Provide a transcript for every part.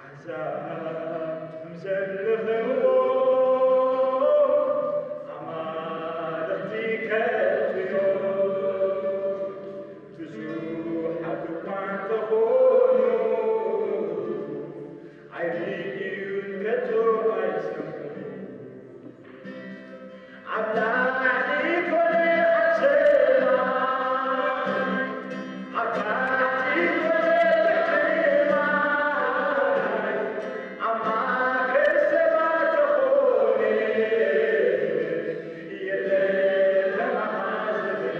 ኣሕዛብ ከም ዘለኽዎ ኣማልኽቲ ከእትዮ ብዙሓት እኳ እንተኾኑ ኣይርእዩን ከቶ ኣይሰምዑን። ኣብ ላዕሊ ኮነ ኣብ ሰማይ፣ ኣብ ታሕቲ ኮነ ትሕቲ ማይ፣ ኣብ ማእከል ሰባት ተኾነ፣ የለን ከማኻ ዝበለ።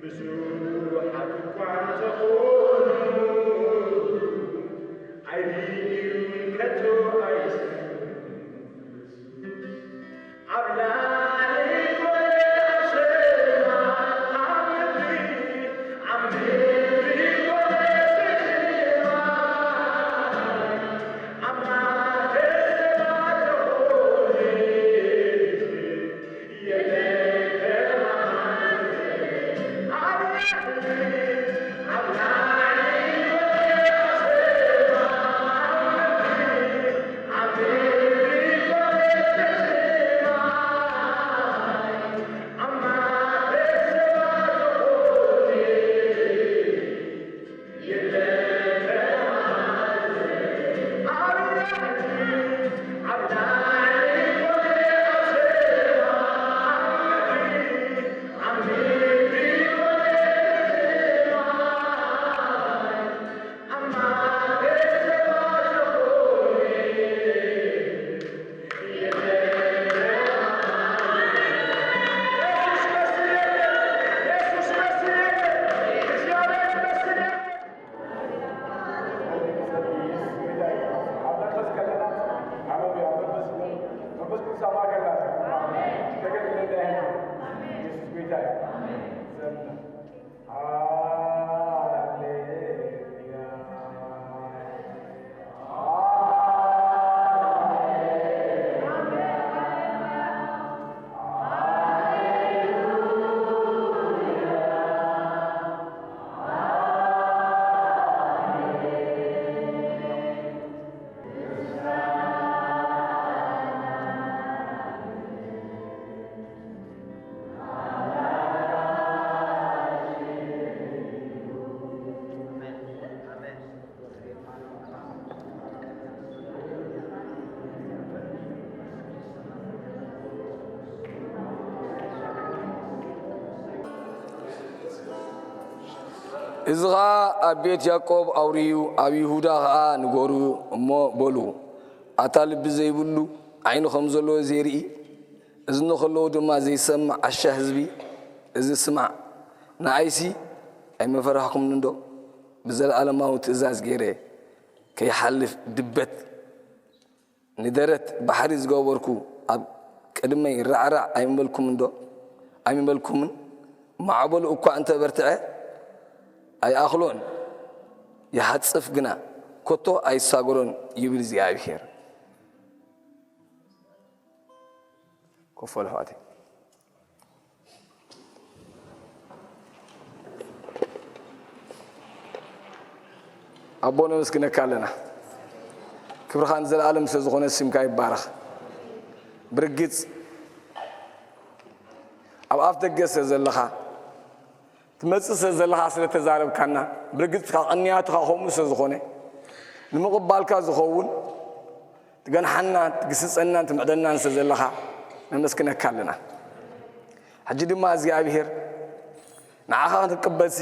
ብዙሓት እኳ እንተኾኑ፣ ኣይርእዩን ከቶ ኣይሰምዑን። ኣብ ላዕሊ ኮነ ኣብ ሰማይ፣ ኣብ ምድሪ፣ ኣብ ምድሪ ኮነ ትሕቲ ማይ፣ ኣብ ማእከል ሰባት ተኾነ። እዚ ኸኣ ኣብ ቤት ያዕቆብ ኣውርዩ፣ ኣብ ይሁዳ ኸኣ ንገሩ እሞ በሉ፣ ኣታ ልቢ ዘይብሉ፣ ዓይኒ ኸም ዘለዎ ዘይርኢ፣ እዝኒ ኸለዎ ድማ ዘይሰምዕ ዓሻ ህዝቢ፣ እዚ ስማዕ፣ ንኣይሲ ኣይመፈራህኩምንዶ? ብዘለኣለማዊ ትእዛዝ ገይረ ከይሓልፍ ድበት ንደረት ባሕሪ ዝገበርኩ ኣብ ቅድመይ ራዕራዕ ኣይምበልኩምን ዶ? ኣይምበልኩምን? ማዕበሉ እኳ እንተ በርትዐ ኣይኣኽሎን፣ ይሃጽፍ ግና ኮቶ ኣይሳገሮን ይብል እግዚኣብሄር። ኮፍ በሉ ኣሕዋተይ። ኣቦ ነመስግነካ ኣለና። ክብርኻ ንዘለኣለም ስለ ዝኾነ ስምካ ይባረኽ። ብርግጽ ኣብ ኣፍ ደገ ስለ ዘለኻ ትመጽእ ስለ ዘለኻ ስለ ተዛረብካና ብርግጽ ካብ ቅንያትኻ ከምኡ ስለ ዝኾነ ንምቕባልካ ዝኸውን ትገንሓና ትግስጸናን ትምዕደናን ስለ ዘለኻ ነመስግነካ ኣለና። ሕጂ ድማ እግዚኣብሄር ንዓኻ ክንቅበልሲ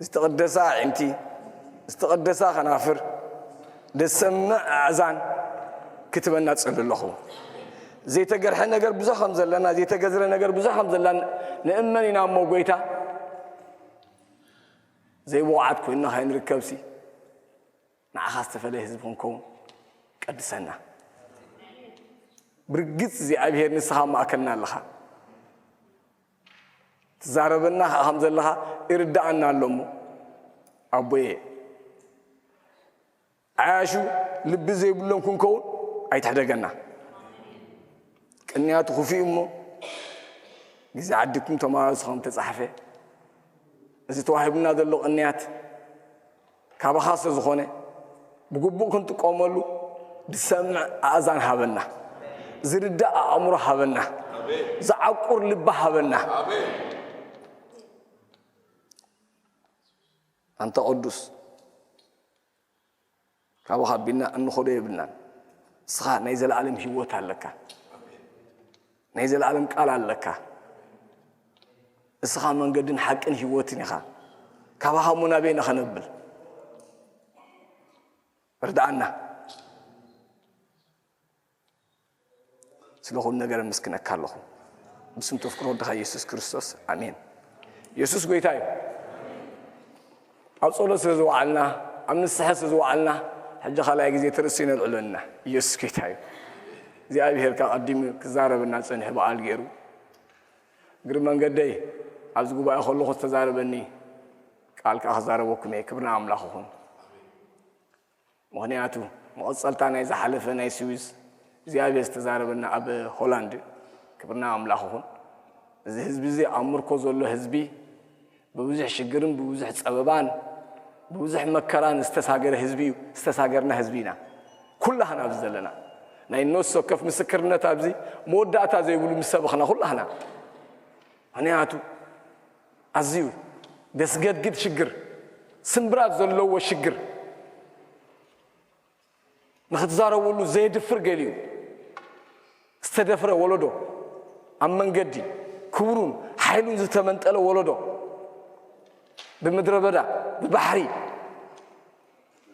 ዝተቐደሰ ኣዒንቲ ዝተቐደሰ ከናፍር ደሰምዕ ኣእዛን ክትበና ጽል ኣለኹ። ዘይተገርሐ ነገር ብዙሕ ከም ዘለና ዘይተገዝረ ነገር ብዙሕ ከም ዘለና ንእመን ኢና እሞ ጎይታ ዘይብቑዓት ኮይንና ከይንርከብሲ ንዓኻ ዝተፈለየ ህዝቢ ክንከውን ቀድሰና። ብርግጽ እግዚኣብሄር ንስኻ ኣብ ማእከልና ኣለኻ። ትዛረበና ከዓ ከም ዘለኻ ይርድኣና ኣሎ እሞ ኣቦየ ዓያሹ ልቢ ዘይብሎም ክንከውን ኣይትሕደገና። ቅንያቱ ክፉእ እሞ ግዜ ዓዲኩም ተመላለሱ ከም ተጻሕፈ እዚ ተዋሂቡና ዘሎ ቅንያት ካባኻ ስለ ዝኾነ ብግቡእ ክንጥቀመሉ ዝሰምዕ ኣእዛን ሃበና፣ ዝርዳእ ኣእምሮ ሃበና፣ ዝዓቁር ልቢ ሃበና። ኣንታ ቅዱስ ካባኻ ኣቢልና እንኸዶ የብልናን። ንስኻ ናይ ዘለኣለም ህይወት ኣለካ። ናይ ዘለኣለም ቃል ኣለካ። ንስኻ መንገድን ሓቅን ህይወትን ኢኻ። ካባኻ እሞ ናበይ ኢና ኸነብል? ርድኣና። ስለ ኩሉ ነገር ኣመስግነካ ኣለኹ። ብስም ተፍቅሮ ወድኻ ኢየሱስ ክርስቶስ፣ ኣሜን። ኢየሱስ ጎይታ እዩ። ኣብ ጸሎት ስለ ዝወዓልና፣ ኣብ ንስሐ ስለ ዝወዓልና፣ ሕጂ ካልኣይ ግዜ እቲ ርእሲ ነልዕሎ ኢና። ኢየሱስ ጎይታ እዩ። እግዚኣብሄር ከኣ ቀዲሙ ክዛረበና ጸኒሑ በዓል ገይሩ። እግሪ መንገደይ ኣብዚ ጉባኤ ከለኹ ዝተዛረበኒ ቃል ከኣ ክዛረበኩም እየ። ክብሪ ንኣምላኽ ይኹን። ምኽንያቱ መቐጸልታ ናይ ዝሓለፈ ናይ ስዊዝ እግዚኣብሔር ዝተዛረበና ኣብ ሆላንድ፣ ክብርና ኣምላኽ ይኹን። እዚ ህዝቢ እዚ ኣብ ምርኮ ዘሎ ህዝቢ፣ ብብዙሕ ሽግርን ብብዙሕ ጸበባን ብብዙሕ መከራን ዝተሳገረ ህዝቢ እዩ። ዝተሳገርና ህዝቢ ኢና ኩላህና ኣብዚ ዘለና። ናይ ነፍሲ ወከፍ ምስክርነት ኣብዚ መወዳእታ ዘይብሉ ምስ ሰበኽና ኩላህና። ምኽንያቱ ኣዝዩ ደስገድግድ ሽግር፣ ስምብራት ዘለዎ ሽግር፣ ንኽትዛረበሉ ዘየድፍር ገሊኡ ዝተደፍረ ወለዶ፣ ኣብ መንገዲ ክብሩን ሓይሉን ዝተመንጠለ ወለዶ፣ ብምድረ በዳ፣ ብባሕሪ፣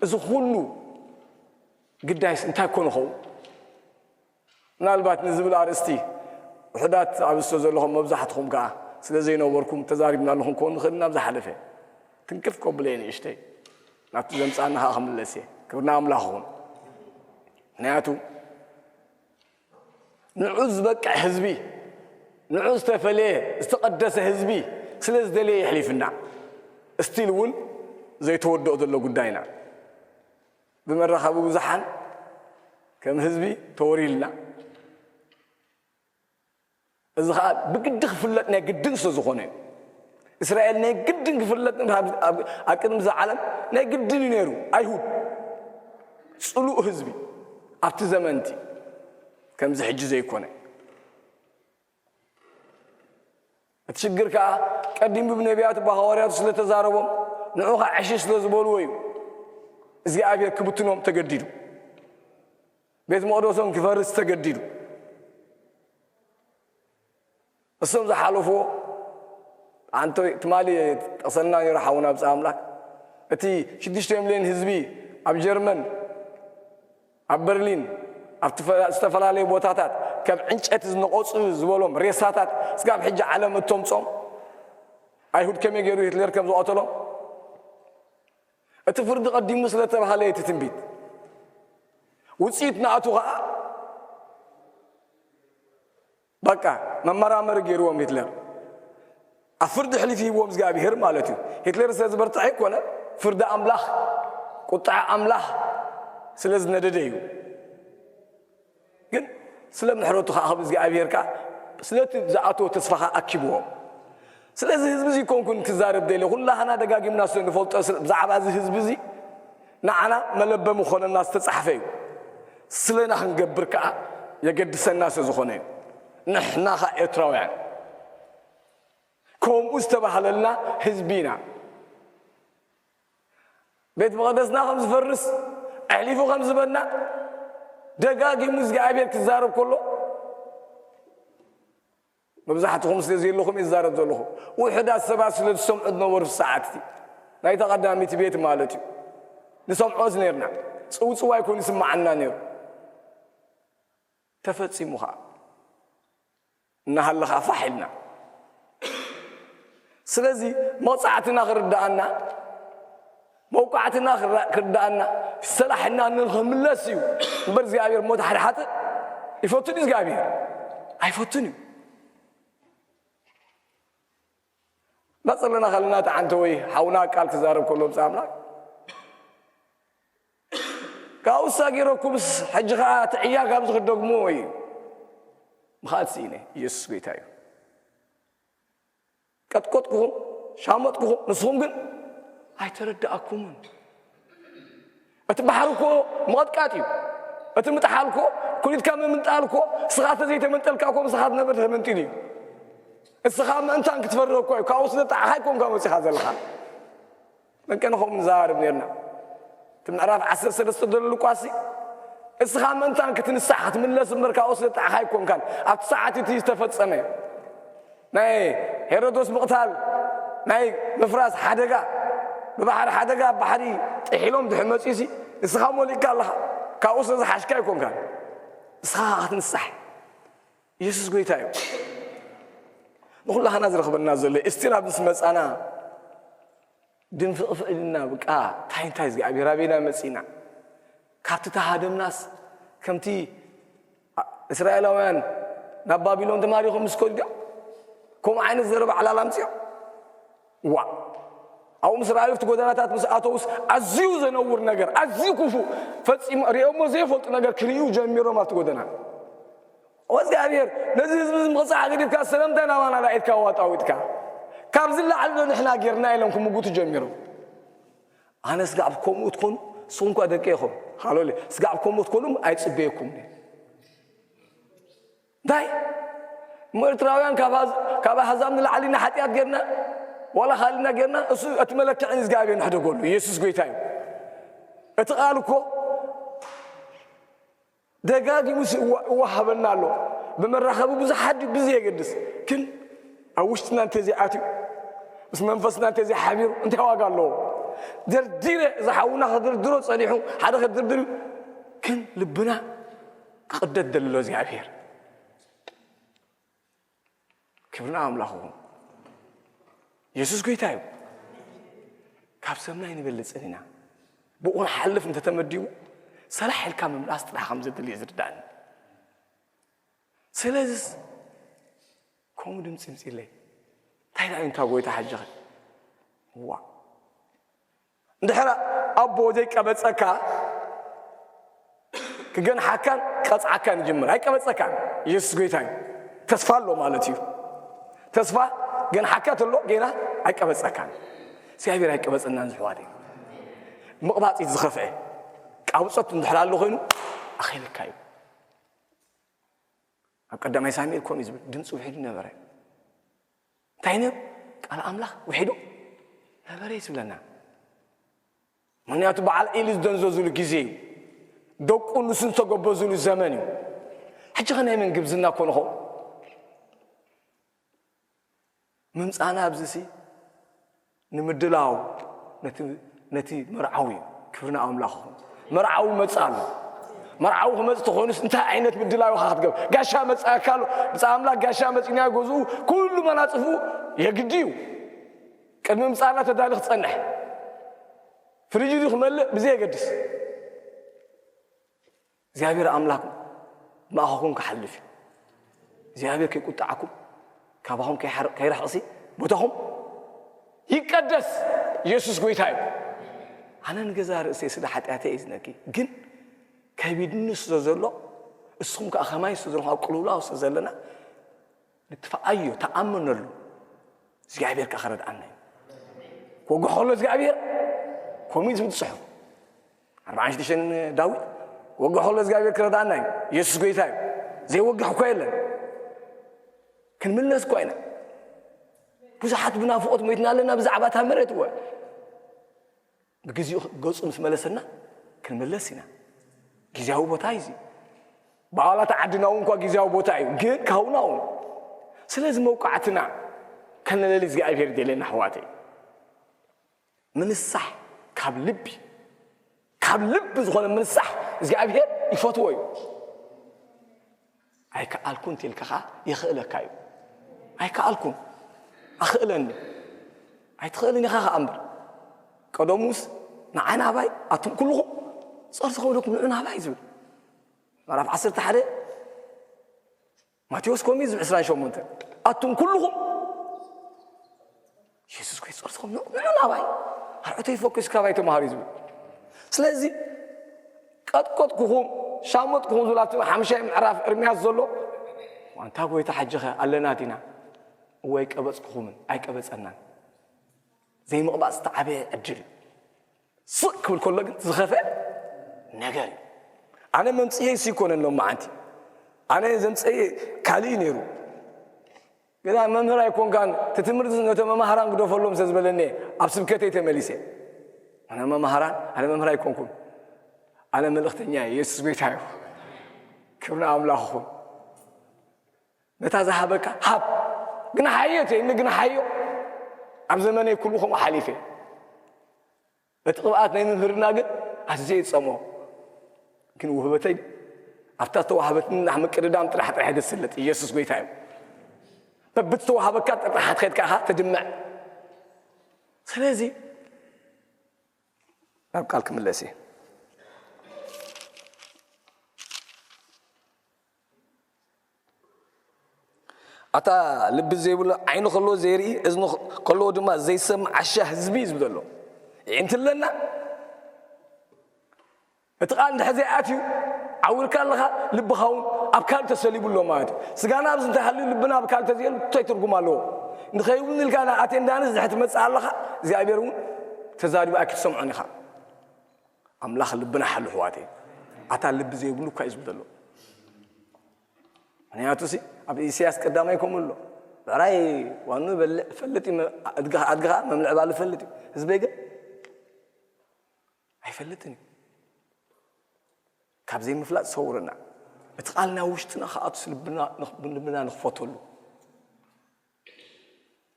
እዚ ኩሉ ግዳይስ እንታይ ኮን ይኸውን? ምናልባት ንዝብል ኣርእስቲ ውሑዳት ኣብ ስቶ ዘለኹም መብዛሕትኹም ከኣ ስለ ዘይነበርኩም ተዛሪብናሉ ክንከውን ንኽእል ኢና። ኣብ ዝሓለፈ ትንክፍ ከብሎ እየ ንእሽተይ ናብቲ ዘምጻና ከኣ ክምለስ እየ። ክብርና ኣምላኽ ይኹን። ምኽንያቱ ንዑ ዝበቅዕ ህዝቢ፣ ንዑ ዝተፈለየ ዝተቐደሰ ህዝቢ ስለ ዝደለየ የሕሊፍና። እስቲል እውን ዘይተወድኦ ዘሎ ጉዳይና። ብመራኸቢ ብዙሓን ከም ህዝቢ ተወሪልና። እዚ ኸኣ ብግዲ ክፍለጥ ናይ ግድን ስለ ዝኾነ እዩ። እስራኤል ናይ ግድን ክፍለጥ ኣብ ኣብ- ኣብ ቅድሚ እዚ ዓለም ናይ ግድን እዩ ነይሩ። ኣይሁድ ጽሉእ ህዝቢ ኣብቲ ዘመንቲ ከምዚ ሕጂ ዘይኮነ። እቲ ሽግር ከኣ ቀዲሙ ብነቢያቱ ብሃዋርያቱ ስለ ተዛረቦም ንዑ ኸዓ ዕሽሽ ስለ ዝበልዎ እዩ እግዚኣብሔር ክብትኖም ተገዲዱ። ቤት መቕደሶም ክፈርስ ተገዲዱ። እሶም ዝሓለፍዎ ኣንተ ትማሊ ጠቕሰልና ነይሩ ሓውና ብፃ ኣምላክ እቲ ሽዱሽተ ሚልዮን ህዝቢ ኣብ ጀርመን ኣብ በርሊን ኣብ ዝተፈላለየ ቦታታት ከም ዕንጨቲ ዝነቐፁ ዝበሎም ሬሳታት ስጋብ ሕጂ ዓለም እተምፆም ኣይሁድ ከመይ ገይሩ ሂትለር ከም ዝቐተሎም እቲ ፍርዲ ቀዲሙ ስለ ተባሃለ እቲ ትንቢት ውፅኢት ናእቱ ኸዓ በቃ መመራመሪ ገይርዎም ሂትለር። ኣብ ፍርዲ ሕሊፍ ሂብዎም እግዚኣብሔር ማለት እዩ። ሂትለር ስለ ዝበርትዐ ኣይኮነ፣ ፍርዲ ኣምላኽ፣ ቁጥዓ ኣምላኽ ስለ ዝነደደ እዩ። ግን ስለ ምሕረቱ ከዓ ካብ እግዚኣብሔር ከዓ ስለቲ ዝኣተዎ ተስፋ ከዓ ኣኪብዎም። ስለዚ ህዝቢ እዚ ይኮንኩን ትዛረብ ደለ ኩላህና ደጋጊምና ስለ ንፈልጦ ስለ- ብዛዕባ እዚ ህዝቢ እዚ ንዓና መለበሚ ክኾነና ዝተፃሕፈ እዩ። ስለና ክንገብር ከዓ የገድሰና ስለ ዝኾነ እዩ። ንሕና ከዓ ኤርትራውያን ከምኡ ዝተባህለልና ህዝቢ ኢና። ቤት መቕደስና ከም ዝፈርስ ኣሕሊፉ ከም ዝበና ደጋጊሙ እግዚኣብሔር ክዛረብ ከሎ መብዛሕትኹም ስለ ዘለኹም ይዛረብ ዘለኹ ውሕዳት ሰባት ስለ ዝሰምዑ ዝነበሩ ሰዓትቲ ናይታ ቀዳሚት ቤት ማለት እዩ ንሰምዖስ ነርና። ፅውፅው ኣይኮን ይስማዓና ነይሩ። ተፈፂሙ ከዓ እናሃለኻ ፋሕ ኢልና። ስለዚ መቕፃዕትና ክርዳኣና መውቃዕትና ክራ- ክርዳኣና ሰላሕና ንክምለስ እዩ እምበር እግዚኣብሔር ሞት ሓደ ሓጥእ ይፈቱን እዩ እግዚኣብሔር ኣይፈቱን እዩ። እናፀለና ከለና እቲ ዓንተ ወይ ሓውና ቃል ክዛረብ ከሎ ብፃ ኣምላክ ካብኡ ሳጊረኩምስ ሕጂ ከዓ እቲ ዕያ ካብዚ ክደግሞ እዩ። ምኽኣት ስኢነ ኢየሱስ ጎይታ እዩ። ቀጥቀጥኩኹም ሻመጥኩኹም ንስኹም ግን ኣይተረዳእኩምን። እቲ ባሕሪ እኮ ምቕጥቃጥ እዩ። እቲ ምጥሓል እኮ ኩሊትካ ምምንጣል እኮ እስኻ ተዘይተመንጠልካ እኮ ምስኻ ትነብር ተመንጢሉ እዩ። እስኻ ምእንታን ክትፈርህ እኮ እዩ ካብኡ ስለ ጣዕኻ ኣይኮንካ መፂኻ ዘለኻ። መንቀንኾም ንዛረብ ነርና እቲ ምዕራፍ ዓሰርተ ሰለስተ ዘሎ ሉቃሲ እስኻ ምእንታን ክትንሳሕ ክትምለስ እምበር ካብኡ ስለ ጣዕኻ ኣይኮንካን ኣብቲ ሰዓት እቲ ዝተፈጸመ ናይ ሄሮዶስ ምቕታል ናይ ምፍራስ ሓደጋ ብባሕሪ ሓደጋ ኣብ ባሕሪ ጥሒሎም ድሕር መፅኡሲ ንስኻ ሞሊእካ ኣለኻ ካብኡ ስለ ዝሓሽካ ኣይኮንካን ንስኻ ክትንሳሕ ኢየሱስ ጎይታ እዩ ንኹላህና ዝረኽበና ዘሎ እስቲል ኣብዚ ስመፃና ድንፍቕፍቕ ኢልና ብቃ እንታይ እንታይ እግዚኣብሔር ኣበይና መፂና ካብቲ ተሃደምናስ ከምቲ እስራኤላውያን ናብ ባቢሎን ተማሪኾም ምስ ከዱ ድዮም ከምኡ ዓይነት ዘረባ ዕላል ኣምፅኦም ዋ ኣብኡ ምስ ረኣዩ ኣብቲ ጎደናታት ምስ ኣተውስ ኣዝዩ ዘነውር ነገር ኣዝዩ ክፉእ ፈፂሞ ሪኦሞ ዘይፈልጡ ነገር ክርእዩ ጀሚሮም ኣብቲ ጎደና እግዚኣብሔር ነዚ ህዝቢ እዚ ምቕፃዕ ገዲፍካ ሰለምታይ ናባና ዳኢትካ ዋጣዊጥካ ካብዚ ላዕሊ ዶ ንሕና ጌርና ኢሎም ክምጉቱ ጀሚሮም ኣነ ስጋዕ ከምኡ ትኮኑ ንስኹም ኳ ደቂ ኢኹም ሃሎሌ ስጋዕ ከምኡ ትኮኑ ኣይፅበየኩም እንታይ እሞ ኤርትራውያን ካብ ኣህዛብ ንላዕሊ ንሓጢኣት ጌርና ዋላ ካልእና ጌርና እሱ እቲ መለክዒ እግዚኣብሔር ንሕደገሉ ኢየሱስ ጎይታ እዩ እቲ ቃል እኮ ደጋጊሙ ይወሃበና ኣሎ ብመራኸቢ ብዙሓት ድዩ ብዘየገድስ ግን ኣብ ውሽጥና እንተዘይኣትዩ ምስ መንፈስና እንተዘይሓቢሩ እንታይ ዋጋ ኣለዎ ደርዲረ ዝሓውና ክድርድሮ ጸኒሑ ሓደ ክድርድር ግን ልብና ክቕደድ ደሎ እግዚኣብሔር ክብርና ኣምላኽ ይኹን። የሱስ ጎይታ እዩ። ካብ ሰማይ ንበልጽን ኢና። ብኡ ንሓልፍ እንተተመዲቡ ሰላሕ ኢልካ ምምላስ ጥራሕ ከም ዘድሊ እዩ ዝርዳእኒ። ስለዚስ ከምኡ ድምፂ ምፅለይ እንታይ ደኣ እንታ ጎይታ ሓጅኸ ዋ እንድሕር ኣቦ ዘይቀበፀካ ክገንሓካን ክቐፅዓካን ይጅምር ኣይቀበፀካን ኢየሱስ ጎይታ እዩ ተስፋ ኣሎ ማለት እዩ ተስፋ ገንሓካ ተሎ ጌና ኣይቀበፀካን እግዚኣብሔር ኣይቀበፀናን ዝሕዋት እዩ ምቕባፂት ዝኸፍአ ቃብፀት እንድሕር ኣሎ ኮይኑ ኣኸልካ እዩ ኣብ ቀዳማይ ሳሙኤል ከምኡ ዝብል ድምፂ ውሒዱ ነበረ እንታይ ነብ ቃል ኣምላኽ ውሒዱ ነበረ ይስብለና ምክንያቱ በዓል ኢሊ ዝደንዘዙሉ ግዜ እዩ ደቁ ንሱ ዝተገበዙሉ ዘመን እዩ ሕጂ ኸ ናይ መን ግብዝና ኮንኾ ምምፃና ኣብዚ ሲ ንምድላው ነቲ መርዓዊ ክብርና ኣምላኽ ይኹን መርዓዊ መፅ ኣሎ መርዓዊ ክመፅ ተኾይኑስ እንታይ ዓይነት ምድላዊ ካ ክትገብ ጋሻ መፅኣካ ኣሎ ብፃ ኣምላኽ ጋሻ መፂና ገዝኡ ኩሉ መናፅፉ የግዲ እዩ ቅድሚ ምፃና ተዳሊ ክፀንሕ ፍሪጅ ድዩ ክመልእ ብዘየገድስ እግዚኣብሔር ኣምላክ ማእኸኹም ክሓልፍ እዩ። እግዚኣብሔር ከይቁጣዓኩም ካባኹም ከይሓር- ከይርሕቕሲ ቦታኹም ይቀደስ። ኢየሱስ ጎይታ እዩ። ኣነ ንገዛ ርእሰይ ስለ ሓጢኣተይ እየ ዝነኪ፣ ግን ከቢድኒ ስለ ዘሎ እስኹም ከዓ ከማይ ስለ ዘለኹም ኣብ ቅልውላው ስለ ዘለና ንትፍኣዮ ተኣመነሉ። እግዚኣብሔር ከዓ ክረድኣና እዩ። ክወግሖ ከሎ እግዚኣብሔር ከምኡ እዩ ዝብል ጽሑፍ። ኣርባዓን ሽዱሽተን ዳዊት ክወግሖ ከሎ እግዚኣብሔር ክረድኣና እዩ። ኢየሱስ ጎይታ እዩ። ዘይወግሕ እኮ የለን። ክንምለስ እኮ ኢና። ብዙሓት ብናፍቆት ሞይትና ኣለና ብዛዕባ እታ መሬት እወ። ብግዚኡ ገጹ ምስ መለሰና ክንምለስ ኢና። ግዜያዊ ቦታ እዩ እዚ። ብኣባላት ዓድና እውን እኳ ግዜያዊ ቦታ እዩ፣ ግን ካውና እውን። ስለዚ መውቃዕትና ከነለሊ እግዚኣብሔር ይደልየና ኣሕዋተይ። ምንሳሕ ካብ ልቢ፣ ካብ ልቢ ዝኾነ ምንሳሕ እግዚኣብሔር ይፈትዎ እዩ። ኣይከኣልኩን ትልካ ኸዓ ይኽእለካ እዩ። ኣይከኣልኩን፣ ኣኽእለኒ። ኣይትኽእልን ኢኻ ኸዓ እምበር። ቀደሙስ ንዓይ ናባይ ኣቱም ኩልኹም ጸርዚ ከውደኩም ንዑ ናባይ ዝብል። ምዕራፍ ዓሰርተ ሓደ ማቴዎስ ኮሚ ዝብል ዕስራን ሸሞንተን ኣቱም ኩልኹም ኢየሱስ ጎይ ጸርዚ ከውደኩም ንዑ ናባይ ኣርዑተይ ፈኩስ ካባይ ተማሃሩ እዩ ዝብል። ስለዚ ቀጥቀጥኩኹም ሻመጥኩኹም ዝብል ኣብቲ ሓምሻይ ምዕራፍ ኤርምያስ ዘሎ ዋንታ ጎይታ ሓጅኸ ኣለና ዲና እወ ኣይቀበጽኩኹምን ኣይቀበጸናን። ዘይምቕባጽ ዝተዓበየ ዕድል እዩ። ስቕ ክብል ከሎ ግን ዝኸፍአ ነገር እዩ። ኣነ መምፅኤ ይኮነን ሎም መዓንቲ ኣነ ዘምፀኤ ካልእ ነይሩ። ግና መምህር ኣይኮንካን እቲ ትምህርቲ ነተ መማህራን ግደፈሎም ስለ ዝበለኒ ኣብ ስብከተይ ተመሊሰ። ኣነ መማህራን ኣነ መምህር ኣይኮንኩን። ኣነ መልእኽተኛ እየ። ኢየሱስ ጎይታ እዩ። ክብሪ ኣምላኽ ይኹን። ነታ ዝሃበካ ሃብ። ግናሓዮ ትብለኒ፣ ግናሓዮ። ኣብ ዘመነይ ኩሉ ከምኡ ሓሊፈ። እቲ ቅብኣት ናይ ምምህርና ግን ኣዝየ ይጸምኦ። ግን ውህበተይ ኣብታ ዝተዋህበትኒ ምቅድዳም ጥራሕ ጥራሕ እየ ዝስለጥ። ኢየሱስ ጎይታ እዩ። በብዝተዋህበካ ጥራሕ ክትከይድ ከኣ ትድምዕ። ስለዚ ናብ ቃል ክምለስ እየ። ኣታ ልቢ ዘይብሉ ዓይኒ ከለዎ ዘይርኢ እዝኒ ከለዎ ድማ ዘይሰምዕ ዓሻ ህዝቢ እዩ ዝብል ዘሎ። ይዕንትለና እቲ ቃል እንድሕር ዘይኣትዩ ዓዊርካ ኣለኻ። ልብኻ እውን ኣብ ካልእ ተሰሊቡ ኣሎ ማለት እዩ። ስጋና ኣብዚ እንተሃልዩ ልብና ኣብ ካልእ ተዘይሉ እንታይ ትርጉም ኣለዎ? ንኸይብሉ ኢልካ ናብ ኣቴንዳንስ ድሕር ትመፅእ ኣለኻ። እግዚኣብሔር እውን ተዛሪቡ ኣይክትሰምዖን ኢኻ። ኣምላኽ ልብና ሓሉ ኣሕዋተይ። ኣታ ልቢ ዘይብሉ እኳ እዩ ዝብል ዘሎ። ምክንያቱ ሲ ኣብ ኢሳያስ ቀዳማይ ከምኡ ኣሎ። ብዕራይ ዋኑ በልዕ ፈልጥ እዩ፣ ኣድግኻ ኣድግኻ መምልዕ ባሉ ፈልጥ እዩ። ህዝበይ ግን ኣይፈልጥን እዩ። ካብ ዘይምፍላጥ ዝሰውረና እቲ ቃል ናብ ውሽጥና ክኣቱስ ልብና ንኽ- ልብና ንኽፈተሉ።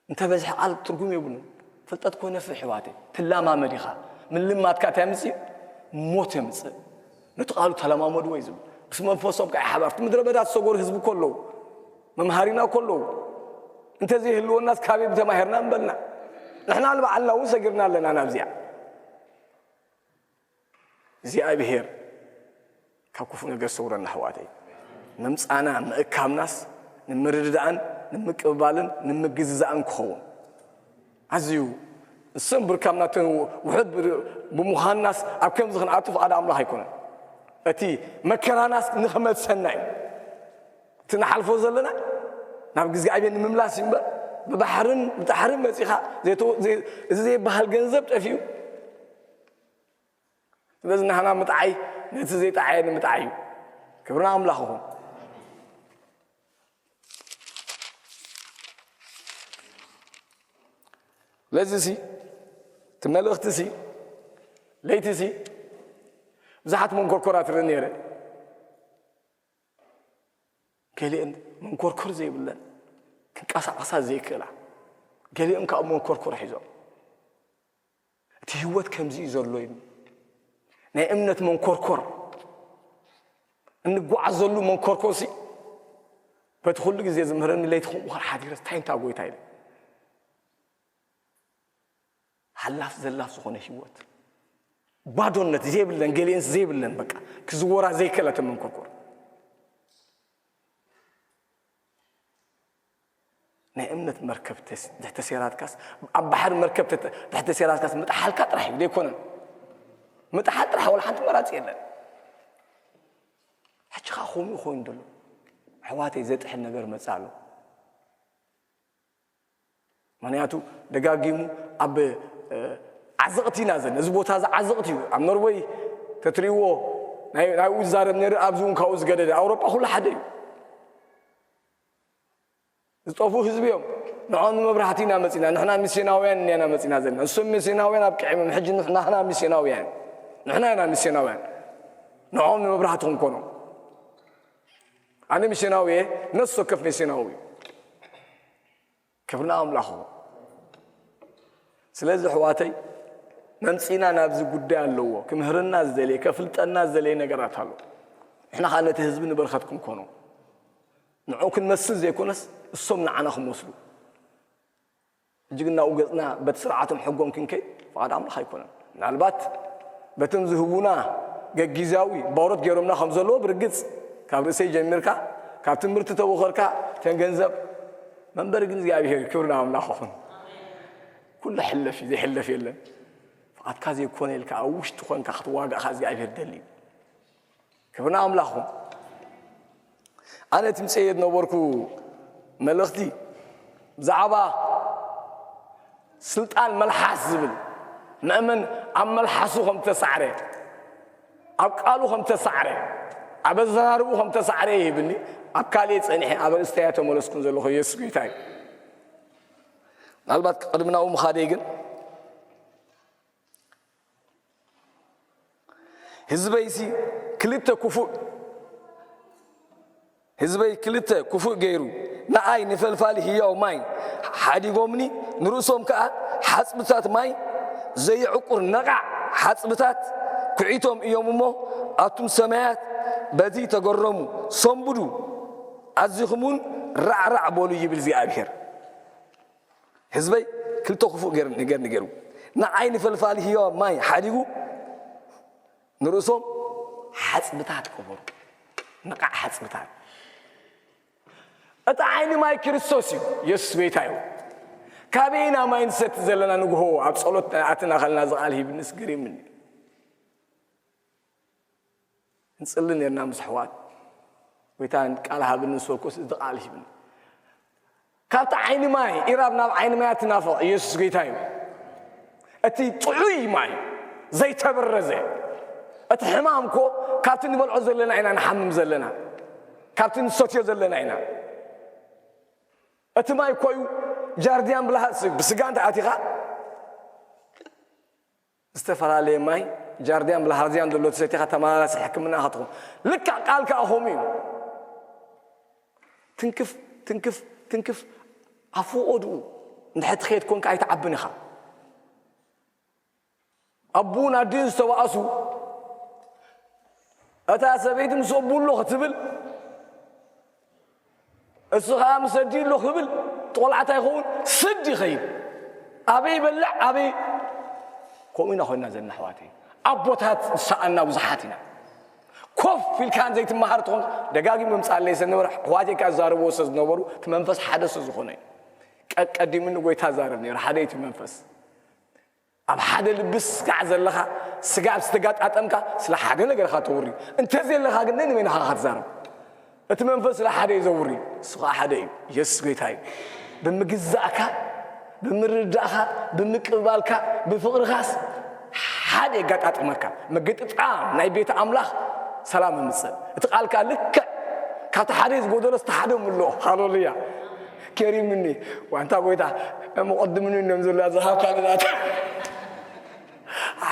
እንተበዝሐ ቃል ትርጉም የብሉን። ፍልጠት ኮነ ፍሕ ሕዋተይ ትላማመድ ኢኻ። ምልማድካ እንታይ ምፅእ? ሞት የምፅእ። ነቲ ቃሉ ተለማመድዎ እዩ ዝብል። ምስ መንፈሶም ከዓ ሓባር እቲ ምድረ በዳ ዝሰገሩ ህዝቢ እኮ ኣለዉ። መምሃሪና እኮ ኣለዉ። እንተዘይህልወናስ ካበይ ብተማሂርና ምበልና። ንሕና ንባዕልና እውን ሰጊርና ኣለና ናብዚኣ። እግዚኣብሔር ካብ ክፉእ ነገር ሰውረና ኣሕዋተይ። ምምፃና ምእካብናስ ንምርድዳእን ንምቅብባልን ንምግዝዛእን ክኸውን ኣዝዩ እሰንብር ካብ ናተን ውሑድ ብምዃንናስ ኣብ ከምዚ ክንኣቱ ፍቓድ ኣምላኽ ኣይኮነን። እቲ መከራናስ ንኽመልሰና እዩ። እቲ ንሓልፎ ዘለና ናብ እግዚኣብሔር ንምምላስ እዩ እምበር ብባሕርን ብጣሕርን መፂኻ ዘይተ- ዘይ- እዚ ዘይበሃል ገንዘብ ጠፊኡ ስለዚ ናህና ምጥዓይ ነቲ ዘይጠዓየ ንምጥዓይ እዩ። ክብርና ኣምላኽ ይኹን። ስለዚ ሲ እቲ መልእኽቲ ሲ ለይቲ ሲ ብዙሓት መንኮርኮራት ርኢ ነይረ። ገሊአን መንኮርኮር ዘይብለን ክንቀሳቐሳ ዘይክእላ ገሊኦም ካብ መንኮርኮር ሒዞም እቲ ህይወት ከምዚ እዩ ዘሎ እዩ ናይ እምነት መንኮርኮር እንጓዓዘሉ መንኮርኮር ሲ በቲ ኩሉ ግዜ ዝምህረኒ ለይቲ ከምኡ ከር ሓዲረ እንታይ እንታ ጎይታ ኢለ ሓላፍ ዘላፍ ዝኾነ ህይወት ባዶነት ዘይብለን፣ ገሊኤንስ ዘይብለን፣ በቃ ክዝወራ ዘይከለተ መንኮርኮር። ናይ እምነት መርከብ ተስ-፣ ድሕተሴራትካስ፣ ኣብ ባሕሪ መርከብ ተተ-፣ ድሕተሴራትካስ ምጥሓልካ ጥራሕ እዩ፣ ዘይኮነን። ምጥሓል ጥራሕ፣ ወላ ሓንቲ መራፂ የለን። ሕጂ ኸዓ ከምኡ ኮይኑ ደሎ። ኣሕዋተይ፣ ዘጥሕል ነገር መጽእ ኣሎ። ምኽንያቱ ደጋጊሙ ኣብ፣ እ፣ ዓዘቕቲ ኢና ዘለና። እዚ ቦታ እዚ ዓዘቕቲ እዩ። ኣብ ኖርወይ ተትርእይዎ ናይ፣ ናብኡ ዝዛረብ ነይሩ፣ ኣብዚ እውን ካብኡ ዝገደደ። ኣውሮጳ ኩሉ ሓደ እዩ። ዝጠፍኡ ህዝቢ እዮም። ንዖም ንመብራህቲ ኢና መጺና። ንሕና ሚስዮናውያን ኢና መጺና ዘለና። እሶም ሚስዮናውያን ኣብቂዖም እዮም። ሕጂ ንሕና፣ ንሕና ሚስዮናውያን። ንሕና ኢና ሚስዮናውያን። ንዖም ንመብራህቲ ክንኮኖም። ኣነ ሚስዮናዊ እየ። ነፍሲ ወከፍ ሚስዮናዊ እዩ። ክብሪ ንኣምላኽ ይኹን። ስለዚ ኣሕዋተይ፣ መምጺእና ናብዚ ጉዳይ ኣለዎ። ክምህረና ዝደለየ፣ ከፍልጠና ዝደለየ ነገራት ኣሎ። ንሕና ኸኣ ነቲ ህዝቢ ንበረኸት ክንኮኖ፣ ንዕኡ ክንመስል ዘይኮነስ፣ እሶም ንዓና ክመስሉ። ሕጂ ግን ናብኡ ገጽና በቲ ስርዓቶም ሕጎም ክንከይድ ፍቓድ ኣምላኽ ኣይኮነን። ምናልባት በቶም ዝህቡና ገጊዛዊ ባሮት ገይሮምና ከም ዘለዉ ብርግጽ፣ ካብ ርእሰይ ጀሚርካ፣ ካብ ትምህርቲ ተወኸርካ፣ ተን ገንዘብ መንበሪ ግን እግዚኣብሔር፣ ክብሪ ንኣምላኽ ይኹን። ኩሉ ሕለፍ እዩ፣ ዘይሕለፍ የለን። ፍቓድካ ዘይኮነ ኢልካ ኣብ ውሽጢ ኮንካ ክትዋጋእ ከኣ እግዚኣብሔር ደሊ እዩ። ክብሪ ንኣምላኽ ይኹን። ኣነ እቲ ምጽኤ ዝነበርኩ መልእኽቲ ብዛዕባ ስልጣን መልሓስ ዝብል፣ መእመን ኣብ መልሓሱ ከም ተሳዕረ፣ ኣብ ቃሉ ከም ተሳዕረ፣ ኣብ ኣዘራርብኡ ከም ተሳዕረ ይህብኒ። ኣብ ካልእ ጸኒሐ ኣብ ኣርእስተይ ተመለስኩን ዘለኹ። የሱስ ጎይታ እዩ። ምናልባት ቅድሚ ናብኡ ምኻደይ ግን ህዝበይሲ ክልተ ክፉእ፣ ህዝበይ ክልተ ክፉእ ገይሩ፣ ንኣይ ንፈልፋሊ ህያው ማይ ሓዲጎምኒ፣ ንርእሶም ከኣ ሓጽብታት ማይ፣ ዘይዕቁር ነቓዕ ሓጽብታት ኲዒቶም እዮም እሞ፣ ኣቱም ሰማያት በዚ ተገረሙ፣ ሰንብዱ፣ ኣዚኹም እውን ራዕራዕ በሉ ይብል እግዚኣብሔር። ህዝበይ ክልተ ክፉእ ገር-፣ ነገር ንገሩ። ንዓይ ንፈልፋሊ ህያው ማይ ሓዲጉ፣ ንርእሶም ሓጽብታት ቀበሩ። ነቓዕ ሓጽብታት። እቲ ዓይኒ ማይ ክርስቶስ እዩ። የሱስ ጎይታ እዩ። ካበይ ኢና ማይ ንሰቲ ዘለና ንግሆ ኣብ ጸሎት ኣትና ከለና እዚ ቃል ሂብንስ ገሪምኒ። ንጽሊ ነርና ምስ ኣሕዋት። ጎይታ ቃል ሃብኒ፣ ንስወኮስ እዚ ቃል ሂብኒ። ካብቲ ዓይኒ ማይ፣ ኢራብ ናብ ዓይኒ ማይ ትናፍቕ። ኢየሱስ ጎይታ እዩ። እቲ ጥዑይ ማይ፣ ዘይተበረዘ። እቲ ሕማም እኮ ካብቲ ንበልዖ ዘለና ኢና ንሓምም ዘለና። ካብቲ ንሰትዮ ዘለና ኢና። እቲ ማይ እኮ እዩ ጃርዲያን ብልሃ-፣ ብስጋ እንተ ኣቲኻ፣ ዝተፈላለየ ማይ፣ ጃርዲያን ብልሃርዚያን ዘሎ ተሰቲኻ ተመላላሲ ሕክምና ኢኻ ትኾን። ልክዕ ቃል ከኣ ከምኡ እዩ። ትንክፍ፣ ትንክፍ፣ ትንክፍ፣ ኣብ ፈቖድኡ እንድሕር ትኸይድ ኮንካ ኣይትዓብን ኢኻ። ኣቦኡን ኣዲኡን ዝተባእሱ፣ እታ ሰበይቲ ምስ ኣቦኡ ኣሎ ክትብል፣ እሱ ኸዓ ምስ ኣዲኡ ኣሎ ክብል፣ እቲ ቆልዓ እንታይ ይኸውን? ስድ ይኸይድ። ኣበይ ይበልዕ፣ ኣበይ? ከምኡ ኢና ኮይና ዘለና፣ ኣሕዋተይ። ኣቦታት ዝሰኣና ብዙሓት ኢና። ኮፍ ኢልካ ዘይትመሃር ትኾን፣ ደጋጊመ ምጻለይ ዝነበረ፣ ኣሕዋተይ ከኣ ዝዛረብዎ ስለ ዝነበሩ፣ እቲ መንፈስ ሓደ ስለ ዝኾነ እዩ። ቀ-፣ ቀዲሙኒ ጎይታ ዛረብ ነይሩ፣ ሓደ እዩ እቲ መንፈስ። ኣብ ሓደ ልቢ ስጋዕ ዘለኻ፣ ስጋዕ ዝተጋጣጠምካ ስለ ሓደ ነገር ኢኻ ተውሪ። እንተ ዘለኻ ግን ነንመን ኢኻ ክትዛረብ? እቲ መንፈስ ስለ ሓደ እዩ ዘውሪ። እሱ ኸዓ ሓደ እዩ። የሱስ ጎይታ እዩ። ብምግዛእካ፣ ብምርዳእካ፣ ብምቅብባልካ፣ ብፍቕርኻስ ሓደ የጋጣጥመካ። ምግጥጣም ናይ ቤት ኣምላኽ ሰላም የምጽእ። እቲ ቃል ከኣ ልክዕ ካብቲ ሓደ ዝጎደሎ እቲ ሓደ ምልኦ። ሃሌሉያ። ከሪምኒ። ዋንታ ጎይታ፣ መቐድምኒ እዮም ዘለዉ፣ ዝሃብካ ንዛት።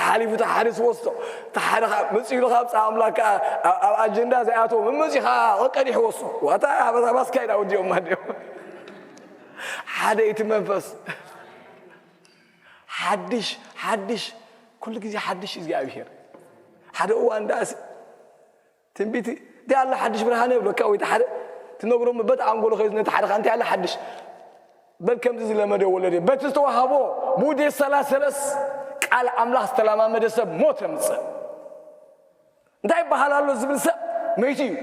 ሓሊፉ እቲ ሓደ ዝወስዶ፣ እቲ ሓደ ኸዓ መጺኡ ኢሉ ካብ ጻ ኣምላክ ከኣ ኣብ፣ ኣብ ኣጀንዳ ዘይኣተዎ መመጺኻ ቀዲሕ ወስዶ። ዋታ፣ ኣብ፣ ኣብ ኣስካይዳ ወዲኦም ማዲኦም። ሓደ እቲ መንፈስ። ሓድሽ፣ ሓድሽ፣ ኩሉ ግዜ ሓድሽ እግዚኣብሔር። ሓደ እዋን ዳኣስ ትንቢት፣ "እንታይ ኣሎ ሓድሽ ብርሃነ?" ይብለካ፣ ወይ እቲ ሓደ ትነግሮ፣ በቲ ኣንጎሎ ከይዱ ነቲ ሓደ ከኣ፣ "እንታይ ኣሎ ሓድሽ?" በል ከምዚ ዝለመደ ወለደ፣ በቲ ዝተዋህቦ ብኡ ደሰላሰለስ፣ ቃል ኣምላኽ ዝተለማመደ ሰብ ሞት የምጽእ። እንታይ ይበሃል ኣሎ ዝብል ሰብ መይቱ እዩ።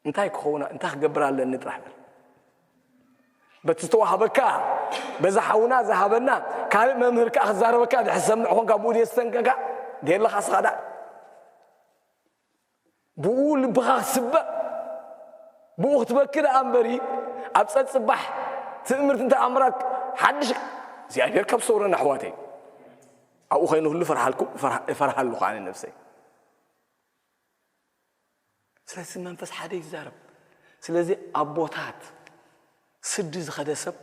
እንታይ ክኸውን፣ እንታይ ክገብር ኣለኒ ጥራሕ በል። በቲ ዝተዋህበካ፣ በዛ ሓውና ዝሃበና፣ ካልእ መምህር ከኣ ክዛረበካ ድሕር ሰምዕ ኾንካ፣ ብኡ ድየ ዝስተንከካ? ደየለኻ ስኻ ደኣ። ብኡ ልብኻ ክስበእ፣ ብኡ ክትበኪ ደኣ እምበሪ፣ ኣብ ጸጽባሕ ትእምርት እንተ ኣምራክ ሓድሽ እግዚኣብሔር ካብ ሰውረና ኣሕዋተይ። ኣብኡ ኸይኑ ሁሉ ፈርሃልኩ-፣ ፈርሃ-፣ እፈርሃ ኣለኹ ኣነ ነብሰይ። ስለዚ መንፈስ ሓደ ይዛረብ። ስለዚ ኣቦታት፣ ስዲ ዝኸደ ሰብ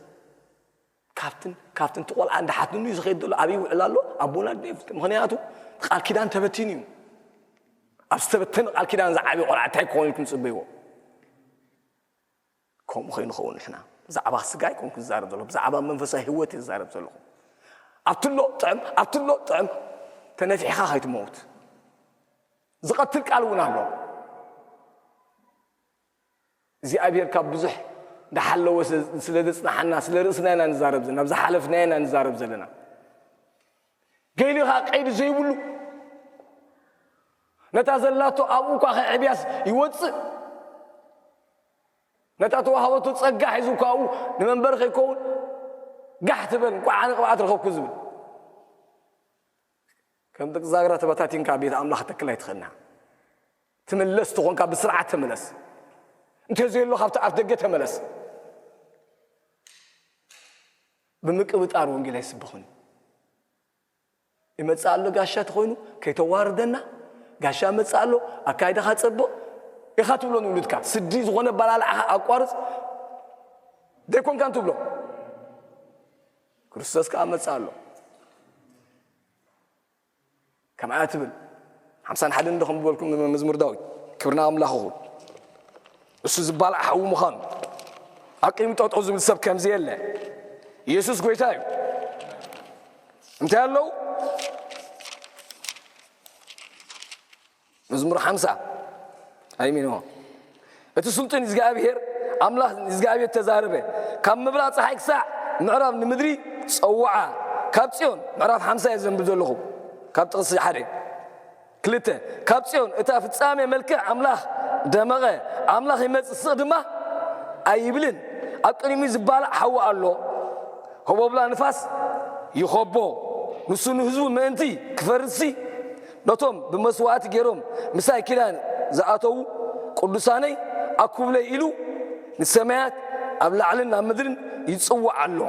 ካብትን፣ ካብትን እቲ ቆልዓ እንዳሓትንሉ እዩ ዝኸይድ ዘሎ። ኣበይ ይውዕል ኣሎ? ኣቦና ድዮ ይፍልጥ። ምኽንያቱ ቃል ኪዳን ተበቲኑ እዩ። ኣብ ዝተበተነ ቃል ኪዳን ዝዓበየ ቆልዓ እንታይ ክኸውን ኢልኩም ትጽበይዎ? ከምኡ ኸይንኸውን ንሕና ብዛዕባ ስጋ ኣይኮንኩ ዝዛረብ ዘለኹ፣ ብዛዕባ መንፈሳዊ ህይወት እየ ዝዛረብ ዘለኹ። ኣብትሎ ጥዕም፣ ኣብትሎ ጥዕም ተነፊሕኻ ከይትመውት። ዝቐትል ቃል እውን ኣሎ። እግዚኣብሔር ካብ ብዙሕ እንዳሓለወ ስለ፣ ስለ ዘጽናሓና፣ ስለ ርእስና ኢና ንዛረብ ዘለና፣ ኣብ ዝሓለፍና ኢና ንዛረብ ዘለና። ገሊኻ ቀይዲ ዘይብሉ፣ ነታ ዘላቶ ኣብኡ እኳ ከዕብያስ ይወጽእ። ነታ ተዋህበቶ ጸጋ ሒዙ እኳ ኣብኡ ንመንበሪ ከይከውን ጋሕ ትበል፣ እንቋዕ ኣነ ቅብኣት ረኸብኩ ዝብል። ከም ደቂ ዛግራ ተበታቲንካ ቤት ኣምላኽ ተክል ኣይትኽእልና። ትምለስ ትኾንካ ብስርዓት ተመለስ። እንተዘየሎ ካብቲ ኣፍ ደገ ተመለስ። ብምቅብጣር ወንጌል ኣይስበኽን እዩ። ይመጽእ ኣሎ ጋሻ ተኾይኑ ከይተዋርደና፣ ጋሻ መጽእ ኣሎ፣ ኣካይዳኻ ጸብቕ ኢኻ ትብሎ ንውሉድካ። ስዲ ዝኾነ ኣበላልዓኻ ኣቋርጽ ዘይኮንካን ትብሎ። ክርስቶስ ከኣ መጽእ ኣሎ። ከምኣ ትብል ሓምሳን ሓደን ዶ ከም ዝበልኩም መዝሙር ዳዊት። ክብሪ ንኣምላኽ ይኹን። እሱ ዝበልዕ ሓዊ ምዃኑ ኣቂሙ ጠጠው ዝብል ሰብ ከምዚ የለ። ኢየሱስ ጎይታ እዩ። እንታይ ኣለዉ? መዝሙር ሓምሳ ኣይሚንዎ። እቲ ስልጡን እግዚኣብሔር ኣምላኽ እግዚኣብሔር ተዛረበ፣ ካብ ምብራቕ ጸሓይ ክሳዕ ምዕራብ ንምድሪ ጸውዓ። ካብ ጽዮን፣ ምዕራፍ ሓምሳ እየ ዘንብብ ዘለኹ፣ ካብ ጥቕሲ ሓደ። ክልተ፣ ካብ ጽዮን እታ ፍጻሜ መልክዕ ኣምላኽ ደመቐ። ኣምላኽ ይመጽእ ስቕ ድማ ኣይብልን። ኣብ ቅድሚኡ ዝባላዕ ሓዊ ኣሎ። ህቦብላ ንፋስ ይኸቦ። ንሱ ንህዝቡ ምእንቲ ክፈርድሲ፣ ነቶም ብመስዋእቲ ገይሮም ምሳይ ኪዳን ዝኣተዉ ቅዱሳነይ ኣኩብለይ ኢሉ ንሰማያት ኣብ ላዕልን ናብ ምድርን ይጽውዕ ኣሎ።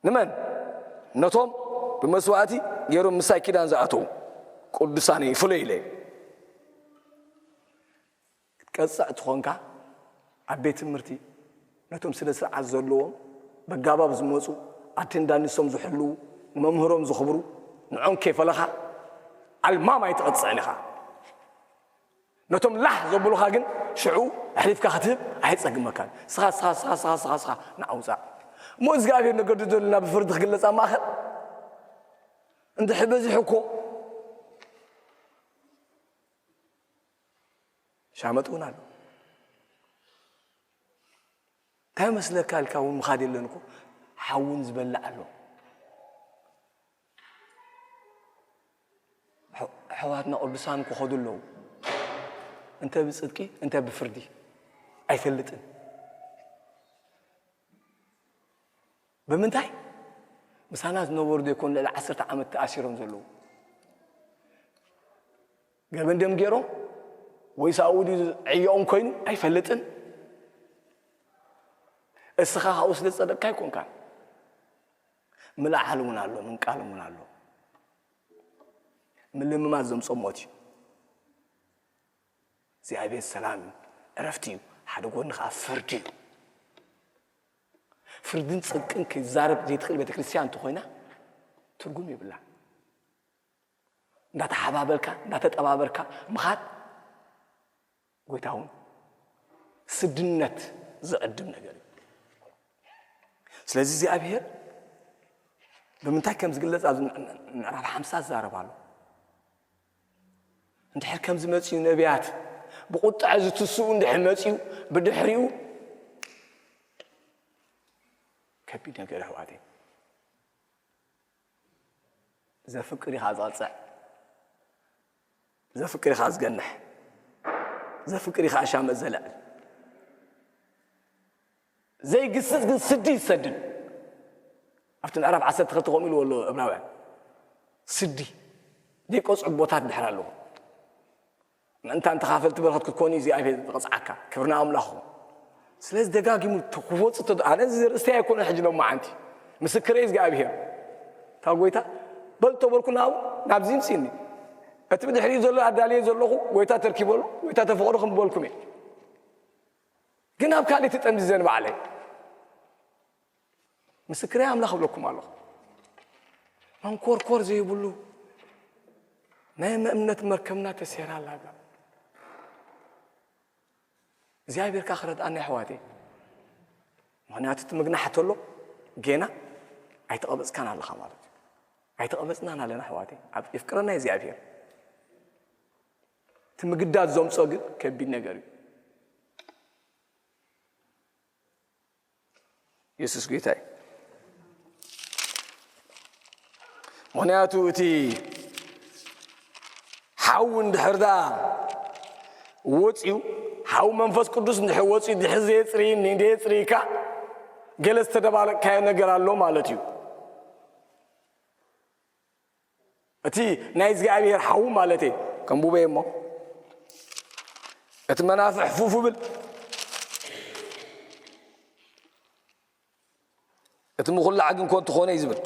ንመን? ነቶም ብመስዋእቲ ገይሮም ምሳይ ኪዳን ዝኣተዉ ቅዱሳነይ ፍለዩለይ። ክትቀጽዕ ትኾንካ፣ ኣብ ቤት ትምህርቲ ነቶም ስነ ስርዓት ዘለዎም፣ በጋባብ ዝመጹ፣ ኣቴንዳንሶም ዝሕልዉ፣ ንመምህሮም ዝኽብሩ፣ ንዖም ከይፈለኻ ኣልማም ኣይትቐጽዕን ኢኻ። ነቶም ላሕ ዘብሉኻ ግን ሽዑ ኣሕሊፍካ ክትህብ ኣይጸግመካን። ስኻ፣ ስኻ፣ ስኻ፣ ስኻ፣ ስኻ፣ ስኻ ንዓ ውጻእ። እሞ እግዚኣብሔር ነገር ዝደልና ብፍርዲ ክግለጽ ኣብ ማእከል እንድሕር በዚሑ እኮ ሻመጥ እውን ኣሎ። እንታይ መስለካ ኢልካ እውን ምኻድ የለን እኮ። ሓውን ዝበልዕ ኣሎ። ኣሕ-፣ ኣሕዋትና ቅዱሳን ክኸዱ ኣለዉ። እንተ ብጽድቂ፣ እንተ ብፍርዲ ኣይፈልጥን። ብምንታይ? ምሳና ዝነበሩ ዘይኮኑ ልዕሊ ዓሰርተ ዓመት ተኣሲሮም ዘለዉ። ገበን ድዮም ገይሮም? ወይስ ኣብኡ ድዩ ዕዮኦም ኮይኑ? ኣይፈልጥን። እስኻ ካብኡ ስለ ዝጸደቅካ ኣይኮንካን። ምልዓል እውን ኣሎ፣ ምንቃል እውን ኣሎ። ምልምማድ ዘምጾ ሞት እዩ። እግዚኣብሔር ሰላም እዩ፣ ዕረፍቲ እዩ፣ ሓደ ጎኒ ኸዓ ፍርዲ እዩ። ፍርድን ጽድቅን ክዛረብ ዘይትኽእል ቤተ ክርስቲያን እንተኾይና ትርጉም የብላን። እንዳተሓባበልካ፣ እንዳተጠባበርካ ምኻድ ጎይታ እውን ስድነት ዝዕድም ነገር እዩ። ስለዚ እግዚኣብሔር ብምንታይ ከም ዝግለጽ ኣብዚ ምዕራፍ ሓምሳ ዝዛረብ ኣሎ። እንድሕር ከም ዝመጽኡ ነቢያት ብቁጥዐ ዝትስኡ እንድሕር መጽኡ ብድሕሪኡ ከቢድ ነገር ኣሕዋተይ። ዘፍቅር ኢኻ ዝቐጽዕ፣ ዘፍቅር ኢኻ ዝገንሕ፣ ዘፍቅር ኢኻ ኣሻመ ዘልዕል። ዘይግስጽ ግን ስዲ ይሰድድ። ኣብቲ ምዕራፍ ዓሰርተ ክልተ ከምኡ ኢልዎ ኣሎ እብራውያን። ስዲ ዘይቆጽዑ ቦታት ድሕር ኣለዎ። ምእንታን ተኻፈልቲ በረኸት ክትኮኑ እግዚኣብሔር ዝቐጽዓካ። ክብሪ ንኣምላኹ። ስለዚ ደጋጊሙ ክወጽእ ተዶ-፣ ኣነ እዚ ርእስተይ ኣይኮነ ሕጂ ሎማዓንቲ። ምስክረይ እግዚኣብሔር። እታ ጎይታ፣ በል ተበልኩ ናብኡ፣ ናብዚ ምጽእኒ። እቲ ብድሕሪኡ ዘሎ ኣዳልየ ዘለኹ፣ ጎይታ ተርኪበሉ፣ ጎይታ ተፈቕዶ ከም ዝበልኩም እየ። ግን ኣብ ካልእ ተጠምዚዘ ንባዕለይ። ምስክረይ ኣምላኽ እብለኩም ኣለኹ። መንኮርኮር ዘይብሉ ናይ እምነት መርከብና ተሴራ ኣላ እዛ። እግዚኣብሔር ከኣ ክረድኣና የሕዋተይ። ምኽንያቱ እቲ ምግናሕ ተሎ ጌና ኣይተቐበጽካን ኣለኻ ማለት እዩ። ኣይተቐበጽናን ኣለና ኣሕዋተይ። ኣብ የፍቅረና እግዚኣብሔር። እቲ ምግዳድ ዘምጾ ግን ከቢድ ነገር እዩ። የሱስ ጎይታ እዩ። ምኽንያቱ እቲ ሓዊ እንድሕር ደኣ ወፂኡ፣ ሓዊ መንፈስ ቅዱስ እንድሕር ወፂኡ፣ ድሕር ዘየፅርይኒ፣ ዘየፅርይካ፣ ገለ ዝተደባለቅካዮ ነገር ኣሎ ማለት እዩ። እቲ ናይ እግዚኣብሔር ሓዊ ማለት እዩ። ከንብበ እሞ፣ እቲ መናፍሕ ፉፍ ብል፣ እቲ ምኹላዕ ግን ኮንቱ ኾነ እዩ ዝብል።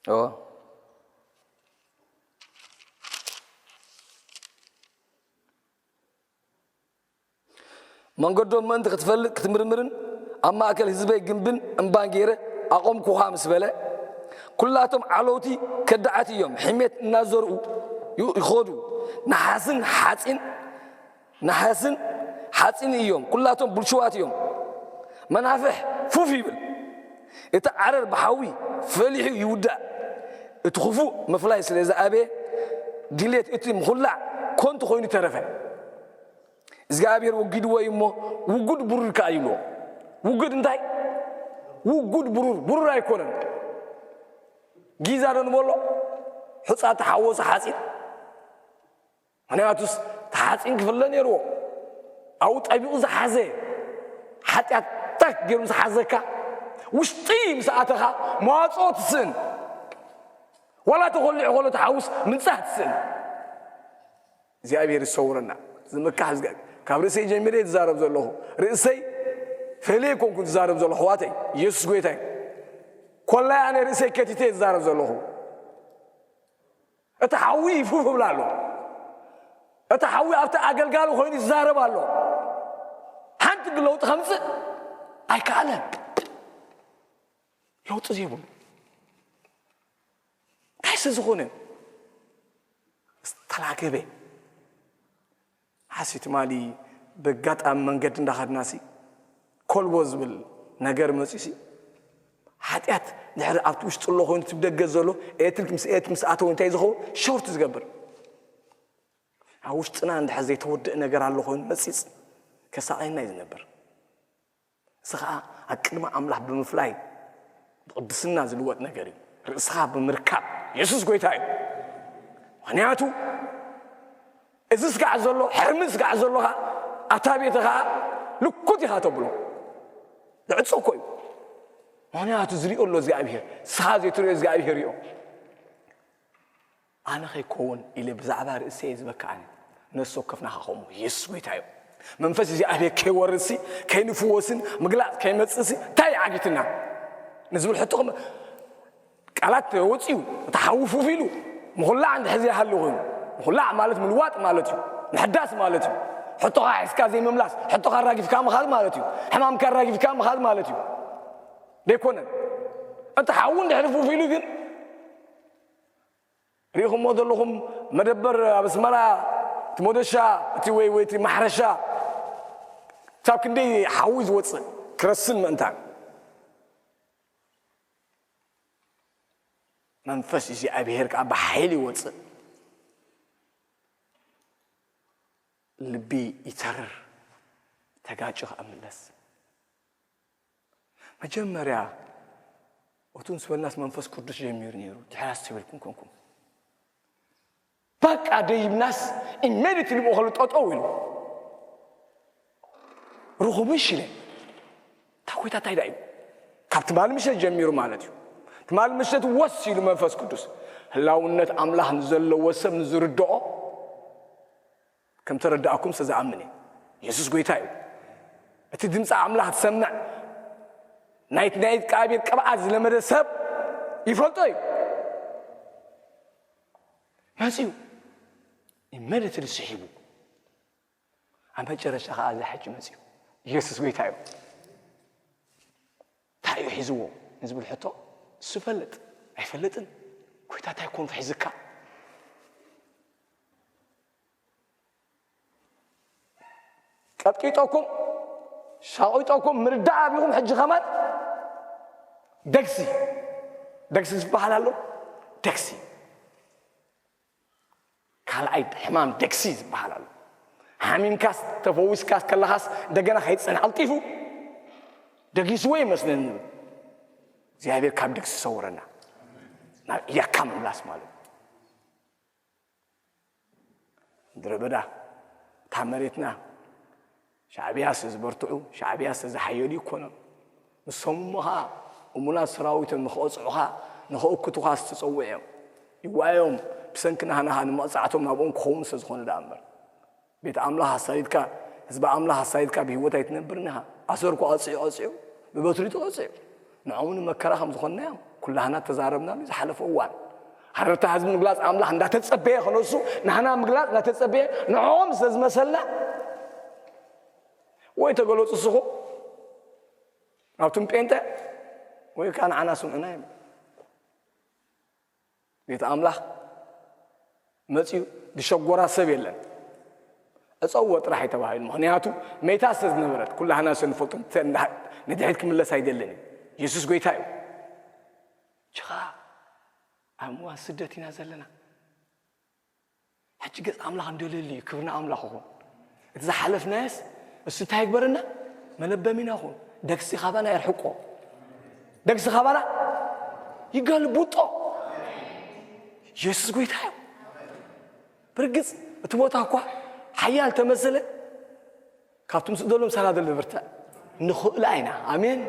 እወ። መንገዶም ምእንቲ ክትፈልጥ ክትምርምርን ኣብ ማእከል ህዝበይ ግምብን እምባን ገይረ ኣቖምኩኻ ምስ በለ፣ ኩላቶም ዓለውቲ ከዳዓት እዮም፣ ሕሜት እናዘርኡ ዩ-፣ ይኸዱ። ነሓስን ሓጺን፣ ነሓስን ሓጺን እዮም፣ ኩላቶም ብልሽዋት እዮም። መናፍሕ ፉፍ ይብል፣ እቲ ዓረር ብሓዊ ፈሊሑ ይውዳእ። እቲ ክፉእ ምፍላይ ስለ ዝኣበየ፣ ድሌት እቲ ምኹላዕ ኮንቱ ኮይኑ ተረፈ። እግዚኣብሔር ወጊድዎ እዩ እሞ፣ ውጉድ ብሩር ከኣ ይብልዎ። ውጉድ እንታይ? ውጉድ ብሩር፣ ብሩር ኣይኮነን። ጊዛ ዶ ንበሎ? ሑጻ ተሓወሶ ሓጺን። ምኽንያቱስ፣ እቲ ሓጺን ክፍለ ነይርዎ። ኣብኡ ጠቢቑ ዝሓዘ፣ ሓጢኣት ታክ ገይሩ ምስ ሓዘካ፣ ውሽጢ ምስ ኣተኻ፣ መዋጽኦ ትስእን። ዋላ ተኾሊዑ ከሎ፣ እቲ ሓውስ ምንጻህ ትስእን። እግዚኣብሔር ይሰውረና። ዝምካሕ ዝገ-፣ ካብ ርእሰይ ጀሚረ እየ ዝዛረብ ዘለኹ። ርእሰይ ፈልየ ኣይኮንኩን ዝዛረብ ዘለኹ፣ ኣሕዋተይ። ኢየሱስ ጎይታ እዩ። ኮላይ ኣነ ርእሰይ ከቲተ እየ ዝዛረብ ዘለኹ። እቲ ሓዊ ይፉፍ ይብል ኣሎ። እቲ ሓዊ ኣብቲ ኣገልጋሊ ኮይኑ ይዛረብ ኣሎ። ሓንቲ ግን ለውጢ ከምጽእ ኣይከኣለን። ለውጢ ዘይብሉ። እንታይ ስለ ዝኾነ? ዝተላገበ። ሓሲ ትማሊ በጋጣሚ መንገዲ እንዳኸድናሲ ኮልቦ ዝብል ነገር መጺሲ፣ ሓጢኣት ድሕሪ ኣብቲ ውሽጢ ኣሎ ኮይኑ፣ እቲ ብደገ ዘሎ ኤሌክትሪክ ምስ ኤሌክትሪክ ምስ ኣተወ እንታይ ዝኸውን? ሾርት ዝገብር። ኣብ ውሽጥና እንድሕር ዘይተወድአ ነገር ኣሎ ኮይኑ መጺጽ ከሳቐየና እዩ ዝነብር። እዚ ኸኣ ኣብ ቅድሚ ኣምላኽ ብምፍላይ ብቕድስና ዝልወጥ ነገር እዩ። ርእስኻ ብምርካብ የሱስ ጎይታ እዩ። ምኽንያቱ እዚ ስጋዕ ዘሎ፣ ሕርሚ ስጋዕ ዘሎ ኸኣ ኣብታ ቤተ ኸኣ ልኩት ኢኻ ተብሎ። ዝዕጾ እኮ እዩ። ምኽንያቱ ዝሪኦ ኣሎ እግዚኣብሄር፣ ንስኻ ዘይትሪኦ እግዚኣብሄር ሪኦ። ኣነ ኸይከውን ኢለ ብዛዕባ ርእሰይ እየ ዝበክዓኒ። ነፍሲ ወከፍና ኸኣ ከምኡ። የሱስ ጎይታ እዩ። መንፈስ እግዚኣብሔር ከይወርድሲ፣ ከይንፍወስን ምግላጽ ከይመጽእሲ እንታይ እዩ ዓጊትና ንዝብል ሕቶ ከም ቃላት ወጺኡ፣ እቲ ሓዊ ፉፍ ኢሉ ምኹላዕ እንድሕር ዘይሃሉ ኮይኑ፣ ምኹላዕ ማለት ምልዋጥ ማለት እዩ፣ ምሕዳስ ማለት እዩ። ሕቶኻ ሒዝካ ዘይምምላስ፣ ሕቶኻ ኣራጊፍካ ምኻድ ማለት እዩ፣ ሕማምካ ኣራጊፍካ ምኻድ ማለት እዩ። ደይኮነን? እቲ ሓዊ እንድሕር ፉፍ ኢሉ ግን ርኢኹምዎ ዘለኹም መደበር ኣብ ኣስመራ፣ እቲ ሞደሻ፣ እቲ ወይ፣ ወይ እቲ ማሕረሻ፣ ክሳብ ክንደይ ሓዊ ዝወጽእ ክረስን ምእንታን። መንፈስ እግዚኣብሔር ከኣ ብሓይሊ ይወጽእ። ልቢ ይተርር፣ እቲ ተጋጭ ከኣ ምለስ። መጀመርያ እቱ ምስ በልናስ መንፈስ ቅዱስ ጀሚሩ ነይሩ። ድሕራስ ትብልኩም ኮንኩም። በቃ ደይብናስ ኢሜዲትሊ ብኡ ከሉ ጠጠው ኢሉ። ርኹብሽ ኢለ። እታ ኮይታ እንታይ ደኣ እዩ? ካብ ትማል ምሸት ጀሚሩ ማለት እዩ። ትማል ምሸት ወስ ኢሉ መንፈስ ቅዱስ። ህላውነት ኣምላኽ ንዘለዎ ሰብ ንዝርድኦ ከም ተረዳእኩም ስለ ዝኣምን እየ። የሱስ ጎይታ እዩ። እቲ ድምፂ ኣምላኽ ትሰምዕ ናይቲ ናይ እግዚኣብሔር ቅብኣት ዝለመደ ሰብ ይፈልጦ እዩ። መፅዩ ኢመደትሊ ስሒቡ ኣብ መጨረሻ ከዓ እዚ ሕጂ መፅዩ። የሱስ ጎይታ እዩ። እንታይ እዩ ሒዝዎ ንዝብል ሕቶ እሱ ይፈልጥ ኣይፈልጥን። ጎይታ እንታይ ኮንቱ ሒዝካ? ቀጥቂጦኩም ሻቂጦኩም ምርዳእ ኣቢኹም ሕጂ ከማን ደግሲ ደግሲ ዝበሃል ኣሎ። ደግሲ ካልኣይ ሕማም ደግሲ ዝበሃል ኣሎ። ሓሚምካስ ተፈዊስካስ ከለኻስ እንደገና ከይትፀንሕ ቀልጢፉ ደጊስዎ ይመስለኒ። እግዚኣብሔር ካብ ደግሲ ይሰውረና። ናብ እያካ ምምላስ ማለት እዩ። ምድረ በዳ እታ መሬትና ሻዕብያ ስለ ዝበርትዑ ሻዕብያ ስለ ዝሓየሉ ይኮኖም። ንሶም እሞ ኸዓ እሙናት ሰራዊቶም ንኽቐፅዑኻ ንኽእክቱኻ ዝተፀውዑ እዮም። ይዋዮም ብሰንኪ ናህናኻ ንመቕፃዕቶም ናብኦም ክኸውን ስለ ዝኾነ ደኣ እምበር። ቤት ኣምላኽ ኣሳዲድካ ህዝቢ ኣምላኽ ኣሳዲድካ ብህይወት ኣይትነብርን ኢኻ። ኣሰርኩ ቀፂዑ ቀፂዑ ብበትሪ ተቐፂዑ ንዕኡ ንመከራ ከም ዝኾንና እዮም ኩላህና ተዛረብናሉ ዝሓለፈ እዋን። ሃረርታ ህዝቢ ምግላፅ ኣምላኽ እንዳተፀበየ ከነሱ ናህና ምግላፅ እንዳተፀበየ ንዕኦም ስለ ዝመሰልና ወይ ተገለፁ ስኹ ናብቱም ጴንጠ ወይ ከዓ ንዓና ስምዑና እዮም። ቤት ኣምላኽ መፅዩ ዝሸጎራ ሰብ የለን። እፀዎ ጥራሕ እዩ ተባሂሉ። ምኽንያቱ መይታ ስለ ዝነበረት ኩላህና ስለ ንፈልጦ ንድሕሪት ክምለስ ኣይደልን እዩ። የሱስ ጎይታ እዩ። ችኻ ኣብ እዋን ስደት ኢና ዘለና። ሕጂ ገፅ ኣምላኽ እንደልየሉ እዩ። ክብሪ ንኣምላኽ ይኹን። እቲ ዝሓለፍናዮስ እሱ እንታይ ይግበረና? መለበሚና ይኹን። ደግሲ ካባና የርሕቆ። ደግሲ ካባና ይገልብጦ። የሱስ ጎይታ እዩ። ብርግፅ እቲ ቦታ እኳ ሓያል ተመሰለ ካብቶም ስእደሎም ሰላ ዘሎ ብርትዕ ንኽእላ ኢና። ኣሜን።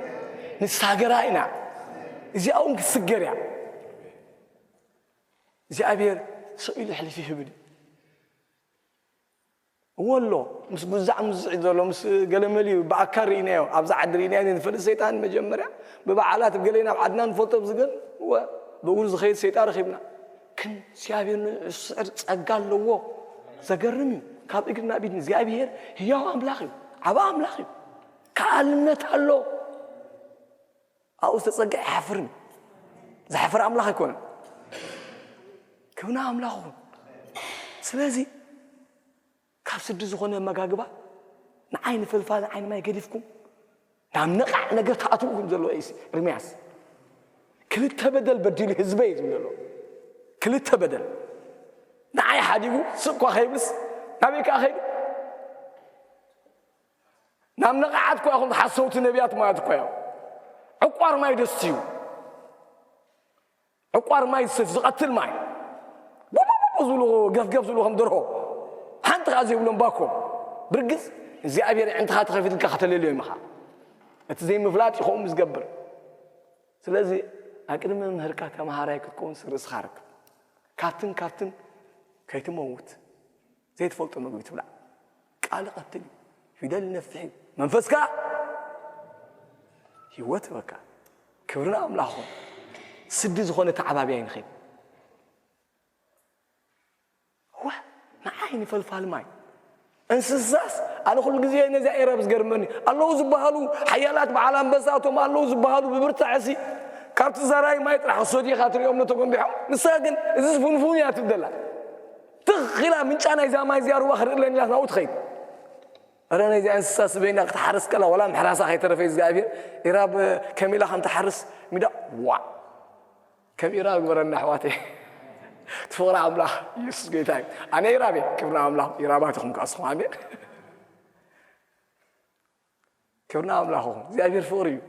ንሳገራ ኢና። እዚኣ እውን ክትስገር እያ። እግዚኣብሔር ስቕ ኢሉ ሕልፊ ይህብል እዩ። እወ ኣሎ ምስ ጉዛዕ ሙዝዕ እዩ ዘሎ ምስ ገለመል እዩ ብኣካል ርኢናዮ ኣብዚ ዓዲ ርኢናዮ ንፈልጥ ሰይጣን መጀመርያ ብበዓላት ገለ ናብ ዓድና ንፈልጦ ዝገል እወ ብእግሩ ዝኸይድ ሰይጣን ረኺብና ግን እግዚኣብሔር ንስዕር ጸጋ ኣለዎ። ዘገርም እዩ። ካብ እግሪ ናብ ኢድ እግዚኣብሔር ህያው ኣምላኽ እዩ። ዓባ ኣምላኽ እዩ። ከኣልነት ኣሎ። ኣብኡ ዝተጸግዐ ኣይሓፍርን። ዘሕፍር ኣምላኽ ኣይኮነን። ክብና ኣምላኽ ይኹን። ስለዚ ካብ ስዲ ዝኾነ ኣመጋግባ ንዓይ ንፈልፋል ንዓይ ንማይ ገዲፍኩም ናብ ነቓዕ ነገር ተኣትዉ ኢኹም ዘለዎ ኤርምያስ። ክልተ በደል በዲሉ ህዝበይ እዩ ዝብል ዘሎ። ክልተ በደል ንዓይ ሓዲጉ ስቕ እኳ ከይብልስ ናበይ ከኣ ከይዱ? ናብ ነቓዓት እኳ ኢኹም ሓሰውቲ ነቢያት ማለት እኳ እዮም። ዕቋር ማይ ደስትዩ። ዕቋር ማይ ዝሰት ዝቐትል ማይ። ቡቡቡ ዝብሉ ገፍገፍ ዝብሉ ከም ደርሆ። ሓንቲ ከኣ ዘይብሎም ባኮ። ብርግጽ እግዚኣብሔር ዕንትኻ ተኸፊትልካ ከተለልዮም ኢኻ። እቲ ዘይምፍላጥ ይኸውን ዝገብር። ስለዚ ኣቅድሚ መምህርካ ተምሃራይ ክትከውን ርእስኻ ርክብ። ካብትን ካብትን ከይትመውት ዘይትፈልጦ ምግቢ ትብላዕ። ቃል ይቐትል እዩ። ፊደል ይነፍሕ እዩ። መንፈስ ከኣ ህይወት ይህበካ። ክብሪ ንኣምላኽ ይኹን። ስዲ ዝኾነ ተዓባብያ ይንኸይድ። ዋ ንዓይ ንፈልፋል ማይ እንስሳስ ኣነ ኩሉ ግዜ ነዚኣ ኤረብ ዝገርመኒ ኣለዉ ዝበሃሉ ሓያላት በዓል ኣንበሳ እቶም ኣለዉ ዝበሃሉ ብብርታዐሲ ካብቲ ዘራይ ማይ ጥራሕ ክሰትዩ ኢኻ ትሪኦም ነተጎንቢሖም ንሳ ግን እዚ ፍንፉን እያ ትብደላ ትኽ ኢላ ምንጫ ናይዛ ማይ እዚኣ ሩባ ክርኢ ኣለኒ ኢላ ናብኡ ትኸይድ እረ ናይዚኣ እንስሳ ስበይና ክትሓርስ ከላ ወላ ምሕራሳ ከይተረፈ እግዚኣብሔር ኢራብ ከመይ ኢላ ከም ትሓርስ ሚዳ ዋዕ ከም ኢራብ ግበረና ኣሕዋተይ እቲ ፍቕሪ ኣምላኽ ኢየሱስ ጎይታ እዩ ኣነ ኢራብ እየ ክብሪ ኣምላኽ ኢራባት ኢኹም ከኣስኹም ኣሜን ክብርና ኣምላኽ ይኹን። እግዚኣብሔር ፍቕሪ እዩ።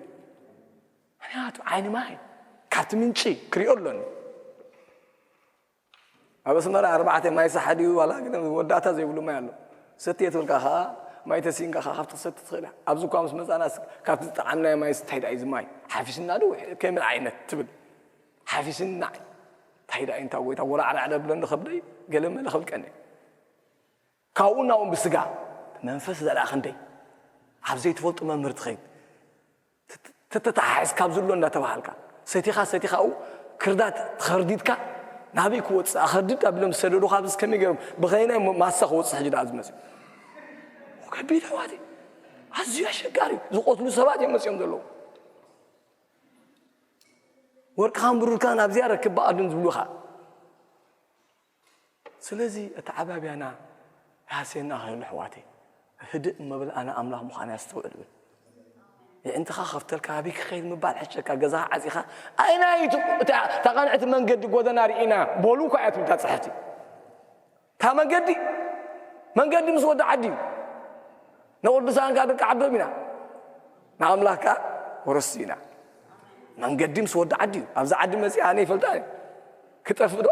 ምኽንያቱ ዓይኒ ማይ ካብቲ ምንጪ ክሪኦ ኣሎኒ። ኣብ ኣስመራ ኣርባዕተ ማይ ሳሓ ድዩ ዋላ ግን መወዳእታ ዘይብሉ ማይ ኣሎ። ሰትየ ትብልካ ኸዓ ማይ ተሲእንካ ኸዓ ካብቲ ክሰቲ ትኽእል ኢኻ። ኣብዚ እኳ ምስ መጻና ስ-፣ ካብቲ ዝጠዓምናዮ ማይ ስ-፣ እንታይ ደኣ እዩ እዚ ማይ? ሓፊስና ዶ? ከመይ ዓይነት ትብል? ሓፊስና። እንታይ ደኣ እዩ እንታ ጎይታ ወራዕራዕ ደብለኒ ከብደይ ገለ መለ ከብልቀኒ። ካብኡ ናብኡ ብስጋ ብመንፈስ ዘላ ክንደይ ኣብ ዘይትፈልጡ መምህር ትኸይድ። ተተተሓሒዝ ካብ ዝሎ እንዳተባሃልካ ሰቲኻ ሰቲኻኡ ክርዳት ተኸርዲድካ ናበይ ክወፅእ ኣኸርድድ ኣቢሎም ዝሰደዱኻ ኣብዚ ከመይ ገይሮም ብኸይናይ ማሳ ክወፅእ ሕጂ ደኣ ዝመፅእ ከቢድ ኣሕዋት ኣዝዩ ኣሸጋሪ እዩ። ዝቆትሉ ሰባት እዮም መፅኦም ዘለዉ። ወርቅኻን ብሩርካን ኣብዚኣ ረክብ ብኣዱን ዝብሉኻ። ስለዚ እቲ ዓባብያና ይሃስየና ከይሉ ኣሕዋተይ ህድእ እመብል ኣነ ኣምላኽ ምዃን ኣስተውዕል ብል። የዕንትኻ ከፍተልካ ኣበይ ክኸይድ ምባል ሕሸካ ገዛኻ ዓፂኻ ኣይናይ እታ ቃንዕቲ መንገዲ ጎደና ርኢና በሉ እኳ እያ ትብል እታ ፅሕፍቲ። እታ መንገዲ መንገዲ ምስ ወዲ ዓዲ እዩ። ንቕዱሳን ከዓ ደቂ ዓዶም ኢና። ንኣምላኽ ከዓ ወረስቲ ኢና። መንገዲ ምስ ወዲ ዓዲ እዩ። ኣብዚ ዓዲ መፂኣ ኣነ ይፈልጣ እየ። ክጠፍእ ዶ?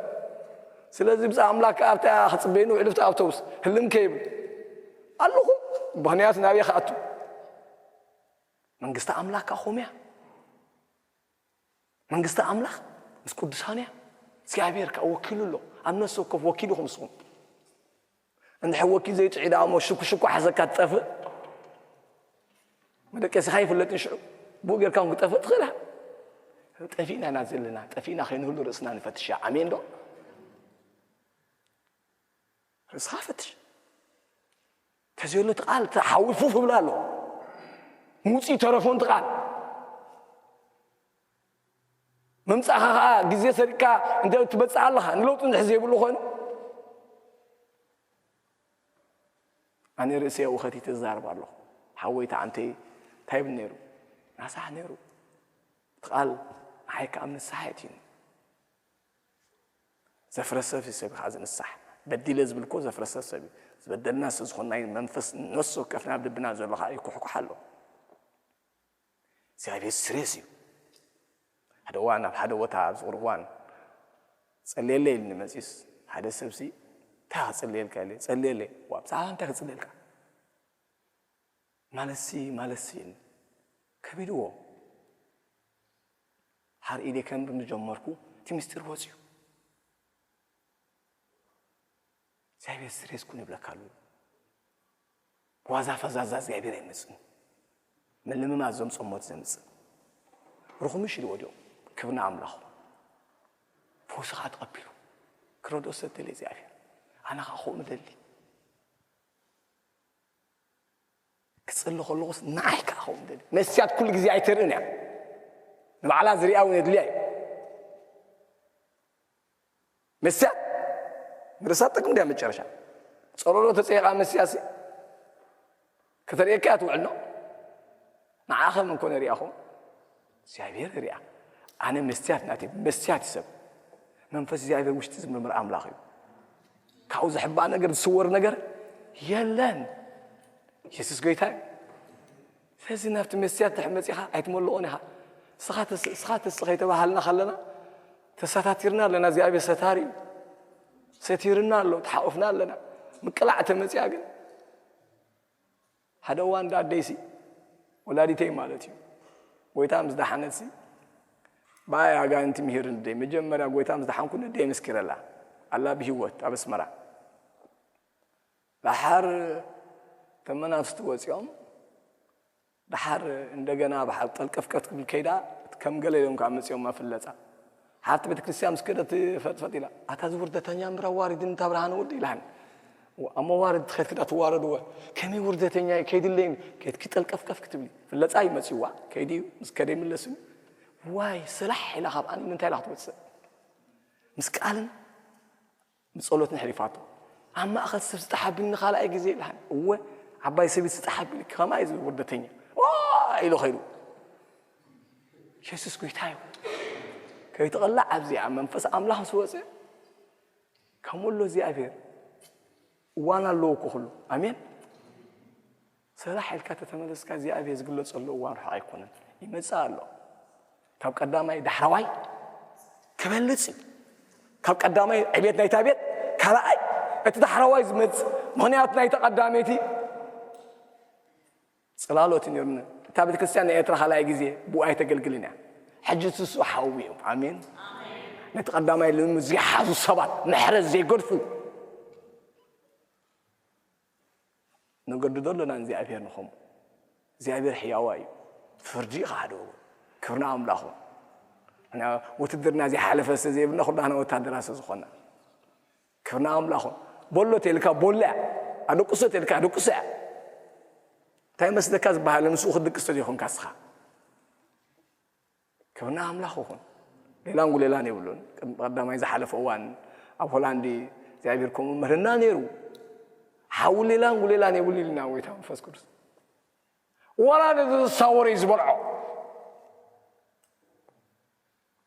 ስለዚ ብፃ ኣምላክ ኣብታ ክፅበይኒ ውዕል ኣብታ ኣውቶቡስ ህልም ከይብል ኣለኹ። ምኽንያት ናበይ ክኣቱ መንግስቲ ኣምላክ ከኣ ከምኡ እያ። መንግስቲ ኣምላክ ምስ ቅዱሳን እያ። እግዚኣብሔር ከኣ ወኪሉ ኣሎ። ኣብ ነፍሲ ወከፍ ወኪልኹም ንስኹም እንድሕር ወኪል ዘይጥዒ ደኣ እሞ ሽኩሽኩ ሓዘካ ትጠፍእ። መደቀሲኻ ይፍለጥን ሽዑ ብኡ ጌርካ እውን ክጠፍእ ትኽእል ኢኻ። ጠፊእና ኢና ዘለና፣ ጠፊእና ከይንህሉ ርእስና ንፈትሽ። ኣሜን ዶ? ርእስኻ ፈትሽ። ተዘየሎ እቲ ቃል፣ እቲ ሓዊ ፉፍ ይብላ ኣሎ። ምውፂእ ተረፎ እቲ ቃል። ምምፃእኻ ኸዓ ግዜ ሰሪቕካ እንተ ትመፅእ ኣለኻ፣ ንለውጢ እንድሕር ዘይብሉ ኮይኑ፣ ኣነ ርእሰይ ኣብኡ ኸቲተ እዛረብ ኣለኹ። ሓወይ ተዓንተይ እንታይ ይብል ነይሩ? ናሳሕ ነይሩ። እቲ ቃል ንዓይ ከኣ ኣብ ንስሓ የእትዩኒ። ዘፍረሰ ሰብ እዩ ከዓ ዝንሳሕ። በዲለ ዝብል እኮ ዘፍረሰ ሰብ እዩ። ዝበደልና ስለ ዝኾንና እዩ። መንፈስ ነፍሲ ወከፍና ኣብ ልብና ዘሎ ከዓ ይኩሕኩሕ ኣሎ። እግዚኣብሔር ስሬስ እዩ። ሓደ እዋን ኣብ ሓደ ቦታ ኣብ ዝቕርብ እዋን ጸልየለይ ኢልኒ መጺስ ሓደ ሰብሲ እንታይ ክጽልየልካ ኢለ ጸልየለይ። ዋ ብዛዕባ እንታይ ክጽልየልካ? ማለትሲ ማለትሲ ኢልኒ ከቢድዎ። ሓር ኢደ ከንብብ ምስ ጀመርኩ እቲ ምስጢር ወጽዩ። እግዚኣብሔር ስሬስ ኩን ይብለካ ኣሎ። ብዋዛ ፈዛዛ እግዚኣብሔር ኣይመጽእን። ምልምማት ዘምጽኦ ሞት ዘምጽእ። ርኹምሽ ኢሉ ወዲቑ። ክብሪ ንኣምላኹ። ፈውስኻ ተቐቢሉ። ክረድኦ ሰብ ደልየ እግዚኣብሔር። ኣነ ኸዓ ከምኡ ደሊ። ክጽሊ ከለኹስ ንዓይ ከኣ ከምኡ ደሊ። መስትያት ኩሉ ግዜ ኣይተርእን እያ። ንባዕላ ዝሪኣ እውን የድልያ እዩ። መስትያት ንርእሳ ትጠቅም ድያ መጨረሻ? ጸሎሎ ተጸይቓ መስትያትሲ ከተርእየካ እያ ትውዕል ነው። ንዓኸ መን ኮነ ሪኣኹም? እግዚኣብሔር ሪኣ። ኣነ መስትያት ናተይ መስትያት እዩ ሰብ። መንፈስ እግዚኣብሔር ውሽጢ ዝምርምር ኣምላኽ እዩ። ካብኡ ዝሕባእ ነገር ዝስወር ነገር የለን። የሱስ ጎይታ እዩ። ስለዚ ናብቲ መስትያት ድሕር መጺኻ ኣይትመልኦን ኢኻ። ስኻ ተስ-፣ ስኻ ተስ-፣ ከይተባሃልና ከለና ተሰታቲርና ኣለና። እግዚኣብሔር ሰታሪ እዩ። ሰቲርና ኣሎ፣ ተሓቑፍና ኣለና። ምቅላዕ ተመጺኣ ግን ሓደ እዋን እንዳ ኣደይሲ ወላዲተይ ማለት እዩ። ጎይታ ምስ ደሓነትሲ ብኣይ ኣጋንንቲ ምሂር ንደይ። መጀመርያ ጎይታ ምስ ደሓንኩ ንደይ መስኪረላ ኣላ ብህይወት ኣብ ኣስመራ። ደሓር ተመናትስቲ ወጺኦም፣ ደሓር እንደገና ብሓ-፣ ጠልቀፍቀፍ ክብል ከይዳ፣ ከም ገለ ኢሎም ከዓ መጺኦም ኣፍለጻ። ሓንቲ ቤተ ክርስቲያን ምስ ከደት ፈጥፈጥ ኢላ፣ "ኣታ እዚ ውርደተኛ እምበር ኣዋሪድኒ እታ ብርሃነ ወዲ" ኢላኒ። ኣብ መዋርድ ትኸድኪ ዳ ትዋረድወ፣ ከመይ ውርደተኛ እዩ፣ ከይድለይን ከድኪ ጠልቀፍቀፍ ክትብሊ። ፍለጻ እዩ መጺዋ፣ ከይዲ እዩ፣ ምስ ከደ ይምለስ እዩ። ዋይ፣ ሰላሕ ኢላ ካብ ኣነ ምንታይ ኢላ ክትወጽእ? ምስ ቃልን ብጸሎት ነሕሊፋቶ። ኣብ ማእኸል ሰብ ስጣሕ ኣቢልኒ ካልኣይ ግዜ ኢልሃኒ። እወ፣ ዓባይ ሰበይቲ ስጣሕ ኣቢልኪ፣ ከማይ እዚ ውርደተኛ። ዋ! ኢሉ ኸይዱ። የሱስ ጎይታ እዩ። ከይትቕላዕ ኣብዚኣ መንፈስ ኣምላኽ ምስ ወጸ፣ ከምኡ ኣሎ እግዚኣብሔር። እዋን ኣለዎ እኮ ኩሉ። ኣሜን። ሰላሕ ኢልካ ተተመለስካ እግዚኣብሔር ዝግለጸሉ እዋን ርሑቕ ኣይኮነን። ይመጽእ ኣሎ። ካብ ቀዳማይ ዳሕረዋይ ክበልጽ እዩ። ካብ ቀዳማይ ዕቤት ናይታ ቤት ካልኣይ እቲ ዳሕረዋይ ዝመጽእ። ምኽንያቱ ናይታ ቀዳመይቲ ጽላሎት እዩ ነይሩና። እታ ቤተ ክርስቲያን ናይ ኤርትራ ካልኣይ ግዜ ብኡ ኣይተገልግልን እያ። ሕጂ ትሱ ሓዊ እዩ። ኣሜን። ነቲ ቀዳማይ ልምምድ ዝሓዙ ሰባት፣ ምሕረት ዘይገድፉ፣ ነገድዶ ኣለና ንእግዚኣብሔር ንኸምኡ። እግዚኣብሔር ሕያዋ እዩ። ፍርዲ እዩ ሓደ ወገን። ክብርና ኣምላኹ። እና ውትድርና ዘይሓለፈ ስለ ዘይብልና ኩላህና ወታደራ ስለ ዝኾና። ክብርና ኣምላኹ። ቦሎ ተልካ ቦላ እያ። ኣደቁሶ ተልካ ኣደቁሶ እያ። እንታይ መስለካ ዝበሃል ምስኡ ክትድቅስ ተዘይኮንካ እስኻ። ክብርና ኣምላኽ ይኹን። ሌላን ጉሌላን የብሉን። ቅድሚ ቀዳማይ ዝሓለፈ እዋን ኣብ ሆላንድ እግዚኣብሔር ከምኡ ምህርና ነይሩ። ሓዊ ሌላን ጉሌላን የብሉ ኢልና ጎይታ መንፈስ ቅዱስ። ዋላ ነዚ ዝሳወረ እዩ ዝበልዖ።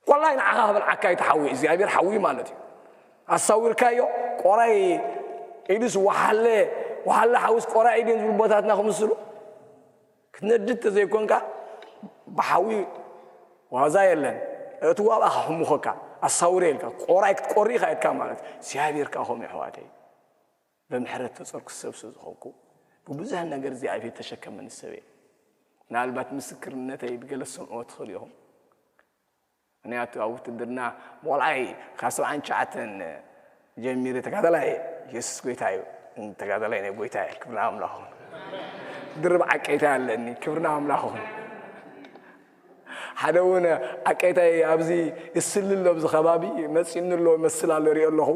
ዋላ ንዓኻ ክበልዓካ እዩ እቲ ሓዊ፣ እግዚኣብሔር ሓዊ ማለት እዩ። ኣሳዊርካዮ ቆራይ ኢዱስ ወሓለ፣ ወሓለ ሓዊስ ቆራይ ኢድን ዝብሉ ቦታትና ክምስሉ ክትነድድ ተዘይኮንካ ብሓዊ ዋዛ የለን። እቲ ዋብኣ ከሕሙኸካ ኣሳውረ ኢልካ ቆራይ ክትቆሪ ኢኻ ኢልካ ማለት እዩ። እግዚኣብሔር ከኣ ከምኡ የሕዋተይ። ብምሕረት ተጸርኩ ሰብ ስለ ዝኾንኩ ብብዙሕ ነገር እግዚኣብሔር ተሸከመኒ ሰብ እየ። ምናልባት ምስክርነተይ ብገለ ትሰምዕዎ ትኽእሉ ኢኹም። ምኽንያቱ ኣብ ውትድርና ቆልዓይ ካብ ሰብዓን ትሽዓተን ጀሚረ ተጋዳላይ እየ። የሱስ ጎይታ እዩ። ተጋዳላይ ናይ ጎይታ እየ። ክብሪ ኣምላኽ ይኹን። ድርብ ዓቀይታ ኣለኒ። ክብሪ ኣምላኽ ይኹን። ሓደ እውን ዓቀይታይ ኣብዚ ይስልል ኣሎ፣ ኣብዚ ከባቢ መፂእኒ ኣሎ፣ ይመስል ኣሎ፣ ይሪኦ ኣለኹ።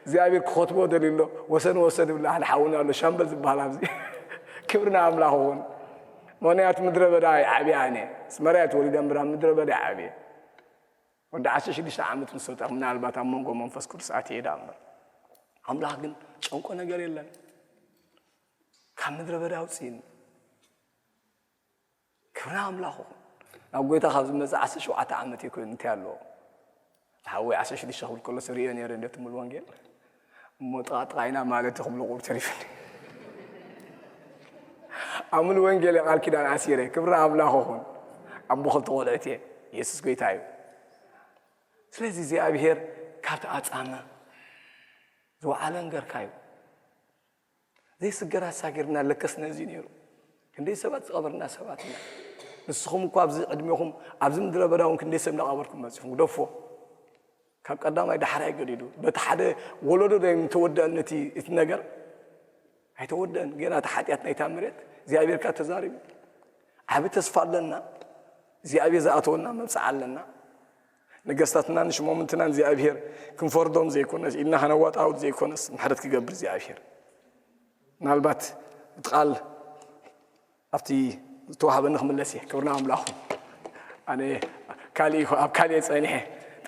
እግዚኣብሔር ክኸትቦ ደልዩ ኣሎ። ወሰን ወሰን ይብላ፣ ሓደ ሓውና ኣሎ፣ ሻምበል ዝበሃል ኣብዚ። ክብሪ ንኣምላኽ ይኹን። ምኽንያቱ ምድረ በዳ ይዓብየ ኣነ። ኣስመራ እየ ተወሊደ እምበር ኣብ ምድረ በዳ ይዓብየ። ወዲ ዓሰርተ ሽዱሽተ ዓመት ምስ ወጣ ምናልባት ኣብ መንጎ መንፈስ ቅዱስ ኣትየ እየ ደኣ እምበር። ኣምላኽ ግን ጨንቆ ነገር የለን። ካብ ምድረ በዳ ኣውፅእኒ። ክብሪ ኣምላኽ ይኹን። ናብ ጎይታ ካብ ዝመፅእ ዓሰርተ ሸውዓተ ዓመት እዩ ኮይኑ እንታይ ኣለዎ? ሓወይ ዓሰርተ ሽዱሽተ ክብል ከሎ ስርእዮ ነይረ እንደ ትምል ወንጌል። እሞ ጥቓጥቓ ኢና ማለት እዩ ክብሉ ቁብ ተሪፍኒ። ኣምል ወንጌል ቃል ኪዳን ኣሲረ። ክብሪ ኣምላኽ ይኹን። ኣቦ ክልተ ቆልዑት እየ። የሱስ ጎይታ እዩ። ስለዚ እግዚኣብሔር ካብቲ ኣጻመ ዝወዓለ እንገርካ እዩ። ዘይስገር ኣሳጊርና ለከስ ነዚ ነይሩ። ክንደይ ሰባት ዝቐበርና ሰባት ኢና። ንስኹም እኳ ኣብዚ ዕድሜኹም ኣብዚ ምድረ በዳ እውን ክንደይ ሰብ እናቐበርኩም መጺኹም። ግደፎ። ካብ ቀዳማይ ዳሕራይ ገዲዱ። በቲ ሓደ ወለዶ ዶ ኣይምተወደአን እቲ፣ እቲ ነገር? ኣይተወደአን። ገና እቲ ሓጢኣት ናይታ መሬት እግዚኣብሔር ከኣ ተዛሪቡ። ዓቢ ተስፋ ኣለና። እግዚኣብሔር ዝኣተወና መብጽዓ ኣለና። ነገስታትናን ሽሞምንትናን እግዚኣብሔር ክንፈርዶም ዘይኮነስ፣ ኢድና ከነዋጣውጥ ዘይኮነስ፣ ምሕረት ክገብር እግዚኣብሔር። ምናልባት እቲ ቃል ኣብቲ ዝተዋህበኒ ክምለስ እየ። ክብርና ኣምላኹ። ኣነ ካልእ ይኹ-፣ ኣብ ካልእ ጸኒሐ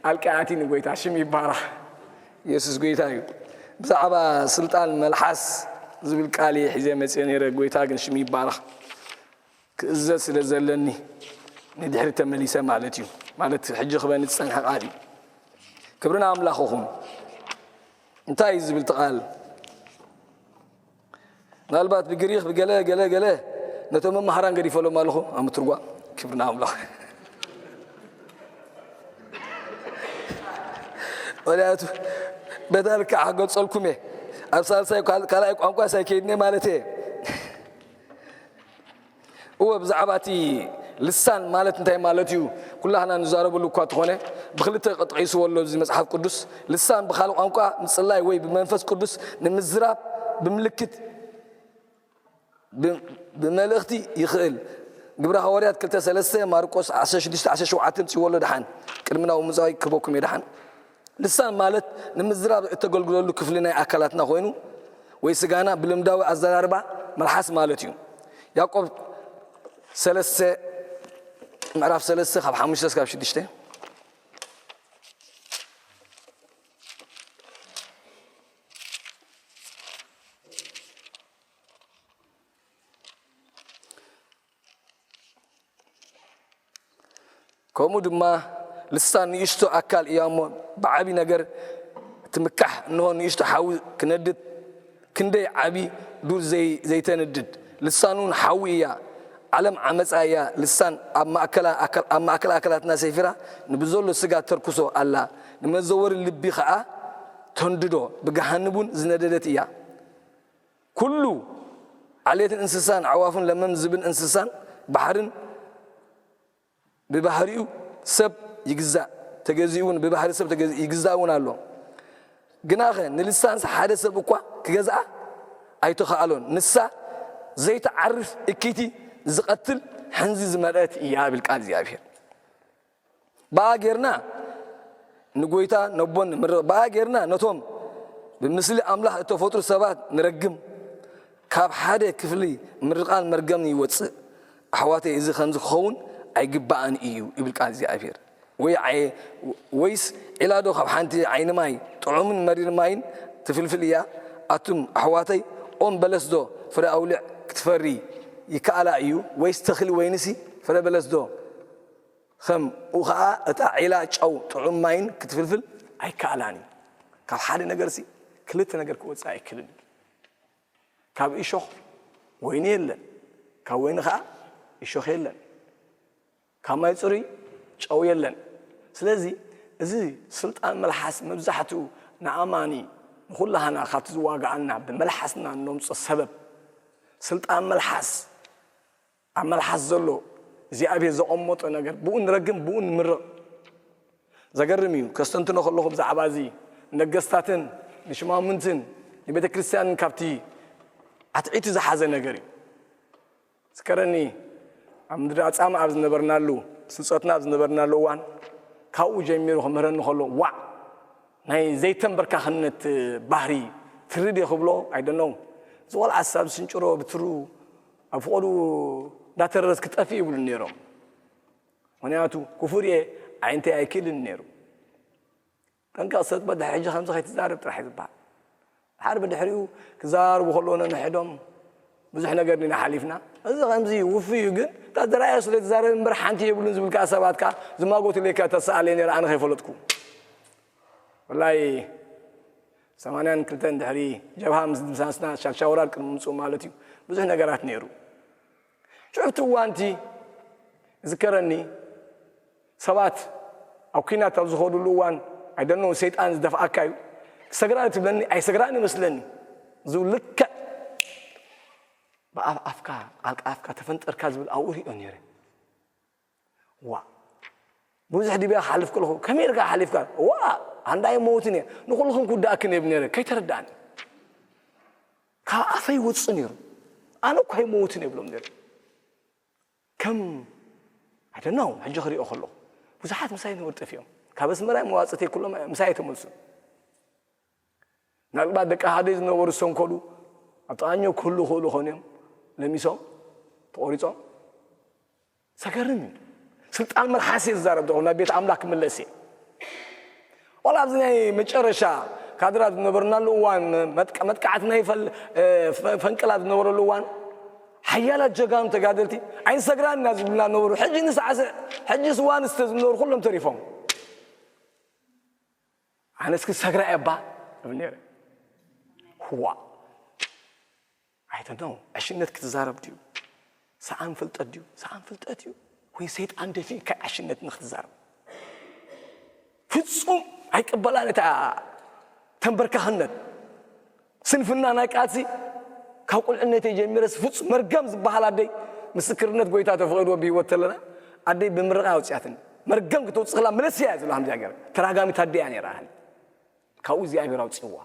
ጣልቃ ኣትኒ ጎይታ ሽም ይባረኽ። ኢየሱስ ጎይታ እዩ። ብዛዕባ ስልጣን መልሓስ ዝብል ቃል እየ ሒዘ መጽየ ነይረ። ጎይታ ግን ሽም ይባረኽ። ክእዘዝ ስለ ዘለኒ ንድሕሪ ተመሊሰ ማለት እዩ። ማለት ሕጂ ክበኒ ዝጸንሐ ቃል እዩ። ክብርና ኣምላኽ ይኹን። እንታይ እዩ ዝብል እቲ ቃል? ምናልባት ብግሪኽ ብገለ ገለ ገለ ነቶም መማህራን ገዲፈሎም ኣለኹ ኣብ ምትርጓም። ክብርና ኣምላኽ። ምኽንያቱ በታ ልክዕ ኣገጸልኩም እየ። ኣብ ሳልሳይ ካል-፣ ካልኣይ ቋንቋ ሳይከይድኒ ማለት እየ። እወ፣ ብዛዕባ እቲ ልሳን ማለት እንታይ ማለት እዩ? ኩላህና ንዛረበሉ እኳ ተኾነ፣ ብክልተ ተጠቒስዎ ኣሎ እዚ መጽሓፍ ቅዱስ። ልሳን ብኻልእ ቋንቋ ምጽላይ ወይ ብመንፈስ ቅዱስ ንምዝራብ ብምልክት ብ-፣ ብመልእኽቲ ይኽእል። ግብረ ሃዋርያት ክልተ ሰለስተ፣ ማርቆስ ዓሰርተ ሽዱሽተ ዓሰርተ ሸውዓተ ምጽእዎ ኣሎ ደሓን። ቅድሚ ናብኡ ምጻይ ክህበኩም እየ ደሓን። ልሳን ማለት ንምዝራብ እተገልግለሉ ክፍሊ ናይ ኣካላትና ኮይኑ፣ ወይ ስጋና ብልምዳዊ ኣዘራርባ መልሓስ ማለት እዩ። ያዕቆብ ሰለስተ፣ ምዕራፍ ሰለስተ ካብ ሓሙሽተ እስካብ ሽዱሽተ። ከምኡ ድማ ልሳን ንእሽቶ ኣካል እያ እሞ ብዓቢ ነገር ትምካሕ። እንሆ ንእሽቶ ሓዊ ክነድድ ክንደይ ዓቢ ዱር ዘይ-፣ ዘይተንድድ። ልሳን እውን ሓዊ እያ። ዓለም ዓመፃ እያ። ልሳን ኣብ ማእከላ ኣካል- ኣብ ማእከል ኣካላትና ሰፊራ ንብዘሎ ስጋ ተርኩሶ ኣላ። ንመዘወሪ ልቢ ኸዓ ተንድዶ፣ ብገሃንብ እውን ዝነደደት እያ። ኩሉ ዓሌትን እንስሳን ኣዕዋፍን ለመም ዝብል እንስሳን ባሕርን ብባህሪኡ ሰብ ይግዛእ፣ ተገዚኡ እውን ብባህሪ ሰብ ተገዚ- ይግዛእ እውን ኣሎ። ግናኸ ንልሳንስ ሓደ ሰብ እኳ ክገዝኣ ኣይተኻእሎን። ንሳ ዘይትዓርፍ እኪይቲ ዝቐትል ሕንዚ ዝመልአት እያ ይብል ቃል እግዚኣብሔር። ብኣ ጌርና ንጎይታ ነቦን ምርቕ ብኣ ጌርና ነቶም ብምስሊ ኣምላኽ እተፈጥሩ ሰባት ንረግም። ካብ ሓደ ክፍሊ ምርቓን መርገምን ይወፅእ። ኣሕዋተይ፣ እዚ ከምዚ ክኸውን ኣይግባእን እዩ ይብል ቃል እግዚኣብሔር። ወይ ዓየ- ወይስ ዒላ ዶ ካብ ሓንቲ ዓይኒ ማይ፣ ጥዑምን መሪር ማይን ትፍልፍል እያ? ኣቱም ኣሕዋተይ፣ ኦም በለስ ዶ ፍረ ኣውሊዕ ክትፈሪ ይከኣላ እዩ? ወይስ ተኽሊ ወይንሲ ፍረ በለስ ዶ ከም ኡ ኸዓ እታ ዒላ ጨው ጥዑም ማይን ክትፍልፍል ኣይከኣላን እዩ። ካብ ሓደ ነገርሲ ክልተ ነገር ክወፅእ ኣይክልን እዩ። ካብ እሾኽ ወይኒ የለን፣ ካብ ወይኒ ኸዓ እሾኽ የለን፣ ካብ ማይ ፅሩይ ጨው የለን። ስለዚ እዚ ስልጣን መልሓስ መብዛሕትኡ ንኣማኒ ንኹላህና ካብቲ ዝዋግኣና ብመልሓስና እነምፅኦ ሰበብ ስልጣን መልሓስ ኣብ መልሓስ ዘሎ እግዚኣብሔር ዘቐመጦ ነገር ብኡ ንረግም ብኡ ንምርቕ። ዘገርም እዩ። ከስተንትኖ ከለኹ ብዛዕባ እዚ ነገስታትን ንሽማምንትን ንቤተ ክርስቲያንን ካብቲ ኣትዒቱ ዝሓዘ ነገር እዩ። ዝከረኒ ኣብ ምድሪ ኣጻማ ኣብ ዝነበርናሉ ስልጸትና ኣብ ዝነበርናሉ እዋን ካብኡ ጀሚሩ ክምህረኒ ከሎ ዋዕ ናይ ዘይተንበርካኽነት ባህሪ ትርድ ክብሎ ኣይደነው። እዚ ቆልዓ ሳብ ስንጭሮ ብትሩ ኣብ ፍቐዱ እንዳተረረስ ክጠፍእ ይብሉ ነይሮም። ምክንያቱ ክፉር እየ ዓይንተይ ኣይክእልን ነይሩ። ጠንቀቕ ሰጥበ ድሕሪ ሕጂ ከምዚ ከይትዛረብ ጥራሕ እዩ ዝበሃል። ድሓር ብድሕሪኡ ክዛረቡ ከለዉ ነንሕዶም ብዙሕ ነገር ኢና ሓሊፍና። እዚ ከምዚ ውፉይ እዩ ግን እታ ዝረኣዮ ስለ ትዛረብ እምበር ሓንቲ የብሉን ዝብል ከዓ ሰባት ከዓ ዝማጎትለይ ከዓ ተሰኣለይ ነይረ ኣነ ከይፈለጥኩ። ወላይ ሰማንያን ክልተን ድሕሪ ጀብሃ ምስ ድምሳስና ሻልሻውራር ቅድሚ ምምፅኡ ማለት እዩ ብዙሕ ነገራት ነይሩ። ሽዑ እቲ እዋንቲ ዝከረኒ ሰባት ኣብ ኲናት ኣብ ዝኸዱሉ እዋን ኣይደኖ ሰይጣን ዝደፍኣካ እዩ ክሰግራ ትብለኒ ኣይሰግራን ይመስለኒ ዝብል ልክዕ ብኣፍ ኣፍካ ቃልቃ ኣፍካ ተፈንጠርካ ዝብል ኣብኡ ሪኦ ነይረ። ዋ ብዙሕ ድብያ ክሓልፍ ከለኹ ከመይ ኢልካ ሓሊፍካ ዋ ኣንዳ ኣይመውትን እየ ንኩልኹም ክውዳእክን የብል ነይረ ከይተረዳእኒ ካብ ኣፈይ ይወፅእ ነይሩ። ኣነ እኮ ኣይመውትን የብሎም ነይረ ከም ኣይደናው ሕጂ ክሪኦ ከለኹ ብዙሓት ምሳይ ነበሩ ጠፊኦም ካብ ኣስመራይ መዋፅእተይ ኩሎም ምሳይ ተመልሱ። ምናልባት ደቂ ሃደይ ዝነበሩ ዝሰንከሉ ኣብ ጥቓኞ ክህሉ ክእሉ ኾን እዮም ለሚሶም ተቖሪጾም። ዘገርም እዩ። ስልጣን መልሓስ እየ ዝዛረብ ዘለኹ ናብ ቤት ኣምላኽ ክምለስ እየ። ዋላ ኣብዚ ናይ መጨረሻ ካድራት ዝነበርናሉ እዋን መጥቃዕቲ ናይ ፈንቅላት ዝነበረሉ እዋን ሓያላት ጀጋኑ ተጋደልቲ ኣይንሰግራን ኢና ዝብልና ነበሩ ሕጂ ንስዓሰ ሕጂ ስዋ ንስተ ዝነበሩ ኩሎም ተሪፎም። ኣነስ ክሰግራ እየ እባ እብል ነይረ። ህዋ ኣይተነው ዕሽነት ክትዛረብ ድዩ? ሰኣን ፍልጠት ድዩ? ሰኣን ፍልጠት እዩ ወይ ሰይጣን ደፊእካ ዕሽነት ንክትዛረብ? ፍጹም ኣይቅበላን እታ ተንበርካኽነት። ስንፍና ናይ ቃልሲ ካብ ቁልዕነተይ ጀሚረስ ፍጹም መርገም ዝበሃል ኣደይ ምስክርነት ጎይታ ተፈቒድዎ ብህይወት ተለና ኣደይ ብምርቓ ኣውፅያትኒ። መርገም ክተውፅእ ከላ መለስያ እያ ዝብላ ከምዚኣ ገይራ ተራጋሚት ኣደይ እያ ነይራ። ካብኡ እግዚኣብሔር ኣውፅእዋ።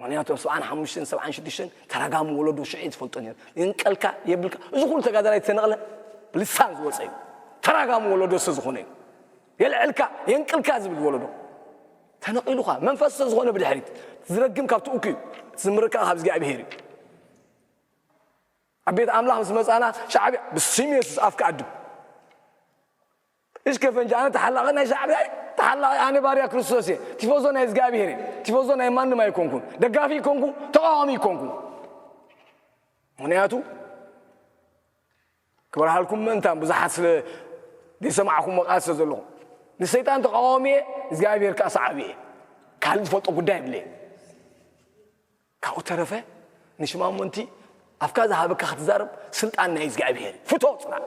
ምክንያቱ ኣብ ሰብዓን ሓሙሽተን ሰብዓን ሽዱሽተን ተራጋሚ ወለዶ ሽዑ ዝፈልጦ ነይሩ። የንቀልካ የብልካ እዚ ኩሉ ተጋዳላይ ዝተነቕለ ብልሳን ዝወፀ እዩ። ተራጋሚ ወለዶ ስለ ዝኾነ እዩ። የልዕልካ የንቅልካ ዝብል ወለዶ ተነቒሉኻ መንፈስ ስለ ዝኾነ ብድሕሪት ዝረግም ካብ ትኡኩ እዩ። ዝምርካ ካብ እግዚኣብሔር እዩ። ኣብ ቤት ኣምላኽ ምስ መጻና ሻዕብያ ብስም የሱስ ኣፍካ ኣድብ። እሽከ ፈንጂ ኣነ ተሓላቒ ናይ ሻዕብያ እየ። ተሓላቒ ኣነ ባርያ ክርስቶስ እየ። ቲፎዞ ናይ እግዚኣብሔር እየ። ቲፎዞ ናይ ማንም ኣይኮንኩን። ደጋፊ ይኮንኩ፣ ተቃዋሚ ይኮንኩ። ምክንያቱ ክበርሃልኩም ምእንታን ብዙሓት ስለ ዘይሰማዕኹም መቃል ስለ ዘለኹም ንሰይጣን ተቃዋሚ እየ፣ እግዚኣብሔር ከዓ ሰዓቢ እየ። ካልእ ዝፈልጦ ጉዳይ የብለየ። ካብኡ ተረፈ ንሽማሞንቲ ኣፍካ ዝሃበካ ክትዛረብ ስልጣን ናይ እግዚኣብሔር እዩ። ፍቶ ጽናዕ።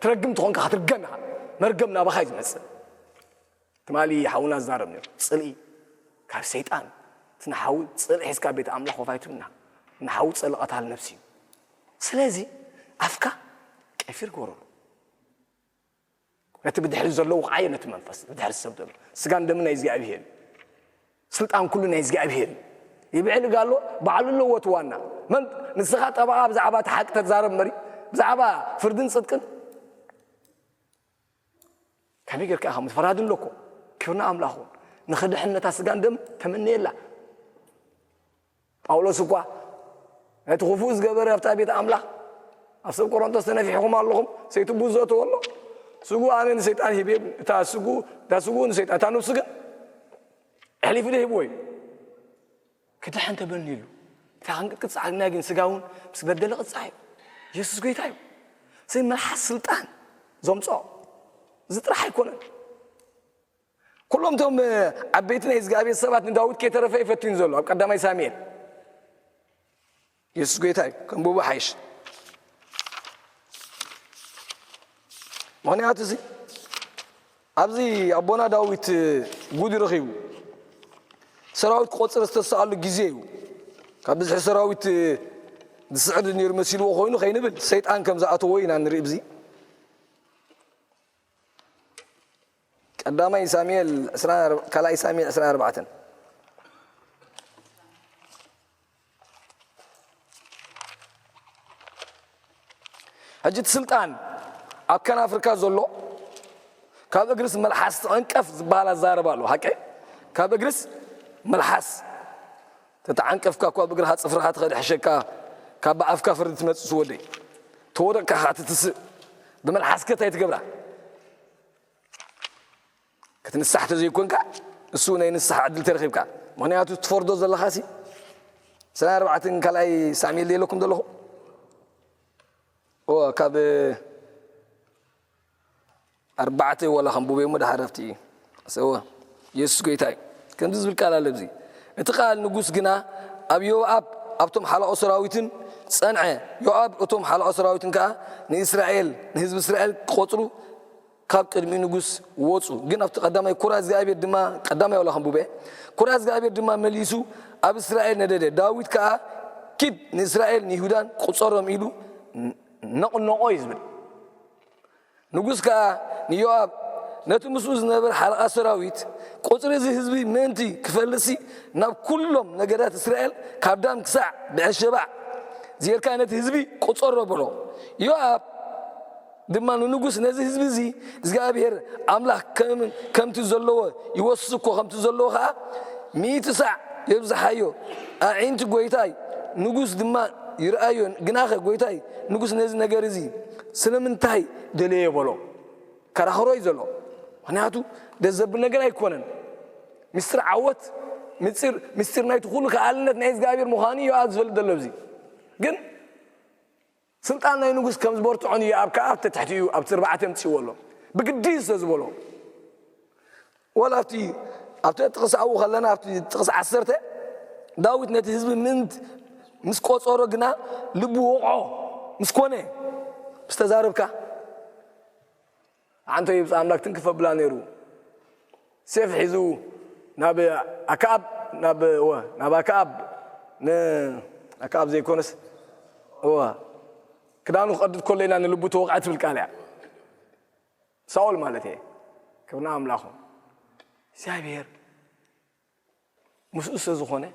ትረግም ተኾንካ ክትርገም ኢኻ። መርገም ናባኻ እዩ ዝመጽእ። ትማሊ ሓውና ዝዛረብ ነይሩ። ጽልኢ ካብ ሰይጣን። እቲ ንሓዊ ጽልኢ ሒዝካ ቤት ኣምላኽ ኮፍ ኣይትብልና። ንሓዊ ጸልኢ ቀታል ነፍሲ እዩ። ስለዚ ኣፍካ ቀፊር ግበረሉ። ነቲ ብድሕሪ ዘለዉ ከዓዮ ነቲ መንፈስ ብድሕሪ ሰብ ዘሎ ስጋን ደምን ናይ እግዚኣብሔር እዩ። ስልጣን ኩሉ ናይ እግዚኣብሔር እዩ። ይብዕል ጋሎ ባዕሉ ኣለዎ እቲ ዋና። መን ንስኻ ጠበቓ ብዛዕባ እቲ ሓቂ ተዛረብ እምበሪ ብዛዕባ ፍርድን ጽድቅን ከመይ ጌርካ ኢኻ ምትፈራድን ኣለኮ ክብርና ኣምላኹ ንኽድሕን ነታ ስጋን ደም ተመነየላ። ጳውሎስ እኳ ነቲ ክፉእ ዝገበረ ኣብታ ቤት ኣምላኽ ኣብ ሰብ ቆሮንቶስ ተነፊሕኹም ኣለኹም ሰይትቡ ዘእተወ ኣሎ ስጉ ኣነ ንሰይጣን ሂበ እታ ስጉ እታ ስጉ ንሰይጣን እታ ነብሱ ግን ኣሕሊፉ ዶ ሂብዎ እዩ ክድሕን ተበኒሉ እታ ክንቅጥቅጥ ጸዓግና ግን ስጋ እውን ምስ በደለ ቅጻዕ እዩ የሱስ ጎይታ እዩ ስለዚ መልሓስ ስልጣን ዘምጾ እዚ ጥራሕ ኣይኮነን ኩሎም እቶም ዓበይቲ ናይ እግዚኣብሔር ሰባት ንዳዊት ከይተረፈ እዩ ፈቲኑ ዘሎ ኣብ ቀዳማይ ሳሙኤል የሱስ ጎይታ እዩ ከንብቦ ሓይሽ ምክንያቱ እዚ ኣብዚ ኣቦና ዳዊት ጉድ ረኺቡ ሰራዊት ክቆፅር ዝተሰኣሉ ግዜ እዩ ካብ ብዝሒ ሰራዊት ዝስዕድ ነይሩ መሲልዎ ኮይኑ ከይንብል ሰይጣን ከም ዝኣተዎ ኢና ንርኢ ብዚ ቀዳማይ ሳሙኤል ካልኣይ ሳሙኤል ዕስራን ኣርባዕተን ሕጂ እቲ ስልጣን ኣብ ከናፍርካ ዘሎ ካብ እግርስ መልሓስ ትዕንቀፍ ዝበሃል ኣዛረባ ኣሎ ሓቀ ካብ እግርስ መልሓስ ተተዓንቀፍካ እኳ ብእግርኻ ጽፍርኻ ትኸድ ሕሸካ ካብ ብኣፍካ ፍርዲ ትመጽእ ስወደይ ተወደቅካ ኸዓ ትትስእ ብመልሓስከ እንታይ ትገብራ ክትንሳሕ ተዘይኮንካ እሱ ናይ ንስሓ ዕድል ተረኺብካ ምክንያቱ ትፈርዶ ዘለኻሲ ሰና ኣርባዕትን ካልኣይ ሳሙኤል ደለኩም ዘለኹ እወ ካብ ኣርባዕተ ወላ ከም ቡቤ እሞ ድሓር ኣብቲ እወ የሱስ ጎይታ እዩ ከምዚ ዝብል ቃል ኣለ ብዚ እቲ ቃል ንጉስ ግና ኣብ ዮኣብ ኣብቶም ሓላቆ ሰራዊትን ጸንዐ ዮኣብ እቶም ሓላቆ ሰራዊትን ከዓ ንእስራኤል ንህዝቢ እስራኤል ክቆጽሩ ካብ ቅድሚ ንጉስ ወጹ ግን ኣብቲ ቀዳማይ ኩራ እግዚኣብሔር ድማ ቀዳማይ ወላ ከም ቡቤ ኩራ እግዚኣብሔር ድማ መሊሱ ኣብ እስራኤል ነደደ ዳዊት ከዓ ኪድ ንእስራኤል ንይሁዳን ቁጸሮም ኢሉ ነቕነቆ እዩ ዝብል ንጉስ ከኣ ንዮኣብ ነቲ ምስኡ ዝነበረ ሓለቓ ሰራዊት፣ ቁጽሪ እዚ ህዝቢ ምእንቲ ክፈልጥሲ ናብ ኵሎም ነገዳት እስራኤል ካብ ዳን ክሳዕ ብኤርሸባዕ ዜርካ ነቲ ህዝቢ ቁጸሮ በሎ። ዮኣብ ድማ ንንጉስ ነዚ ህዝቢ እዚ እግዚኣብሄር ኣምላኽ ከም ከምቲ ዘለዎ ይወስስ እኮ ከምቲ ዘለዎ ከኣ ሚእቲ ሳዕ የብዝሓዮ ኣዒንቲ ጐይታይ ንጉስ ድማ ይርኣዮ። ግናኸ ጐይታይ ንጉስ ነዚ ነገር እዚ ስለምንታይ ደለየ በሎ። ከራኽሮ እዩ ዘሎ። ምኽንያቱ ደስ ዘብል ነገር ኣይኮነን። ምስጢር ዓወት ምስጢር ምስጢር ናይቲ ኩሉ ከኣልነት ናይ እግዚኣብሔር ምዃኑ እዩ ኣብ ዝፈልጥ ዘሎ። እዚ ግን ስልጣን ናይ ንጉስ ከም ዝበርትዖን እዩ ኣብ ከኣብ ተትሕቲኡ ኣብቲ ኣርባዕተ የምፅእዎ ኣሎ። ብግዲ እዩ ስለ ዝበሎ። ወላ ኣብቲ ኣብቲ ጥቕሲ ኣብኡ ከለና ኣብቲ ጥቕሲ ዓሰርተ ዳዊት ነቲ ህዝቢ ምእንት ምስ ቆጸሮ ግና ልቡ ወቕዖ ምስ ኮነ ምስ ተዛረብካ ኣንተ ይብፃ ኣምላክ ትንክፍ ኣብላ ነይሩ ሴፍ ሒዙ ናብ ኣክኣብ ናብ ወ ናብ ኣክኣብ ንኣክኣብ ዘይኮነስ እወ ክዳኑ ክቐድድ ከሎ ኢና ንልቡ ተወቕዐ ትብል ቃል እያ። ሳኦል ማለት እየ ክብና ኣምላኹ እግዚኣብሔር ምስኡ ስለ ዝኾነ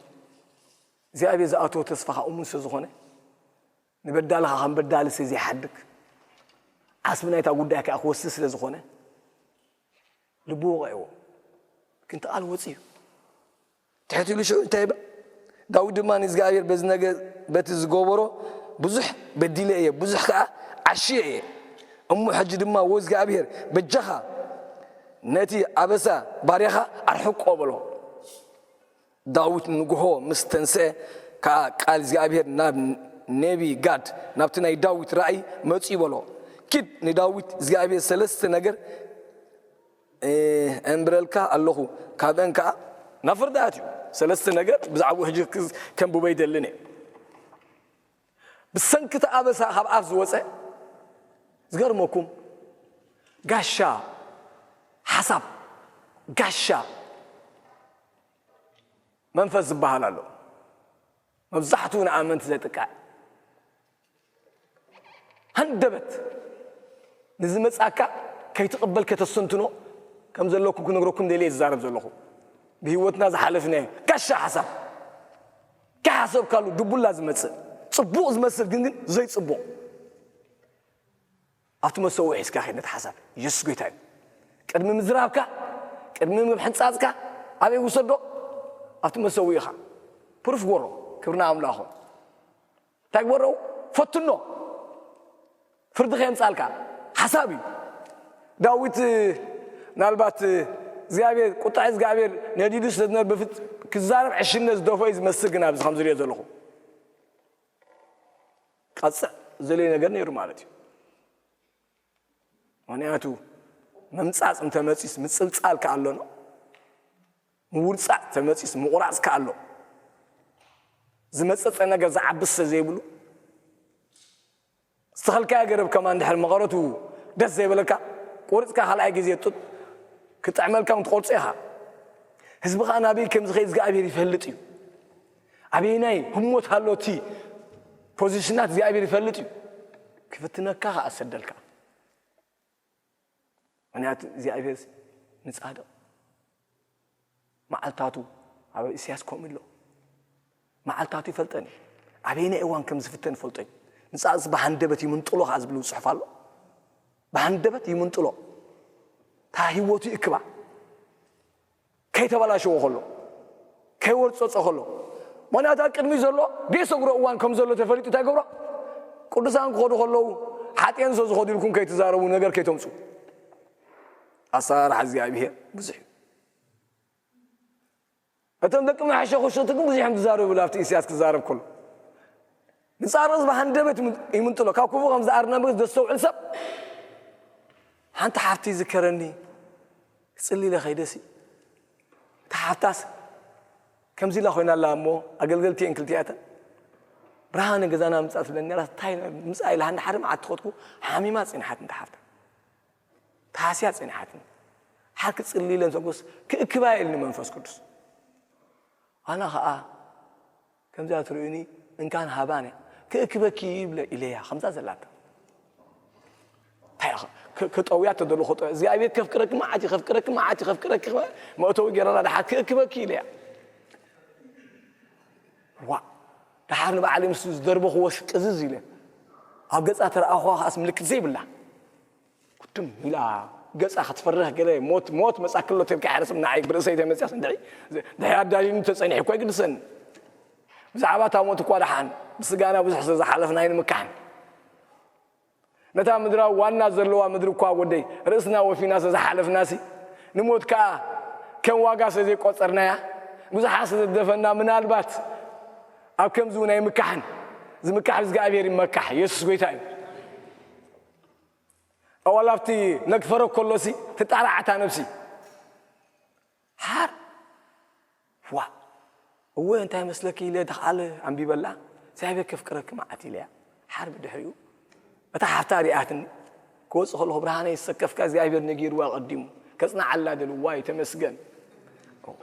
እግዚኣብሔር ዝኣተወ ተስፋ ከዓ እሙን ስለ ዝኾነ ንበዳሊ ከዓ ከም በዳሊ ስለ ዘይሓድግ ዓስቢ ናይታ ጉዳይ ከዓ ክወስድ ስለ ዝኾነ ልቡ ወቕዕዎ። ግን እቲ ቃል ወፂኡ ትሕት ኢሉ ሽዑ እንታይ ይብል? ዳዊት ድማ ንእግዚኣብሔር በዚ ነገር በቲ ዝገበሮ ብዙሕ በዲለ እየ፣ ብዙሕ ከዓ ዓሽየ እየ። እሞ ሕጂ ድማ ወእግዚኣብሔር በጃኻ ነቲ ኣበሳ ባርያኻ ኣርሕቆ በሎ። ዳዊት ንግሆ ምስ ተንስአ ከኣ ቃል እግዚኣብሔር ናብ ነቢ ጋድ ናብቲ ናይ ዳዊት ራእይ መጺኡ በሎ፣ ኪድ ንዳዊት እግዚኣብሔር ሰለስተ ነገር እምብረልካ ኣለኹ፣ ካብአን ከኣ ናብ ፍርዲ ኣትዩ። ሰለስተ ነገር ብዛዕባኡ ሕጂ ከንብቦ ኣይደልን እየ። ብሰንኪ እቲ ኣበሳ ካብ ኣፍ ዝወፀ፣ ዝገርመኩም፣ ጋሻ ሓሳብ፣ ጋሻ መንፈስ ዝበሃል ኣሎ። መብዛሕትኡ ንኣመንቲ ዘጥቅዕ፣ ሃንደበት ንዝመጻካ ከይትቕበል ከተስተንትኖ ከም ዘለኩም ክነግረኩም ደልየ ዝዛረብ ዘለኹ። ብህይወትና ዝሓለፍናዮ ጋሻ ሓሳብ፣ ከይሓሰብካሉ ድቡላ ዝመጽእ፣ ጽቡቕ ዝመስል ግን፣ ግን ዘይጽቡቕ። ኣብቲ መሰውዒ ሒዝካ ኺድ ነቲ ሓሳብ። ኢየሱስ ጎይታ እዩ። ቅድሚ ምዝራብካ፣ ቅድሚ ምሕንጻጽካ፣ ኣበይ ውሰዶ? ኣብቲ መሰውዒኻ። ፕሩፍ ጎሮ። ክብርና ኣምላኹ። እንታይ ግበሮ? ፈትኖ። ፍርዲ ከየምጻልካ። ሓሳብ እዩ። ዳዊት፣ ምናልባት፣ እግዚኣብሔር፣ ቁጣ እግዚኣብሔር ነዲዱ ስለ ዝነበረ፣ ብፍጽ-፣ ክዛረብ ዕሽነት ዝደፍኦ እዩ ዝመስል፣ ግን ኣብዚ ከም ዝሪኦ ዘለኹ። ቀጽዕ ዘልዩ ነገር ነይሩ ማለት እዩ። ምኽንያቱ፣ ምምጻጽ እንተመጺስ ምጽልጻል ከኣ ኣሎ ነው። ምውርጻዕ ተመጺስ ምቑራጽ ከኣ ኣሎ። ዝመጸጸ ነገር ዝዓብስ ስለ ዘይብሉ፣ ዝተኸልካዮ ገረብ ከማን ድሕሪ መቐረቱ ደስ ዘይበለካ፣ ቆሪጽካ ካልኣይ ግዜ ጡጥ ክጥዕመልካ እውን ትቆርጾ ኢኻ። ህዝቢ ኸኣ ናበይ ከም ዝኸይድ እግዚኣብሔር ይፈልጥ እዩ። ኣበየናይ ህሞት ኣሎ እቲ ፖዚሽናት እግዚኣብሔር ይፈልጥ እዩ። ክፍትነካ ኸኣ ዝሰደልካ። ምኽንያቱ እግዚኣብሔር ንጻድቕ መዓልታቱ ኣብ ኢሳያስ ከምኡ ኣሎ። መዓልታቱ ይፈልጠን እዩ። ኣበየናይ እዋን ከም ዝፍተን ይፈልጦ እዩ። ንጻድቕስ ብሃንደበት ይምንጥሎ ኸኣ ዝብል ጽሑፍ ኣሎ። ብሃንደበት ይምንጥሎ። እታ ህይወቱ ይእክባ። ከይተበላሸዎ ከሎ፣ ከይወርጸጾ ከሎ። ምኽንያቱ ኣብ ቅድሚኡ ዘሎ ቤት ሰግሮ እዋን ከም ዘሎ ተፈሊጡ እንታይ ገብሮ? ቅዱሳን ክኸዱ ከለዉ ሓጢኦም ስለ ዝኸዱ ኢልኩም ከይትዛረቡ ነገር ከይተምጹ። ኣሰራርሓ እግዚኣብሔር ብዙሕ እዩ። እቶም ደቂ መሐሸኹ ሸቱ ግን ብዙሕ እዮም ዝዛረቡ ይብል ኣብቲ ኢሳያስ ክዛረብ ከሎ። ንጻድቕ ህዝቢ ሃንደበት ይምንጥሎ። ካብ ክፉእ ከም ዝኣርነብ ዘስተውዕል ሰብ ሓንቲ ሓፍቲ ይዝከረኒ። ክጽሊ ኢለ ከይደሲ። እታ ሓፍታስ ከምዚ ኢላ ኮይና ኣላ እሞ ኣገልገልቲ እየን ክልቲኣተን። ብርሃነ ገዛና ምጻእ ትብለኒ ነራ። እንታይ ምጻእ ኢላ ሃንዳ ሓደ መዓልቲ ትኸድኩ ሓሚማ ጽንሓት እንታ ሓፍታ። ተሃስያ ጽንሓትኒ። ሓር ክጽሊ ኢለ እንተጎስ ክእክባ ኢልኒ መንፈስ ቅዱስ። ኣና ኸኣ ከምዚኣ ትርእዩኒ እንካን ሃባን እያ። ክእክበኪ ይብለ ኢለያ ከምዛ ዘላታ። እንታይ ኢኻ? ከ-፣ ከጠውያ ተደሎ ኸጠውያ። እግዚኣብሔር ከፍቅረኪ መዓት እዩ፣ ከፍቅረኪ መዓት እዩ፣ ከፍቅረኪ መእተዊ ገይረላ ደሓር ክእክበኪ ኢለያ። ዋ፣ ደሓር ንባዕለይ ምስ ዝደርበኽዎ ቅዝዝ ኢለ። ኣብ ገጻ ተረኣኹዋ ኸኣስ ምልክት ዘይብላ። ኩትም ኢላ ገጻ ክትፈርህ ገለ ሞት፣ ሞት መጻ ክሎ ተልካ ሕረስም ንዓይ ብርእሰይ ተመጽያስ እንድዒ። ድሕሪ ኣዳሊኒ ተጸኒሑ እኮ ኣይግድሰኒ። ብዛዕባ እታ ሞት እኳ ደሓን ብስጋና ብዙሕ ስለ ዝሓለፍና ኣይንምካሕን። ነታ ምድራዊ ዋና ዘለዋ ምድሪ እኳ ወደይ ርእስና ወፊና ስለ ዝሓለፍናሲ ንሞት ከኣ ከም ዋጋ ስለ ዘይቆጸርናያ ብዙሓት ስለ ዘደፈና ምናልባት ኣብ ከምዚ እውን ኣይምካሕን። ዝምካሕ እግዚኣብሔር ይመካሕ። ኢየሱስ ጎይታ እዩ። ኣዋል ኣብቲ ነግፈረ ከሎሲ ትጣራዕ እታ ነብሲ። ሓር ዋ እወ እንታይ መስለኪ ኢለ ተኽኣለ ኣንቢበላ እግዚኣብሔር ከፍቅረኪ መዓት ኢለያ። ሓር ብድሕሪኡ እታ ሓፍታ ሪኣትኒ ክወፅእ ከለኹ ብርሃነ ይሰከፍካ እግዚኣብሔር ነጊርዋ ቀዲሙ ከፅናዓላ ደልዋ እዩ ተመስገን።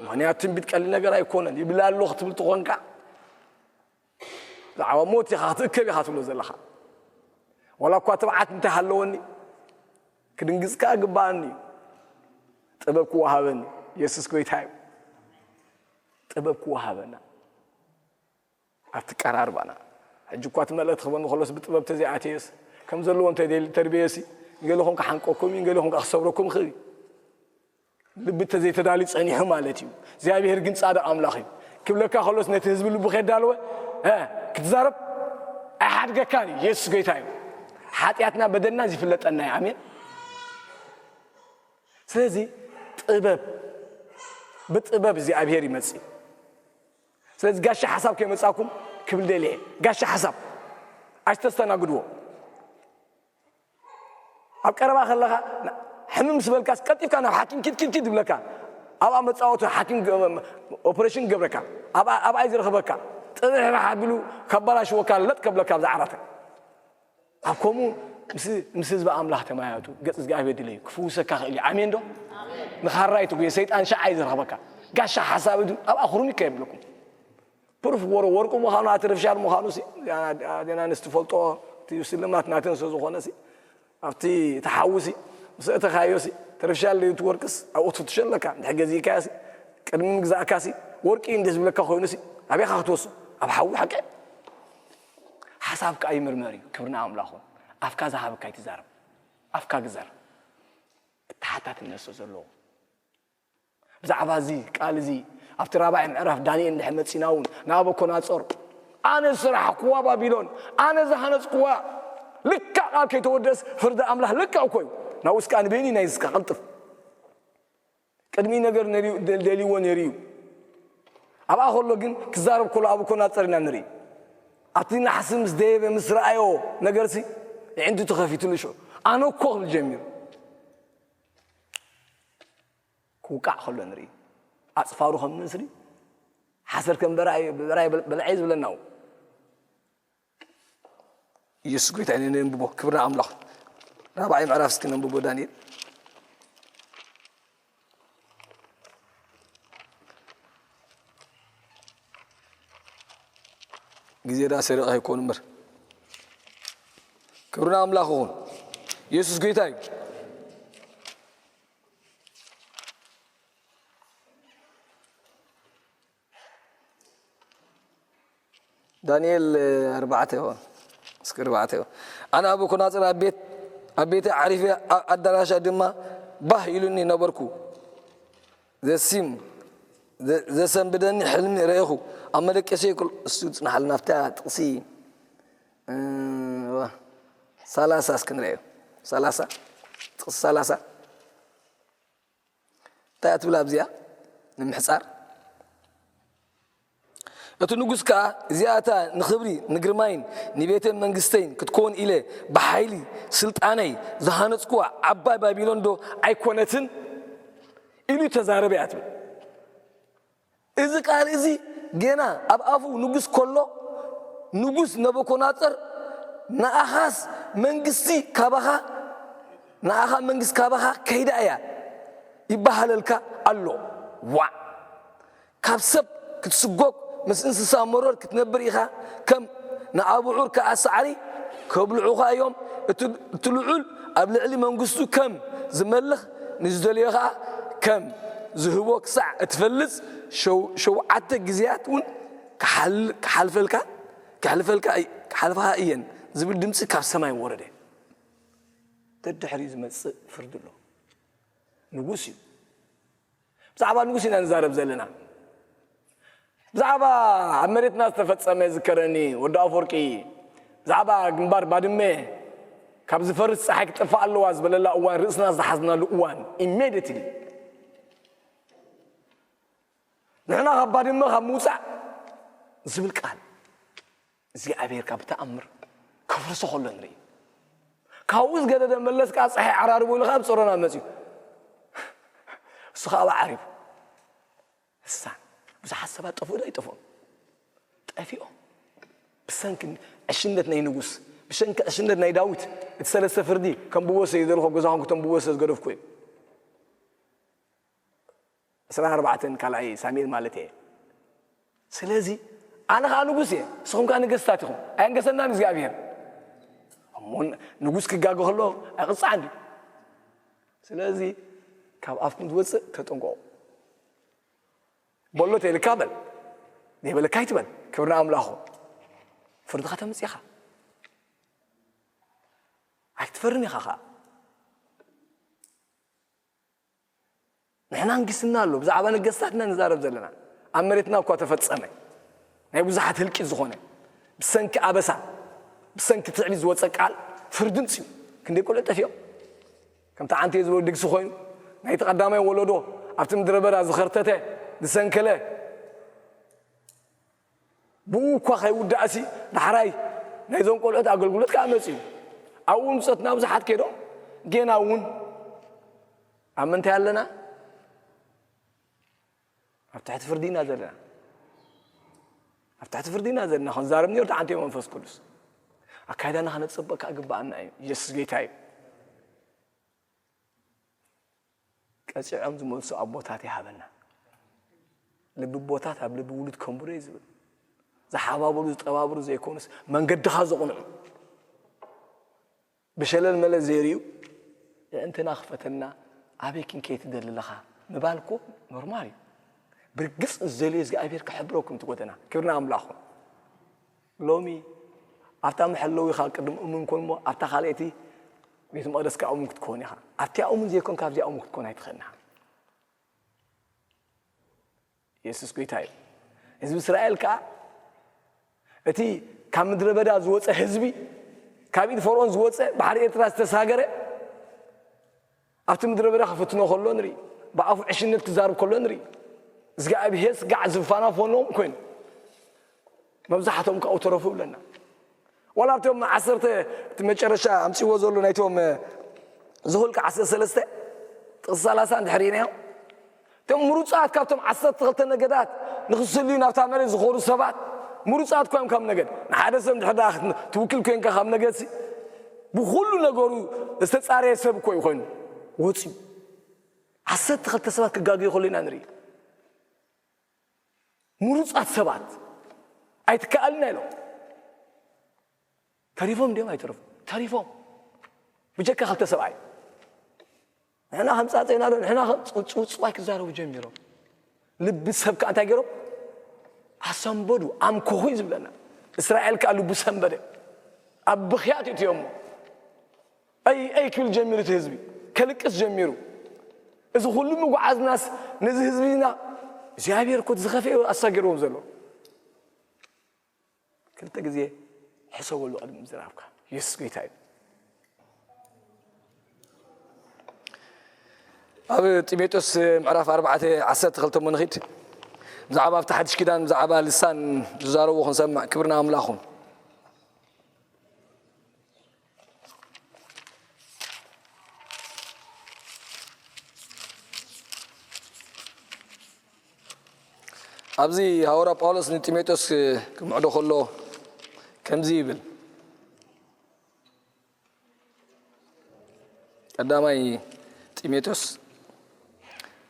ምክንያቱ ትንቢት ቀሊል ነገር ኣይኮነን ይብላ ኣሎ ክትብል ትኾንካ ብዛዕባ ሞት ኢኻ ክትእከብ ኢኻ ትብሎ ዘለኻ። ዋላ እኳ ትብዓት እንተሃለወኒ ክድንግጽካ ግባኣኒ እዩ። ጥበብ ክወሃበኒ የሱስ ጎይታ እዩ። ጥበብ ክወሃበና ኣብቲ ቀራርባና ሕጂ እኳ እቲ መልእኽቲ ክበኒ ከሎስ ብጥበብ ተዘይኣተየስ ከም ዘለዎ እንተ ተርበየሲ ንገለኹም ክሓንቀኩም እዩ ንገለኹም ክሰብረኩም ይኽእል እዩ። ልቢ ተዘይተዳልዩ ጸኒሑ ማለት እዩ። እግዚኣብሔር ግን ጻድቕ ኣምላኽ እዩ። ክብለካ ከሎስ ነቲ ህዝቢ ልቡ ከዳለወ እ ክትዛረብ ኣይሓድገካን እዩ። የሱስ ጎይታ እዩ። ሓጢኣትና በደልና ዝፍለጠና እዩ። ኣሜን። ስለዚ ጥበብ ብጥበብ እግዚኣብሔር ይመጽእ። ስለዚ ጋሻ ሓሳብ ከይመጻኩም ክብል ደልየ ጋሻ ሓሳብ ኣይተስተናግድዎ። ኣብ ቀረባ ከለኻ ሕምም ስበልካስ ቀልጢፍካ ናብ ሓኪም ኪድ ኪድ ኪድ ይብለካ። ኣብኣ መጻወቲ ሓኪም ኦፕሬሽን ይገብረካ። ኣብኣ ዝረኽበካ ጥብሕባሕ ኣቢሉ ከባላሽወካ ለጥ ከብለካ ኣብዛ ዓራተ። ኣብ ከምኡ ምስ ምስ ህዝቢ ኣምላኽ ተማያየጡ። ገጽ እግዚኣብሔር ድለዩ ክፍውሰካ ክእል እዩ። ኣሜን ዶ? ንኻራይ ትጉየ ሰይጣን ሸዓ እዩ ዝረኽበካ። ጋሻ ሓሳብ ድዩ? ኣብ ኣኽሩም ይከየብለኩም። ፕሩፍ ወረ ወርቁ ምዃኑ ኣርቲፊሻል ምዃኑ ሲ ኣዴና ንስ ትፈልጦ እቲ ስልማት ናተን ስለ ዝኾነ ሲ ኣብቲ ተሓውሲ ምስ እተኻዮ ሲ ኣርቲፊሻል ድዩ እቲ ወርቅስ ኣብኡ ትፍትሾ ኣለካ። እንድሕር ገዚእካዮ ሲ ቅድሚ ምግዛእካ ሲ ወርቂ እንደ ዝብለካ ኮይኑ ሲ ኣበይኻ ክትወስዶ? ኣብ ሓዊ ሓቂ ሓሳብካ ይምርመር እዩ። ክብርና ኣምላኹ ኣፍካ ዝሃበካ ይትዛረብ ኣፍካ ግዘር ተሓታትነት ስለ ዘለዎ ብዛዕባ እዚ ቃል እዚ ኣብቲ ራብዓይ ምዕራፍ ዳንኤል እንድሕር መጺና እውን ንናቡኮናጾር ኣነ ዝሰራሕክዋ ባቢሎን ኣነ ዝሃነጽክዋ ልክዕ ቃል ከይተወደስ ፍርዲ ኣምላኽ ልክዕ እኮ እዩ ናብኡስ ከዓ ንበይኒ ናይ ዝስካ ቅልጥፍ ቅድሚ ነገር ነርዩ- ደልይዎ ነይሩ እዩ ኣብኣ ከሎ ግን ክዛረብ ከሎ ናቡኮናጾር ኢና ንርኢ ኣብቲ ናሕሲ ምስ ደየበ ምስ ረኣዮ ነገርሲ ይዕንቱ ተኸፊትሉ ሽዑ ኣነ እኮ ክብል ጀሚሩ ክውቃዕ ከሎ ንርኢ ኣፅፋሩ ከም ንስሪ ሓሰር ከም በርኣይ በርኣይ በልዐይ ዝብለና እዩ ኢየሱስ ጎይታ ኢና ነንብቦ ክብሪ ንኣምላኽ ራብዓይ ምዕራፍ እስኪ ነንብቦ ዳንኤል ግዜ ዳ ሰሪቐ ኣይኮን እምበር ክብሪ ንኣምላኽ ይኹን ኢየሱስ ጎይታ እዩ ዳንኤል ኣርባዕተ ይኾን እስኪ ኣርባዕተ ይኾን ኣነ ናቡኮናፅር ኣብ ቤት ኣብ ቤተ ዓሪፈ ኣብ ኣዳራሻ ድማ ባህ ኢሉኒ ነበርኩ ዘሲም ዘሰንብደኒ ሕልሚ ረእኹ ኣብ መደቀሰይ እሱ ፅናሓልና ኣብታ ጥቕሲ ሰላሳ እስኪ ንረአዮ ሰላሳ ጥቕሲ ሰላሳ እንታይ እያ ትብል ኣብዚኣ ንምሕፃር እቲ ንጉስ ከኣ እዚኣታ ንኽብሪ ንግርማይን ንቤተ መንግስተይን ክትኮን ኢለ ብሓይሊ ስልጣነይ ዝሃነጽኩዋ ዓባይ ባቢሎን ዶ ኣይኮነትን ኢሉ ተዛረበ እያ ትብል እዚ ቃል እዚ ጌና ኣብ ኣፉ ንጉስ ከሎ ንጉስ ነቡኮናጸር ንኣኻስ መንግስቲ ካባኻ ንኣኻ መንግስቲ ካባኻ ከይዳ እያ ይበሃለልካ ኣሎ ዋዕ ካብ ሰብ ክትስጎግ ምስ እንስሳ መሮር ክትነብር ኢኻ ከም ንኣቡዑር ከኣ ሳዕሪ ከብልዑኻ እዮም እቲ ልዑል ኣብ ልዕሊ መንግስቱ ከም ዝመልኽ ንዝደልዮ ኸኣ ከም ዝህቦ ክሳዕ እትፈልጽ ሸውዓተ ግዜያት እውን ክሓልፈልካ ክሓልፍኻ እየን ዝብል ድምፂ ካብ ሰማይ ወረደ ደድሕሪኡ ዝመፅእ ፍርዲ ኣሎ ንጉስ እዩ ብዛዕባ ንጉስ ኢና ንዛረብ ዘለና ብዛዕባ ኣብ መሬትና ዝተፈፀመ ዝከረኒ ወዲ ኣፈወርቂ ብዛዕባ ግንባር ባድመ ካብ ዝፈርስ ፀሓይ ክጠፍእ ኣለዋ ዝበለላ እዋን ርእስና ዝሓዝናሉ እዋን ኢሜድትሊ ንሕና ካብ ባድመ ካብ ምውፃእ ዝብል ቃል እግዚኣብሔር ካብ ብተኣምር ከፍርሶ ከሎ ንርኢ ካብኡ ዝገደደ መለስ ከዓ ፀሓይ ዓራርቦ ኢሉ ካብ ፀሮና መፅዩ እሱ ከዓ ዓሪቡ እሳ ብዙሓት ሰባት ጠፍኡ ዶ ኣይጠፍኦም ጠፊኦም ብሰንኪ ዕሽነት ናይ ንጉስ ብሰንኪ ዕሽነት ናይ ዳዊት እቲ ሰለስተ ፍርዲ ከም ብወሰ ይደልኮ ገዛኹም ክቶም ብወሰ ዝገደፍኩ እዩ ዕስራን ኣርባዕተን ካልኣይ ሳሙኤል ማለት እየ ስለዚ ኣነ ከዓ ንጉስ እየ ንስኹም ከዓ ነገስታት ኢኹም ኣየንገሰናን እግዚኣብሔር እሞ ንጉስ ክጋገ ከሎ ኣይቕፃዕ እንዲ ስለዚ ካብ ኣፍኩም ዝወፅእ ተጠንቀቑ በሎ ተይልካ በል ዘይበለካ ይትበል ክብሪ ኣምላኹ ፍርድኻ ተምፅኻ ኣይትፈርን ኢኻ ከዓ ንሕና ንግስና ኣሎ ብዛዕባ ነገስታትና ንዛረብ ዘለና ኣብ መሬትና እኳ ተፈፀመ ናይ ብዙሓት ህልቂት ዝኾነ ብሰንኪ ኣበሳ ብሰንኪ ትዕቢት ዝወፀ ቃል ፍርዲ ምፅኡ ክንደይ ቆልዑ ጠፊኦም ከምቲ ዓንተ ዝበሉ ድግሲ ኮይኑ ናይቲ ቀዳማይ ወለዶ ኣብቲ ምድረ በዳ ዝኸርተተ ዝሰንከለ ብኡ እኳ ከይውዳእሲ ዳሕራይ ናይዞም ቆልዑት ኣገልግሎት ከዓ መፅኡ ኣብኡ ምፀትና ብዙሓት ከይዶም ጌና እውን ኣብ ምንታይ ኣለና ኣብ ትሕቲ ፍርዲ ኢና ዘለና ኣብ ትሕቲ ፍርዲ ኢና ዘለና። ክንዛረብ ነርቱ ዓንተ መንፈስ ቅዱስ ኣካይዳና ከነፅበቅ ከዓ ግባኣና እዩ። ኢየሱስ ጌታ እዩ። ቀፂዖም ዝመልሱ ኣቦታት ይሃበና። ልቢ ኣቦታት ኣብ ልቢ ውሉድ ከንብሩ እዩ ዝብል። ዝሓባበሉ ዝጠባብሩ ዘይኮኑስ መንገድኻ ዘቕንዑ። ብሸለል መለል ዘይርእዩ፣ "የእንትና ክፈተልና፣ ኣበይ ክንከይድ ትደሊ ኣለኻ?" ምባል እኮ ኖርማል እዩ። ብርግጽ ዝደልዮ እግዚኣብሔር ክሕብረኩም እቲ ጎደና። ክብሪ ንኣምላኽ ይኹን። ሎሚ ኣብታ መሐለዊኻ ቅድም እሙን ኮን እሞ፣ ኣብታ ካልኣይቲ ቤተ መቕደስካ እሙን ክትኮን ኢኻ። ኣብቲኣ እሙን ዘይኮንካ ኣብዚኣ እሙን ክትኮን ኣይትኽእልን ኢኻ። የሱስ ጎይታ እዩ። ህዝቢ እስራኤል ከኣ እቲ ካብ ምድረ በዳ ዝወጸ ህዝቢ፣ ካብ ኢድ ፈርዖን ዝወጸ፣ ባሕሪ ኤርትራ ዝተሳገረ፣ ኣብቲ ምድረ በዳ ክፍትኖ ከሎ ንርኢ። ብኣፉ ዕሽነት ክዛርብ ከሎ ንርኢ። እግዚኣብሔር ስጋዕ ዝፋናፈኖም ኮይኑ፣ መብዛሕቶም ካብኡ ተረፉ ይብለና። ዋላ ኣብቶም ዓሰርተ፣ እቲ መጨረሻ ኣምጺዎ ዘሎ ናይቶም፣ እ፣ ዘኍልቍ ዓሰርተ ሰለስተ ጥቕሲ ሰላሳ እንድሕር ርኢናዮ፣ እቶም ምሩጻት ካብቶም ዓሰርተ ክልተ ነገዳት ንኽስልዩ ናብታ መሬት ዝኾዱ ሰባት፣ ምሩጻት እኳ እዮም ካብ ነገድ። ንሓደ ሰብ እንድሕር ደኣ ትውክል ኮይንካ ካብ ነገድሲ፣ ብኹሉ ነገሩ ዝተጻረየ ሰብ እኮ እዩ ኮይኑ ወጺኡ። ዓሰርተ ክልተ ሰባት ክጋገዩ ከሎ ኢና ንርኢ። ምሩጻት ሰባት ኣይትከኣልና ኢሎም። ተሪፎም ድዮም ኣይተረፉ? ተሪፎም። ብጀካ ክልተ ሰብኣይ። ንሕና ከም ጻጸ ኢና ዶ? ንሕና ከም ጽ-፣ ጽውጽዋይ ክዛረቡ ጀሚሮም። ልቢ ሰብ ከኣ እንታይ ገይሮም? ኣሰንበዱ፣ ኣምኮኹ እዩ ዝብለና። እስራኤል ከኣ ልቡ ሰንበደ። ኣብ ብኽያት እትዮሞ። ኣይ፣ ኣይ ክብል ጀሚሩ እቲ ህዝቢ። ከልቅስ ጀሚሩ። እዚ ኩሉ ምጉዓዝናስ ነዚ ህዝቢና እግዚኣብሔር እኮ ዝኸፍኤ ኣሳጊርዎም ዘሎ። ክልተ ግዜ ሕሰበሉ ቅድሚ ምዝራብካ። የሱስ ጎይታ እዩ። ኣብ ጢሞቴዎስ ምዕራፍ ኣርባዕተ ዓሰርተ ክልተ እሞ ንኺድ። ብዛዕባ ኣብቲ ሓድሽ ኪዳን፣ ብዛዕባ ልሳን ዝዛረቡ ክንሰምዕ፣ ክብሪ ንኣምላኽ ይኹን። ኣብዚ ሃዋርያ ጳውሎስ ንጢሞቴዎስ ክምዕዶ ከሎ ከምዚ ይብል። ቀዳማይ ጢሞቴዎስ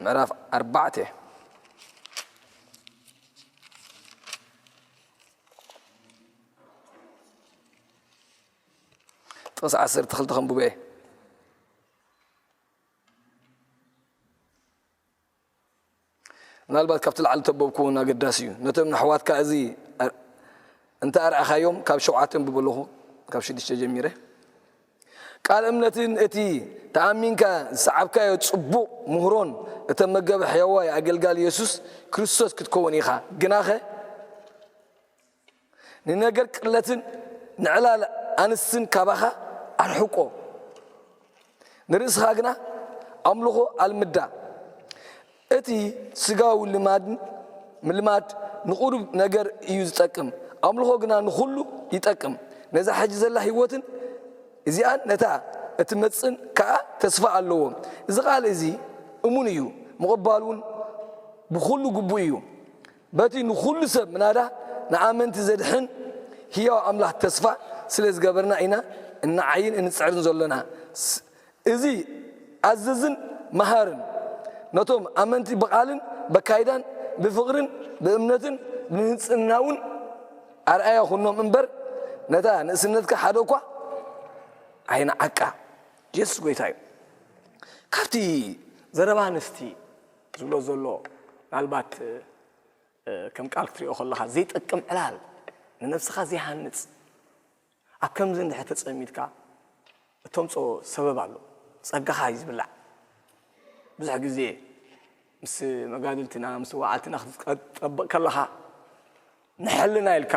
ምዕራፍ ኣርባዕተ ጥቕሲ ዓሰርተ ክልተ ከንብቦ እየ። ምናልባት ካብቲ ላዕሊ ተበብኩ እውን ኣገዳሲ እዩ። ነቶም ንኣሕዋትካ እዚ ኣር-፣ እንተ ኣርኣኻዮም፣ ካብ ሸውዓተ ኣንብበ ኣለኹ፣ ካብ ሽዱሽተ ጀሚረ። ቃል እምነትን እቲ ተኣሚንካ ዝሰዓብካዮ ጽቡቕ ምህሮን እተመገበ ሕያዋይ ኣገልጋሊ የሱስ ክርስቶስ ክትከውን ኢኻ። ግናኸ ንነገር ቅለትን ንዕላል ኣንስትን ካባኻ ኣርሕቆ። ንርእስኻ ግና ኣምልኾ ኣልምዳ። እቲ ስጋዊ ልማድን ምልማድ ንቁሩብ ነገር እዩ ዝጠቅም፣ ኣምልኾ ግና ንኹሉ ይጠቅም። ነዛ ሕጂ ዘላ ህይወትን እዚኣን ነታ እትመጽእን ከኣ ተስፋ ኣለዎ። እዚ ቃል እዚ እሙን እዩ፣ ምቕባል እውን ብኹሉ ግቡእ እዩ። በቲ ንኹሉ ሰብ ምናዳ ንኣመንቲ ዘድሕን ህያው ኣምላኽ ተስፋ ስለ ዝገበርና ኢና እንዓይን እንጽዕርን ዘሎና። ስ-፣ እዚ ኣዘዝን መሃርን ነቶም ኣመንቲ ብቓልን በካይዳን ብፍቕርን ብእምነትን ብንጽህና እውን ኣርኣያ ኩኖም እምበር ነታ ንእስነትካ ሓደ እኳ ኣይንዓቃ። የሱስ ጎይታ እዩ። ካብቲ ዘረባ ኣንስቲ ዝብሎ ዘሎ ምናልባት፣ እ፣ ከም ቃል ክትሪኦ ከለኻ ዘይጠቅም ዕላል፣ ንነብስኻ ዘይሃንጽ፣ ኣብ ከምዚ እንድሕር ተጸሚድካ እተምጽኦ ሰበብ ኣሎ። ጸጋኻ እዩ ዝብላዕ። ብዙሕ ግዜ ምስ መጋድልትና፣ ምስ ወዓልትና ክትጠብቕ ከለኻ ንሕልና ኢልካ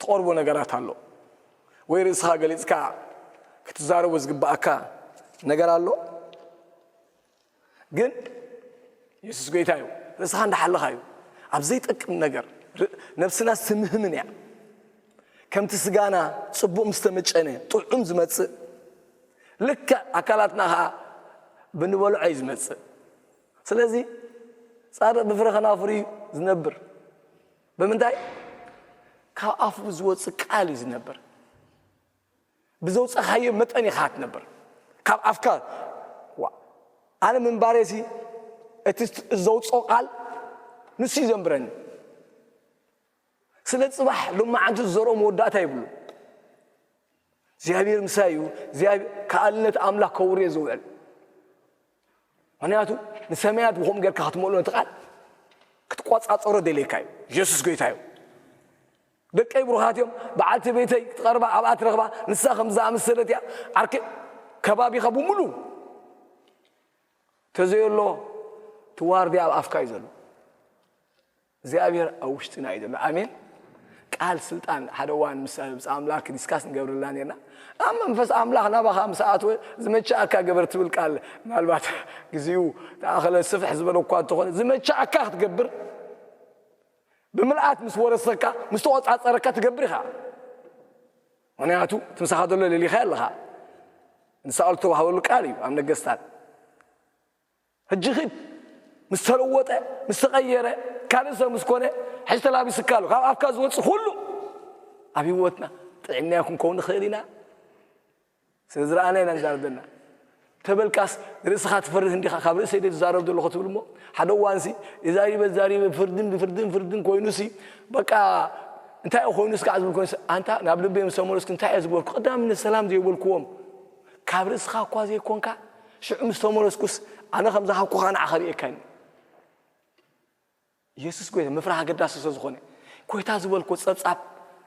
ትቐርቦ ነገራት ኣሎ። ወይ ርእስኻ ገሊጽካ ክትዛረቦ ዝግብኣካ ነገር ኣሎ። ግን የሱስ ጎይታ እዩ። ርእስኻ እንዳሓለኻ እዩ። ኣብ ዘይጠቅም ነገር ር-፣ ነብስና ስምህምን እያ። ከምቲ ስጋና ጽቡቕ ምስ ተመጨነ ጥዑም ዝመጽእ፣ ልክዕ ኣካላትና ኸኣ ብንበልዖ እዩ ዝመጽእ። ስለዚ ጻድቕ ብፍረ ከናፍሩ እዩ ዝነብር። ብምንታይ? ካብ ኣፉ ዝወፅእ ቃል እዩ ዝነብር። ብዘውፀኻዮ መጠን ኢኻ ትነብር። ካብ ኣፍካ ዋ ኣነ ምንባሬሲ እቲ ዘውፅኦ ቃል ንሱ እዩ ዘንብረኒ። ስለ ፅባሕ ሎማዓንቲ ዝዘርኦ መወዳእታ ይብሉ። እግዚኣብሔር ምሳይ እዩ። እግዚኣብሔር ከኣልነት ኣምላኽ ከውርየ ዝውዕል። ምክንያቱ ንሰማያት ብኸምኡ ጌርካ ክትመልኦ ነቲ ቃል ክትቆጻጸሮ ደልየካ እዩ። ኢየሱስ ጎይታ እዩ። ደቀይ ብሩኻት እዮም። በዓልቲ ቤተይ ክትቐርባ ኣብኣ ትረኽባ። ንሳ ከም ዝኣመሰለት እያ። ዓርኪ ከባቢኻ ብምሉ ተዘየሎ ትዋርድ ኣብ ኣፍካ እዩ ዘሎ። እግዚኣብሔር ኣብ ውሽጥና እዩ ዘሎ። ኣሜን። ቃል ስልጣን ሓደ እዋን ምስ ብፃ ኣምላኽ ዲስካስ ንገብርላ ነርና። ኣብ መንፈስ ኣምላኽ ናባኻ ምስ ኣትወ ዝመቸኣካ ገበር ትብል ቃል ምናልባት ግዜኡ ተኣኸለ ስፍሕ ዝበለ እኳ እንተኾነ ዝመቸኣካ ክትገብር ብምልኣት ምስ ወረሰካ ምስ ተቆፃፀረካ ትገብር ኢኻ። ምክንያቱ እቲ ምሳኻ ዘሎ ለሊኻ ኣለኻ። ንሳኦል ዝተዋህበሉ ቃል እዩ ኣብ ነገስታት። ሕጂ ኺድ ምስ ተለወጠ ምስ ተቐየረ ካልእ ሰብ ምስ ኮነ ሕጂ ተላቢስካ ኣሎ። ካብ ኣፍካ ዝወፅእ ኩሉ ኣብ ህይወትና ጥዕና ይኹን ከውን ንኽእል ኢና። ስለ ዝረኣና ኢና ንዛረብ ዘለና። ተበልካስ ንርእስኻ ትፈርህ እንዲኻ፣ ካብ ርእሰይ ድየ ዝዛረብ ዘለኹ ትብል እሞ ሓደ እዋንሲ የዛሪበ ዛሪበ ፍርድን ብፍርድን ፍርድን ኮይኑሲ በቃ እንታይ እዩ ኮይኑስ ከዓ ዝብል ኮይኑስ ኣንታ ናብ ልበይ ምስ ተመለስኩ እንታይ እየ ዝበልኩ? ቀዳምነት ሰላም ዘይበልክዎም ካብ ርእስኻ እኳ ዘይኮንካ ሽዑ ምስ ተመለስኩስ ኣነ ከም ዝሃብኩኻ ንዓኻ ርእየካኒ። ኢየሱስ ጎይታ ምፍራህ ኣገዳሲ ስለ ዝኾነ ጎይታ ዝበልኮ ጸብጻብ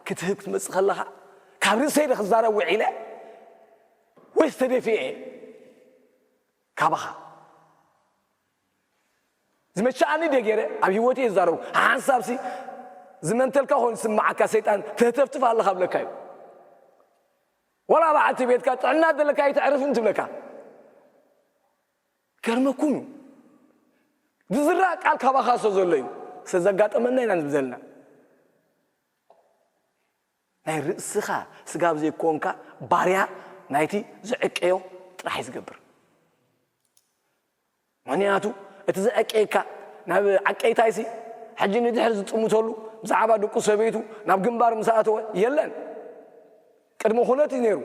ክትህብ ክትመጽእ ከለኻ ካብ ርእሰይ ዶ ክዛረብ ውዒለ ወይስ ተደፊኤ ካባኻ ዝመቸኣኒ ደ ገይረ ኣብ ህይወት እየ ዝዛረቡ ሓንሳብሲ ዝመንተልካ ኾይኑ ዝስምዓካ ሰይጣን ተህተፍትፍ ኣለኻ ብለካ እዩ። ወላ በዓልቲ ቤትካ ጥዕና ዘለካ ኣይተዕርፍን ትብለካ። ገርመኩም እዩ። ዝዝራእ ቃል ካባኻ ስለ ዘሎ እዩ። ስለ ዘጋጠመና ኢና ንብል ዘለና። ናይ ርእስኻ ስጋብ ዘይኮንካ ባርያ ናይቲ ዝዕቀዮ ጥራሕ እዩ ዝገብር። ምክንያቱ እቲ ዘዐቀየካ ናብ ዓቀይታይሲ ሕጂ ንድሕር ዝጥምተሉ ብዛዕባ ደቁ ሰበይቱ ናብ ግንባር ምስ ኣተወ የለን። ቅድሚ ኩነት እዩ ነይሩ።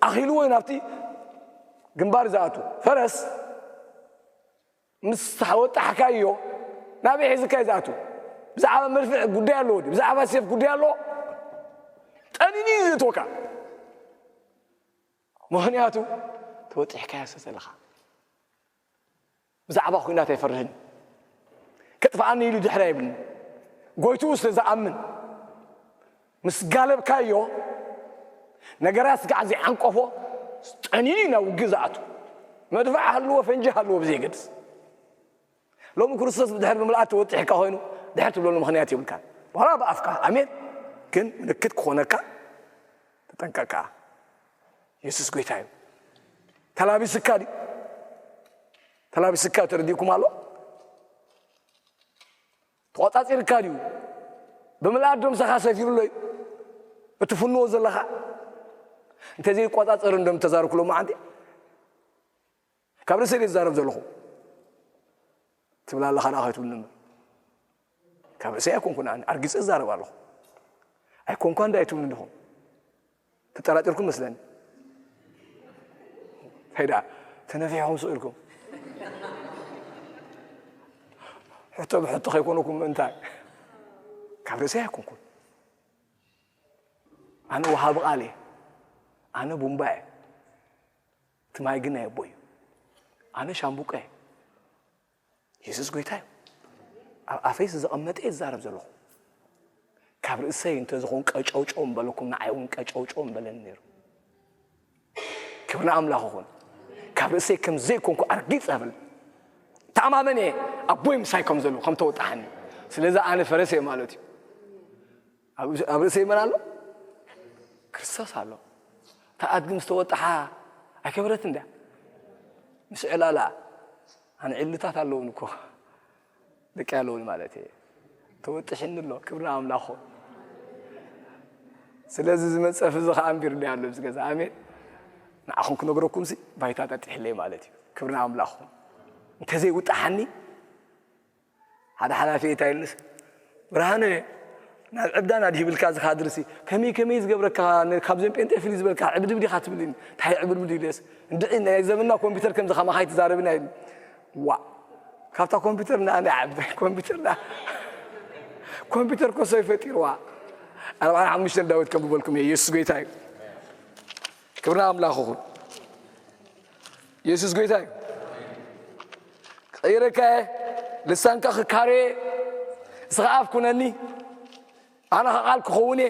ኣኺልዎ እዩ ናብቲ ግንባር ዝኣቱ። ፈረስ ምስ ወጣሕካዮ ናበይ ሒዝካ እዩ ዝኣቱ? ብዛዕባ መድፍዕ ጉዳይ ኣለዎ ድዩ? ብዛዕባ ሴፍ ጉዳይ ኣለዎ? ጠኒኑ እዩ ዝእትወካ። ምኽንያቱ ተወጢሕካዮ ስለ ዘለኻ። ብዛዕባ ኲናት ኣይፈርህን። ከጥፍኣኒ ኢሉ ድሕር ኣይብልን። ጎይትኡ ስለ ዝኣምን ምስ ጋለብካዮ ነገራት ስጋዕ ዘይዓንቀፎ ጠኒኑ ኢና ውግእ ዝኣቱ። መድፍዕ ሃልዎ ፈንጂ ሃልዎ ብዘየገድስ ሎሚ ክርስቶስ ብድሕር ብምልኣት ተወጢሕካ ኮይኑ ድሕር ትብለሉ ምኽንያት የብልካን። ዋላ ብኣፍካ ኣሜን ግን ምልክት ክኾነካ ተጠንቀቃ። የሱስ ጎይታ እዩ። ተላቢስካ ድዩ? ተላቢስካ ተረዲእኩም ኣሎ? ተቆጻጺርካ ድዩ? ብምልኣት ዶ ምሳኻ ሰፊሩ ኣሎ እዩ? እቲ ፍንዎ ዘለኻ እንተዘይቆጻጸር እንዶ ምተዛረብኩ ሎማዓንቲ ካብ ርእሰይ ድየ ዝዛረብ ዘለኹ ትብል ኣለኻ ንኣ ከይትብልኒ እምበር ካብ ርእሰይ ኣይኮንኩን ኣነ ኣርጊጸ ዝዛረብ ኣለኹ ኣይኮንኳ እንዳ ኣይትብሉ እንዲኹም ተጠራጢርኩም መስለኒ እንታይ ደኣ ተነፊሕኹም ስቕ ኢልኩም ሕቶ ብሕቶ ከይኮነኩም ምእንታይ ካብ ርእሰይ ኣይኮንኩን ኣነ ወሃቢ ቃል እየ ኣነ ቡምባ እየ እቲ ማይ ግን ናይ ኣቦ እዩ ኣነ ሻምቡቀ እየ የሱስ ጎይታ እዩ ኣብ ኣፈይ ዘቐመጠ እየ ዝዛረብ ዘለኹ ካብ ርእሰይ እንተዝኾን ቀጨውጨው ምበለኩም ንዓይ እውን ቀጨውጨው ምበለኒ ነይሩ ክብሪ ኣምላኽ ይኹን ካብ ርእሰይ ከም ዘይኮንኩ ኣርጊፅ ብል ተኣማመን እየ ኣቦይ ምሳይ ከም ዘለዉ ከም ተወጣሓኒ ስለዚ ኣነ ፈረስ እየ ማለት እዩ ኣብ ርእሰይ መን ኣሎ ክርስቶስ ኣሎ እታ ኣድጊ ምስ ተወጣሓ ኣይከበረትን ድያ ምስ ዕላላ ኣነ ዕልታት ኣለውን እኮ ደቂ ኣለውን ማለት እየ ተወጥሕኒ ኣሎ ክብሪ ኣምላኽ ስለዚ ዝመፀፍ እዚ ከዓ ኣንቢርኒ ኣሎ እዚ ገዛ ኣሜን ንዓኹም ክነግረኩም ሲ ባይታ ጠጢሕለይ ማለት እዩ ክብሪ ኣምላኽ እንተዘይውጣሓኒ ሓደ ሓላፊ እንታይ ኢልንስ ብርሃነ ናብ ዕብዳን ኣድሂብልካ እዚ ካድርሲ ከመይ ከመይ ዝገብረካ ነ- ካብዞም ጴንጤ ፍልይ ዝበልካ ዕብድብድ ኢኻ ትብልኒ። እንታይ ዕብድብድ ኢለስ እንድዒ ናይ ዘመንና ኮምፒውተር ከምዚ ከማኻ ኣይትዛረብን ኣይብል። ዋ ካብታ ኮምፒውተር ንኣ ናይ ዓቢ ኮምፒውተር ንኣ ኮምፒውተር ኮሶይ ፈጢርዋ። ኣርባዓን ሓሙሽተን ዳዊት ከንብበልኩም እየ። ኢየሱስ ጎይታ እዩ። ክብርና ኣምላኽ ይኹን። ኢየሱስ ጎይታ እዩ። ቀይረካ እየ፣ ልሳንካ ክካረየ፣ ንስኻ ኣፍ ኩነኒ፣ ኣነ ኸ ቃል ክኸውን እየ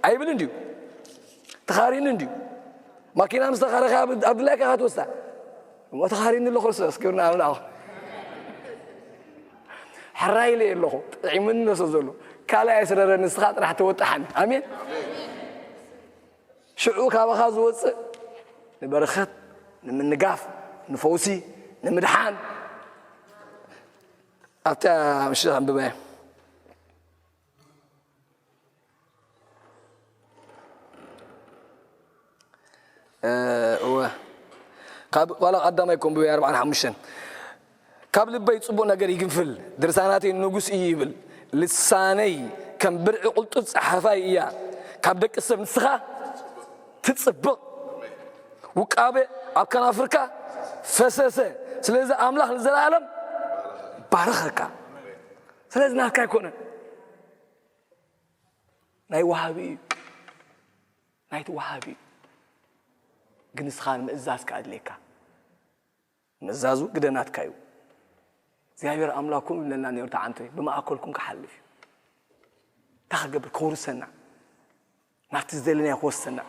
ኣይብልን ድዩ? ተኻሪኒ እንድዩ። ማኪና ምስ ተኻረኻ ኣብ ድላይካ ኢኻ ትወስዳ። እሞ ተኻሪኒ ኣለኹ፣ ርሶስ ክብርና ኣምላኽ። ሕራይ ኢለ ኣለኹ፣ ጥዒሙኒ ነሶ ዘሎ። ካልእ ኣይስረረኒ፣ ንስኻ ጥራሕ ተወጣሓኒ። ኣሜን። ሽዑ ካባኻ ዝወፅእ ንበረኸት፣ ንምንጋፍ፣ ንፈውሲ፣ ንምድሓን ኣብታ ምሽ ኣንብበ እወ ካብ ዋላ ቀዳማይ ኮንብበ ኣርባዓን ሓሙሽተን ካብ ልበይ ጽቡቕ ነገር ይግንፍል፣ ድርሳናተይ ንንጉስ እዩ ይብል። ልሳነይ ከም ብርዒ ቁልጡፍ ጸሓፋይ እያ፣ ካብ ደቂ ሰብ ንስኻ ትጽብቕ። ውቃበ ኣብ ከናፍርካ ፈሰሰ። ስለዚ ኣምላኽ ንዘለኣለም ባረኸካ። ስለዚ ናትካ ኣይኮነን፣ ናይ ወሃቢ እዩ፣ ናይቲ ወሃቢ እዩ። ግን ንስኻ ንምእዛዝ ከኣ ኣድልየካ። ምእዛዙ ግደ ናትካ እዩ። እግዚኣብሔር ኣምላኩም ይብለና ነይሩ፣ ተዓንተ ብማእከልኩም ክሓልፍ እዩ። እንታይ ክገብር? ከውርሰና፣ ናብቲ ዝደለናዮ ክወስደና።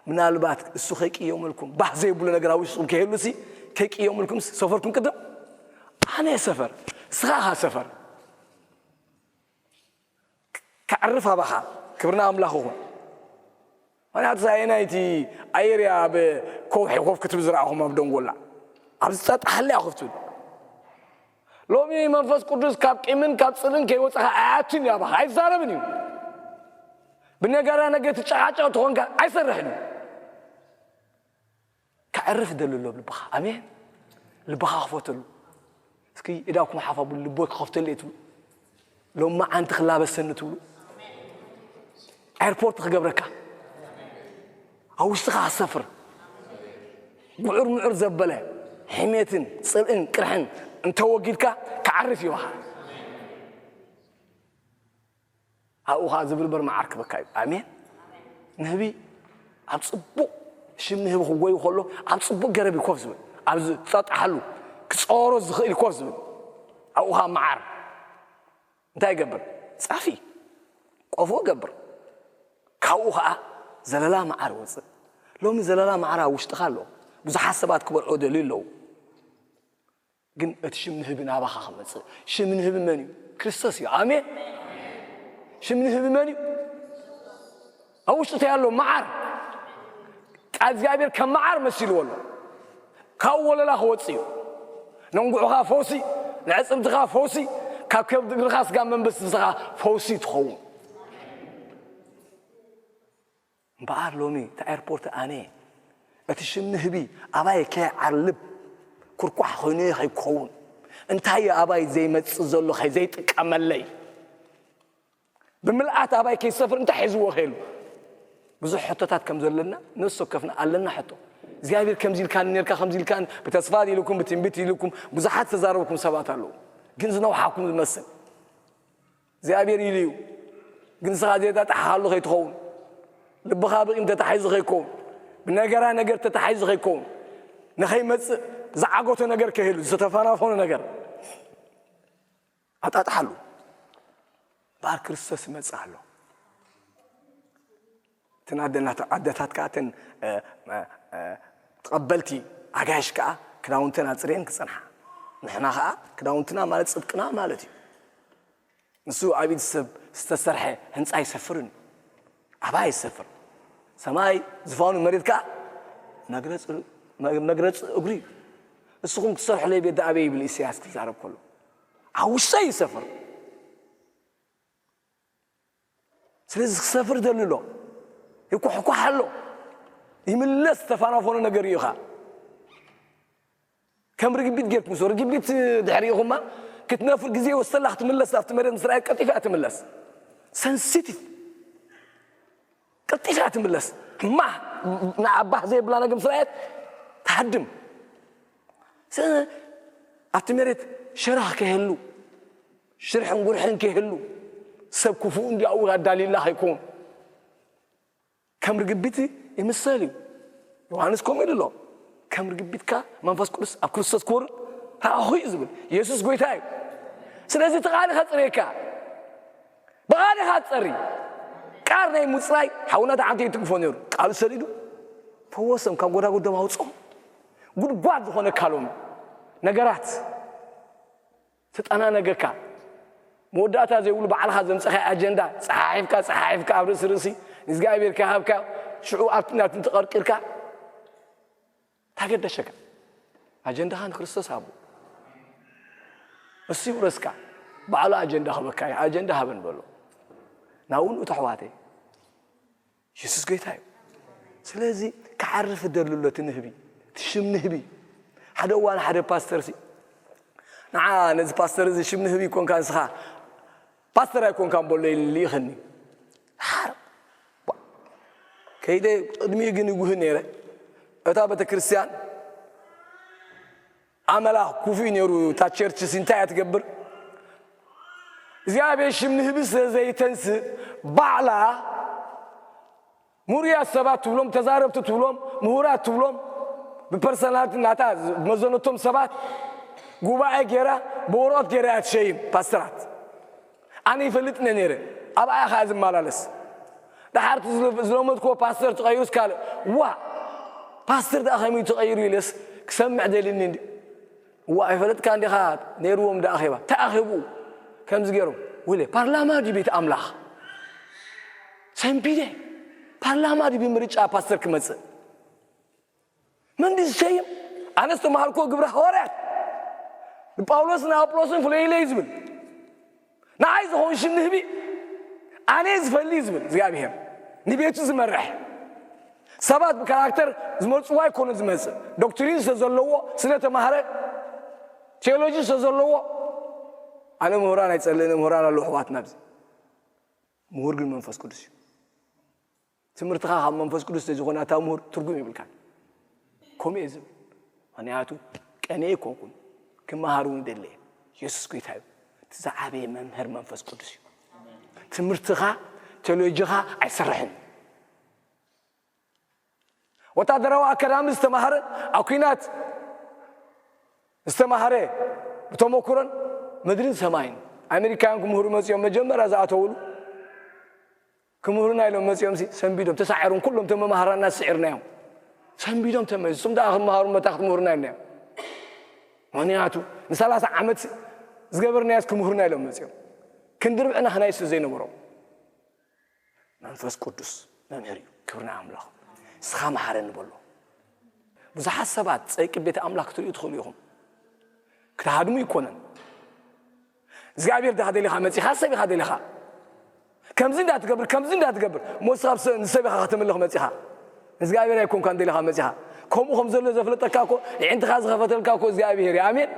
ምናልባት እሱ ከይቅየመልኩም፣ ባህ ዘይብሎ ነገር ኣብ ውሽጥኩም ከይህሉሲ፣ ከይቅየመልኩም ሰፈርኩም ቅድም ኣነ ሰፈር፣ ንስኻ ኢኻ ሰፈር። ከዕርፍ ኣባኻ። ክብርና ኣምላኽ ይኹን። ምኽንያቱ ኣየናይቲ ኣየር እያ ኣብ ከውሒ ኮፍ ክትብል ዝረኣኹም ኣብ ደንጎላ? ኣብዚ ጸጥ ሓሊ እያ ኮፍ ትብል። ሎሚ መንፈስ ቅዱስ ካብ ቂምን ካብ ጽልእን ከይወጻኻ ኣይኣትን እዩ ኣባኻ፣ ኣይዛረብን እዩ። ብነጋራ ነገር ትጨቃጨቕ ትኾንካ ኣይሰርሕን እዩ። ከዕርፍ ደሊ ኣሎ ኣብ ልብኻ። ኣሜን። ልብኻ ክፈተሉ። እስኪ እዳኩም ሓፋ ብሉ፣ ልቦይ ክኸፍተሉ እየ ትብሉ። ሎማ ዓንቲ ክላበሰኒ ትብሉ። ኤርፖርት ክገብረካ። ኣብ ውሽጥኻ ክሰፍር። ጉዑር ምዑር ዘበለ ሕሜትን ጽልእን ቅርሕን እንተወጊድካ ክዓርፍ እዩ ባኻ። ኣብኡ ኸዓ ዝብርበር መዓር ክበካ እዩ። ኣሜን። ንህቢ ኣብ ጽቡቕ ሽም ንህቢ ክጎዩ ከሎ ኣብ ጽቡቕ ገረብ እዩ ኮፍ ዝብል። ኣብ ዝጸጣሓሉ ክጸወሮ ዝኽእል እዩ ኮፍ ዝብል። ኣብኡ ኸዓ መዓር እንታይ ይገብር? ጻፊ ቆፎ ይገብር። ካብኡ ኸዓ ዘለላ መዓር ይወጽእ። ሎሚ ዘለላ መዓር ኣብ ውሽጥኻ ኣሎ። ብዙሓት ሰባት ክበልዖ ደልዩ ኣለዉ። ግን እቲ ሽም ንህቢ ናባኻ ክመጽእ። ሽም ንህቢ መን እዩ? ክርስቶስ እዩ። ኣሜን። ሽም ንህቢ መን እዩ? ኣብ ውሽጡ እንታይ ኣሎ? መዓር። ቃል እግዚኣብሔር ከም መዓር መሲልዎ ኣሎ። ካብኡ ወለላ ክወጽእ እዩ። ነንጉዕኻ ፈውሲ፣ ንዕጽምትኻ ፈውሲ፣ ካብ ከብዲ እግርኻ ስጋ መንበስብስኻ ፈውሲ ትኸውን። እምበኣር ሎሚ እቲ ኤርፖርት ኣነ እየ። እቲ ሽም ንህቢ ኣባይ ከይዓልብ ኩርኳሕ ኮይኑዮ ከይከውን፣ እንታይ እዩ ኣባይ ዘይመጽእ ዘሎ ከይዘይጥቀመለይ? ብምልኣት ኣባይ ከይሰፍር እንታይ ሒዝዎ ከይሉ? ብዙሕ ሕቶታት ከም ዘለና ነፍሲ ወከፍና ኣለና ሕቶ። እግዚኣብሔር ከምዚ ኢልካኒ ነርካ፣ ከምዚ ኢልካኒ፣ ብተስፋ ኢልኩም፣ ብትንቢት ኢልኩም፣ ብዙሓት ዝተዛረብኩም ሰባት ኣለዉ። ግን ዝነውሓኩም ዝመስል እግዚኣብሔር ኢሉ እዩ። ግን ንስኻ ዘይተጣሓሉ ከይትኸውን፣ ልብኻ ብቂም ተታሒዙ ከይከውን፣ ብነገራ ነገር ተታሒዙ ከይከውን፣ ንኸይመጽእ ዝዓገቶ ነገር ከይህሉ፣ ዝተፈናፈኑ ነገር ኣጣጥሓሉ። እምበኣር ክርስቶስ ይመጽእ ኣሎ። እተን ኣደናት-፣ ኣደታት ከኣ እተን፣ እ፣ እ፣ እ፣ ተቐበልቲ ኣጋይሽ ከኣ ክዳውንተን ኣጽርየን ክጸንሓ። ንሕና ከኣ ክዳውንትና ማለት ጽድቅና ማለት እዩ። ንሱ ኣብ ኢድ ሰብ ዝተሰርሐ ህንጻ ኣይሰፍርን እዩ። ኣባይ ይሰፍር። ሰማይ ዝፋኑ መሬት ከኣ መግረጽ-፣ መ-፣ መግረጺ እግሩ እዩ። ንስኹም ክትሰርሑለይ ቤት ኣበይ ይብል ኢሳያስ ክዛረብ ከሎ። ኣብ ውሽጠይ ይሰፍር። ስለዚ ክሰፍር ደሊ ኣሎ። ይኩሕኳሕ ኣሎ። ይምለስ ዝተፋናፈኖ ነገር እዩ ኢኻ። ከም ርግቢት ጌርኩም፣ ርግቢት ድሕሪ ኢኹማ ክትነፍር ግዜ ይወስደላ ክትምለስ፣ ኣብቲ መሬት ምስ ረኣየት ቀልጢፋ እያ ትምለስ። ሰንሲቲቭ፣ ቀልጢፋ ትምለስ። እማ ንኣባህ ዘይብላ ነገር ምስ ረኣየት ትሃድም። ስ- ኣብቲ መሬት ሸረኽ ከይህሉ፣ ሽርሕን ጉርሕን ከይህሉ፣ ሰብ ክፉእ እንዲያው ኣዳሊላ ከይኮን ከም ርግቢት ይምሰል እዩ። ዮሃንስ ከምኡ ኢሉ ኣሎ። ከም ርግቢትካ መንፈስ ቅዱስ ኣብ ክርስቶስ ክወርድ ረኣኹ እዩ ዝብል። የሱስ ጎይታ እዩ። ስለዚ እቲ ቃል ከጽርየካ፣ ብቓልኻ ትጸሪ። ቃል ናይ ምጽራይ ሓውና ተዓንተ ይትግፎ ነይሩ። ቃል ሰዲዱ ፈወሰም፣ ካብ ጎዳጉዶም ኣውፅኦም። ጉድጓድ ዝኾነ ካሎም ነገራት ተጠናነገካ። መወዳእታ ዘይብሉ ባዕልኻ ዘምፀኻይ ኣጀንዳ ፀሓሒፍካ፣ ፀሓሒፍካ ኣብ ርእሲ ርእሲ ንእግዚኣብሔር ከሃብካ፣ ሽዑ ኣብቲ ናትን ተቐርቂርካ። ታገደሸካ ኣጀንዳኻ ንክርስቶስ ሃቡ። እሱ ይውረስካ። ባዕሉ ኣጀንዳ ክበካ እዩ። ኣጀንዳ ሃበን በሎ። ናብኡ ንእቱ ኣሕዋተይ። የሱስ ጎይታ እዩ። ስለዚ ክዓርፍ ደሉ ኣሎ እቲ ንህቢ፣ እቲ ሽም ንህቢ። ሓደ እዋን ሓደ ፓስተር ሲ ንዓ ነዚ ፓስተር እዚ ሽም ንህቢ ይኮንካ ንስኻ ፓስተር ኣይኮንካን በሎ ኢሉ ልኢኸኒ። ሓር ከይደ ቅድሚኡ ግን ይጉህ ነይረ። እታ ቤተክርስትያን ኣመላ ክፉእ እዩ ነይሩ። እታ ቸርች ሲ እንታይ እያ ትገብር? እግዚኣብሔር ሽም ንህቢ ስለ ዘይተንስእ ባዕላ ምሩያት ሰባት ትብሎም፣ ተዛረብቲ ትብሎም፣ ምሁራት ትብሎም፣ ብፐርሰናልቲ ናታ ዝመዘነቶም ሰባት ጉባኤ ገይራ ብወረቐት ገይራ እያ ትሸይም ፓስተራት። ኣነ ይፈልጥ እየ ነይረ፣ ኣብኣ እያ ኸዓ ዝመላለስ። ደሓር እቲ ዝለ- ዝለመድክዎ ፓስተር ተቐይሩስ ካልእ፣ ዋ ፓስተር ደኣ ከመይ ተቐይሩ ኢለስ ክሰምዕ ደልኒ እንዲ። ዋ ኣይፈለጥካ እንዲኻ ነይርዎም ደኣ ኣኼባ። እንታይ ኣኼብኡ ከምዚ ገይሮም? ወለ ፓርላማ ድዩ ቤት ኣምላኽ? ሰንቢደ ፓርላማ ድዩ ብምርጫ ፓስተር ክመጽእ? መን ድዩ ዝሰይም? ኣነ ዝተምሃርክዎ ግብረ ሃዋርያት ንጳውሎስን ኣጵሎስን ፍለይለይ ዝብል፣ ንዓይ ዝኾን ሽም ንህቢ ኣነ ዝፈሊ ዝብል እግዚኣብሔር ንቤቱ ዝመርሕ ሰባት ብካራክተር ዝመርፅዎ ኣይኮነ ዝመፅእ ዶክትሪን ስለዘለዎ ስለተማህረ ቴዎሎጂ ስለዘለዎ ኣነ ምሁራን ኣይፀልእን ምሁራን ኣለዉ ኣሕዋትና ኣብዚ ምሁር ግን መንፈስ ቅዱስ እዩ ትምህርትኻ ካብ መንፈስ ቅዱስ ዘይዝኾነ ኣታ ምሁር ትርጉም የብልካን። ከምኡ እየ ዝብል። ምኽንያቱ ቀንየ ኣይኮንኩን ክመሃር እውን ይደሊ እየ። የሱስ ጎይታ እዩ። እቲ ዝዓበየ መምህር መንፈስ ቅዱስ እዩ። ትምህርትኻ ቴዎሎጂኻ ኣይሰርሕን። ወታደራዊ ኣካዳሚ ዝተማህረ ኣብ ኲናት ዝተማህረ ብተመኩሮን ምድርን ሰማይን ኣሜሪካውያን ክምህሩ መፂኦም መጀመርያ ዝኣተውሉ ክምህሩና ኢሎም መፂኦም ሲ ሰንቢዶም ተሳዒሮም ኩሎም ተመማሃራና ስዒርናዮም ሰንቢዶም ተመልሱ እሱም ደኣ ክመሃሩ መታ ክትምህሩና ኢልናዮም ምክንያቱ ንሰላሳ ዓመት ዝገበርናዮስ ክምህሩና ኢሎም መፂኦም ክንድርብዕና ክናይ ስለ ዘይነበሮም መንፈስ ቅዱስ መምህር እዩ ክብሪ ንኣምላኽ ንስኻ መሓረኒ በሎ ብዙሓት ሰባት ጸይቂ ቤት ኣምላኽ ክትርእዩ ትኽእሉ ኢኹም ክትሃድሙ ይኮነን እግዚኣብሔር ዳኻ ደሊኻ መጺኻ ሰብ ኢኻ ደሊኻ ከምዚ እንዳትገብር ከምዚ እንዳትገብር ሞስኻ ንሰብ ኢኻ ከተምልኽ መጺኻ እግዚኣብሔር ኣይኮንካን ደሊኻ መጺኻ ከምኡ ከም ዘሎ ዘፍለጠካ እኮ ይዕንትኻ ዝኸፈተልካ እኮ እግዚኣብሔር እዩ ኣሜን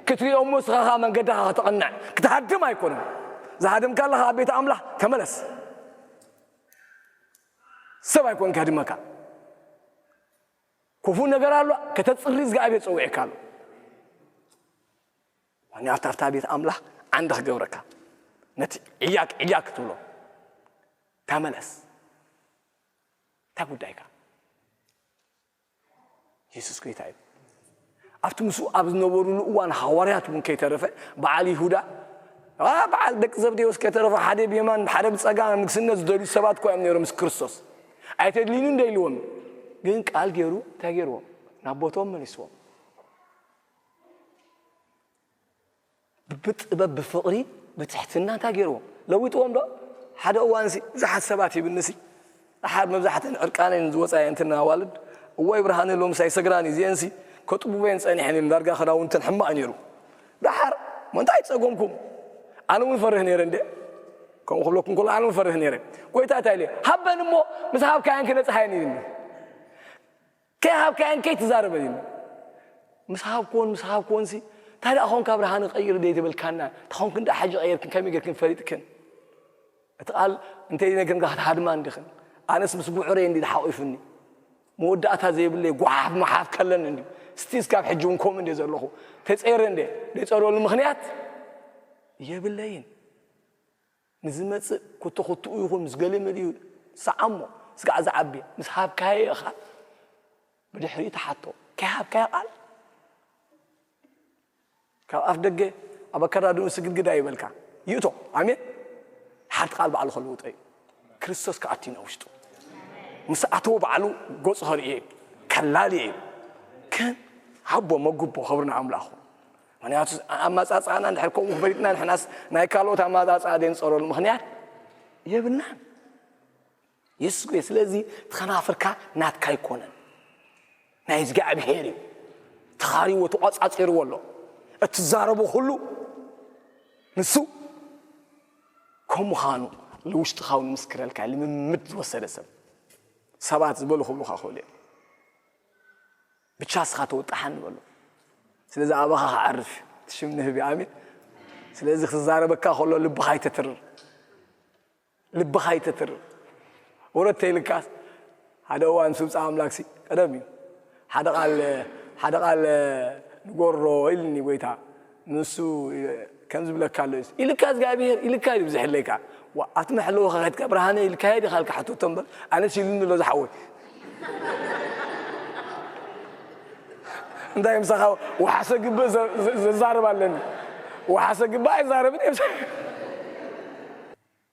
ክትሪኦ እሞ ስኻ ኸዓ መንገድኻ ከተቐንዕ ክትሃድም ኣይኮነን ዝሃደምካ ኣለኻ ኣብ ቤት ኣምላኽ ተመለስ ሰብ ኣይኮን ከህድመካ ክፉእ ነገር ኣሎ ከተፅሪ እግዚኣብሔር ፀዊዕካ ኣሎ ዋኒ ኣብታ ኣብታ ቤት ኣምላኽ ዓንዲ ክገብረካ ነቲ ዕያቅ ዕያቅ ክትብሎ ተመለስ እንታይ ጉዳይካ የሱስ ጎይታ እዩ ኣብቲ ምስኡ ኣብ ዝነበሩሉ እዋን ሃዋርያት እውን ከይተረፈ በዓል ይሁዳ በዓል ደቂ ዘብዴዎስ ከይተረፈ ሓደ ብየማን ሓደ ብፀጋም ንግስነት ዝደልዩ ሰባት እኳ እዮም ነይሮም ምስ ክርስቶስ ኣይተድልዩኒ እንደ ኢልዎም ግን ቃል ገይሩ እንታይ ገይርዎም ናብ ቦቶም መሊስዎም ብጥበብ ብፍቕሪ ብትሕትና እንታይ ገይርዎም ለዊጥዎም ዶ ሓደ እዋንሲ ብዙሓት ሰባት ይብልንሲ ደሓር መብዛሕተን ዕርቃነን ዝወፃ እንትን ኣዋልድ እዋይ ብርሃነ ሎምስ ኣይሰግራን እዚአንሲ ከጥቡበን ፀኒሐን ኢሉ ዳርጋ ክዳውንተን ሕማቕ ነይሩ ደሓር ሞ እንታይ ፀገምኩም ኣነ እውን ፈርህ ነይረ እንደ ከምኡ ክብለኩም ከሎ ኣነ እውን ፈርህ ነይረ ጎይታ እንታይ ኢለ ሃበን እሞ ምስ ሃብካየን ክነፅሃየን ኢልኒ ከይሃብካየን ከይትዛረበን ኢልኒ ምስ ሃብክዎን ምስ ሃብክዎንሲ እንታይ ደኣ ኾንካ ብርሃነ ቀይር ደይ ትብልካና ተኾንክን ደኣ ሕጂ ቀይርክን ከመይ ጌርክን ፈሊጥክን እቲ ቃል እንተይነገርካ ክትሃድማ እንዲኽን፣ ኣነስ ምስ ጉዕረይ እንዲ ተሓቒፉኒ፣ መወዳእታ ዘይብለይ ጓሓፍ መሓፍ ከለኒ እንዲ፣ ስቲስ ካብ ሕጂ እውን ከምኡ እንዲ ዘለኹ፣ ተጸይረ እንዲ ደይጸረሉ ምኽንያት የብለይን። ንዝመጽእ ኩቶ ኩትኡ ይኹን ምስ ገለ መሊኡ ሰዓሞ፣ ስጋዕ ዝዓቢ ምስ ሃብካዮ ኢኻ ብድሕሪኡ ተሓቶ። ከይሃብካዮ ቃል ካብ ኣፍ ደገ ኣብ ኣከዳድንኡ ስግድግድ ኣይበልካ። ይእቶ። ኣሜን። ሓንቲ ቃል ባዕሉ ከልውጦ እዩ። ክርስቶስ ክኣትዩ ናብ ውሽጡ። ምስ ኣተወ ባዕሉ ገጹ ከርእየ እዩ። ከላልየ እዩ። ግን ሃቦ መጉቦ ክብሪ ንኣምላኹ። ምኽንያቱ ኣማጻጽኣና እንድሕር ከምኡ ፈሊጥና ንሕናስ ናይ ካልኦት ኣማጻጽኣ ደንጸረሉ ምኽንያት የብልናን። የሱስ ጎይ ስለዚ እቲ ከናፍርካ ናትካ ኣይኮነን፣ ናይ እግዚኣብሔር እዩ። ተኻሪዎ ተቋጻጺርዎ ኣሎ። እትዛረቦ ኩሉ ንሱ ከም ምዃኑ ንውሽጥኻ እውን ምስክረልካ ልምምድ ዝወሰደ ሰብ ሰባት ዝበሉ ክብሉኻ ክእሉ እዮም። ብቻ እስኻ ተወጣሓኒ በሎ። ስለዚ ኣባኻ ክዓርፍ እቲ ሽም ንህቢ ኣሜን። ስለዚ ክዛረበካ ከሎ ልብኻ ኣይተትርር። ልብኻ ኣይተትርር። ወረድ ተይልካስ ሓደ እዋን ስብፃ ኣምላክሲ ቀደም እዩ ሓደ ቃል ሓደ ቃል ንጎሮ ኢልኒ ጎይታ ንሱ ከም ዝብለካ ኣሎ ኢልካ እግዚኣብሔር ኢልካ እዩ ዝሕለይካ ኣብቲ መሕለዊ ከኸትካ ብርሃነ ኢልካ ዲኻ ኢልካ ሕቶቶ እምበር ኣነስ ኢሉኒ ኣሎ ዝሓወይ እንታይ ምሳኻ ወሓሰ ግብእ ዘዛርብ ኣለኒ ወሓሰ ግብእ ኣይዛረብን እዮም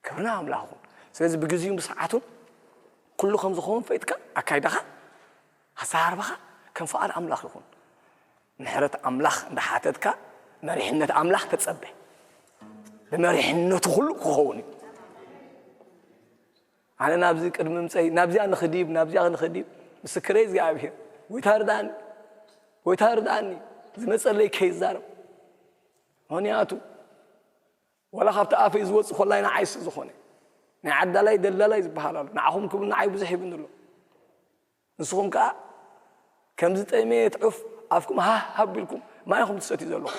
ክብርና ኣምላኽ ይኹን ስለዚ ብግዜኡን ብሰዓቱን ኩሉ ከም ዝኸውን ፈይጥካ ኣካይዳኻ ኣሰራርባኻ ከም ፍቓድ ኣምላኽ ይኹን ምሕረት ኣምላኽ እንዳሓተትካ መሪሕነት ኣምላኽ ተጸበ ብመሪሕነቱ ኩሉ ክኸውን እዩ ኣነ ናብዚ ቅድሚ ምፀይ ናብዚኣ ንኽዲብ ናብዚኣ ንኽዲብ ምስክረይ እግዚኣብሔር ጎይታ ርዳእኒ ጎይታ ርዳእኒ ዝመፀለይ ከይዛረብ ምክንያቱ ዋላ ካብቲ ኣፈይ ዝወፅእ ኮላይ ንዓይ ስለ ዝኾነ ናይ ዓዳላይ ደላላይ ዝበሃል ኣሎ ንዓኹም ክብል ንዓይ ብዙሕ ሂብኒ ኣሎ ንስኹም ከኣ ከም ዝጠመየት ዑፍ ኣፍኩም ሃህ ኣቢልኩም ማይ ኢኹም ትሰትዩ ዘለኹም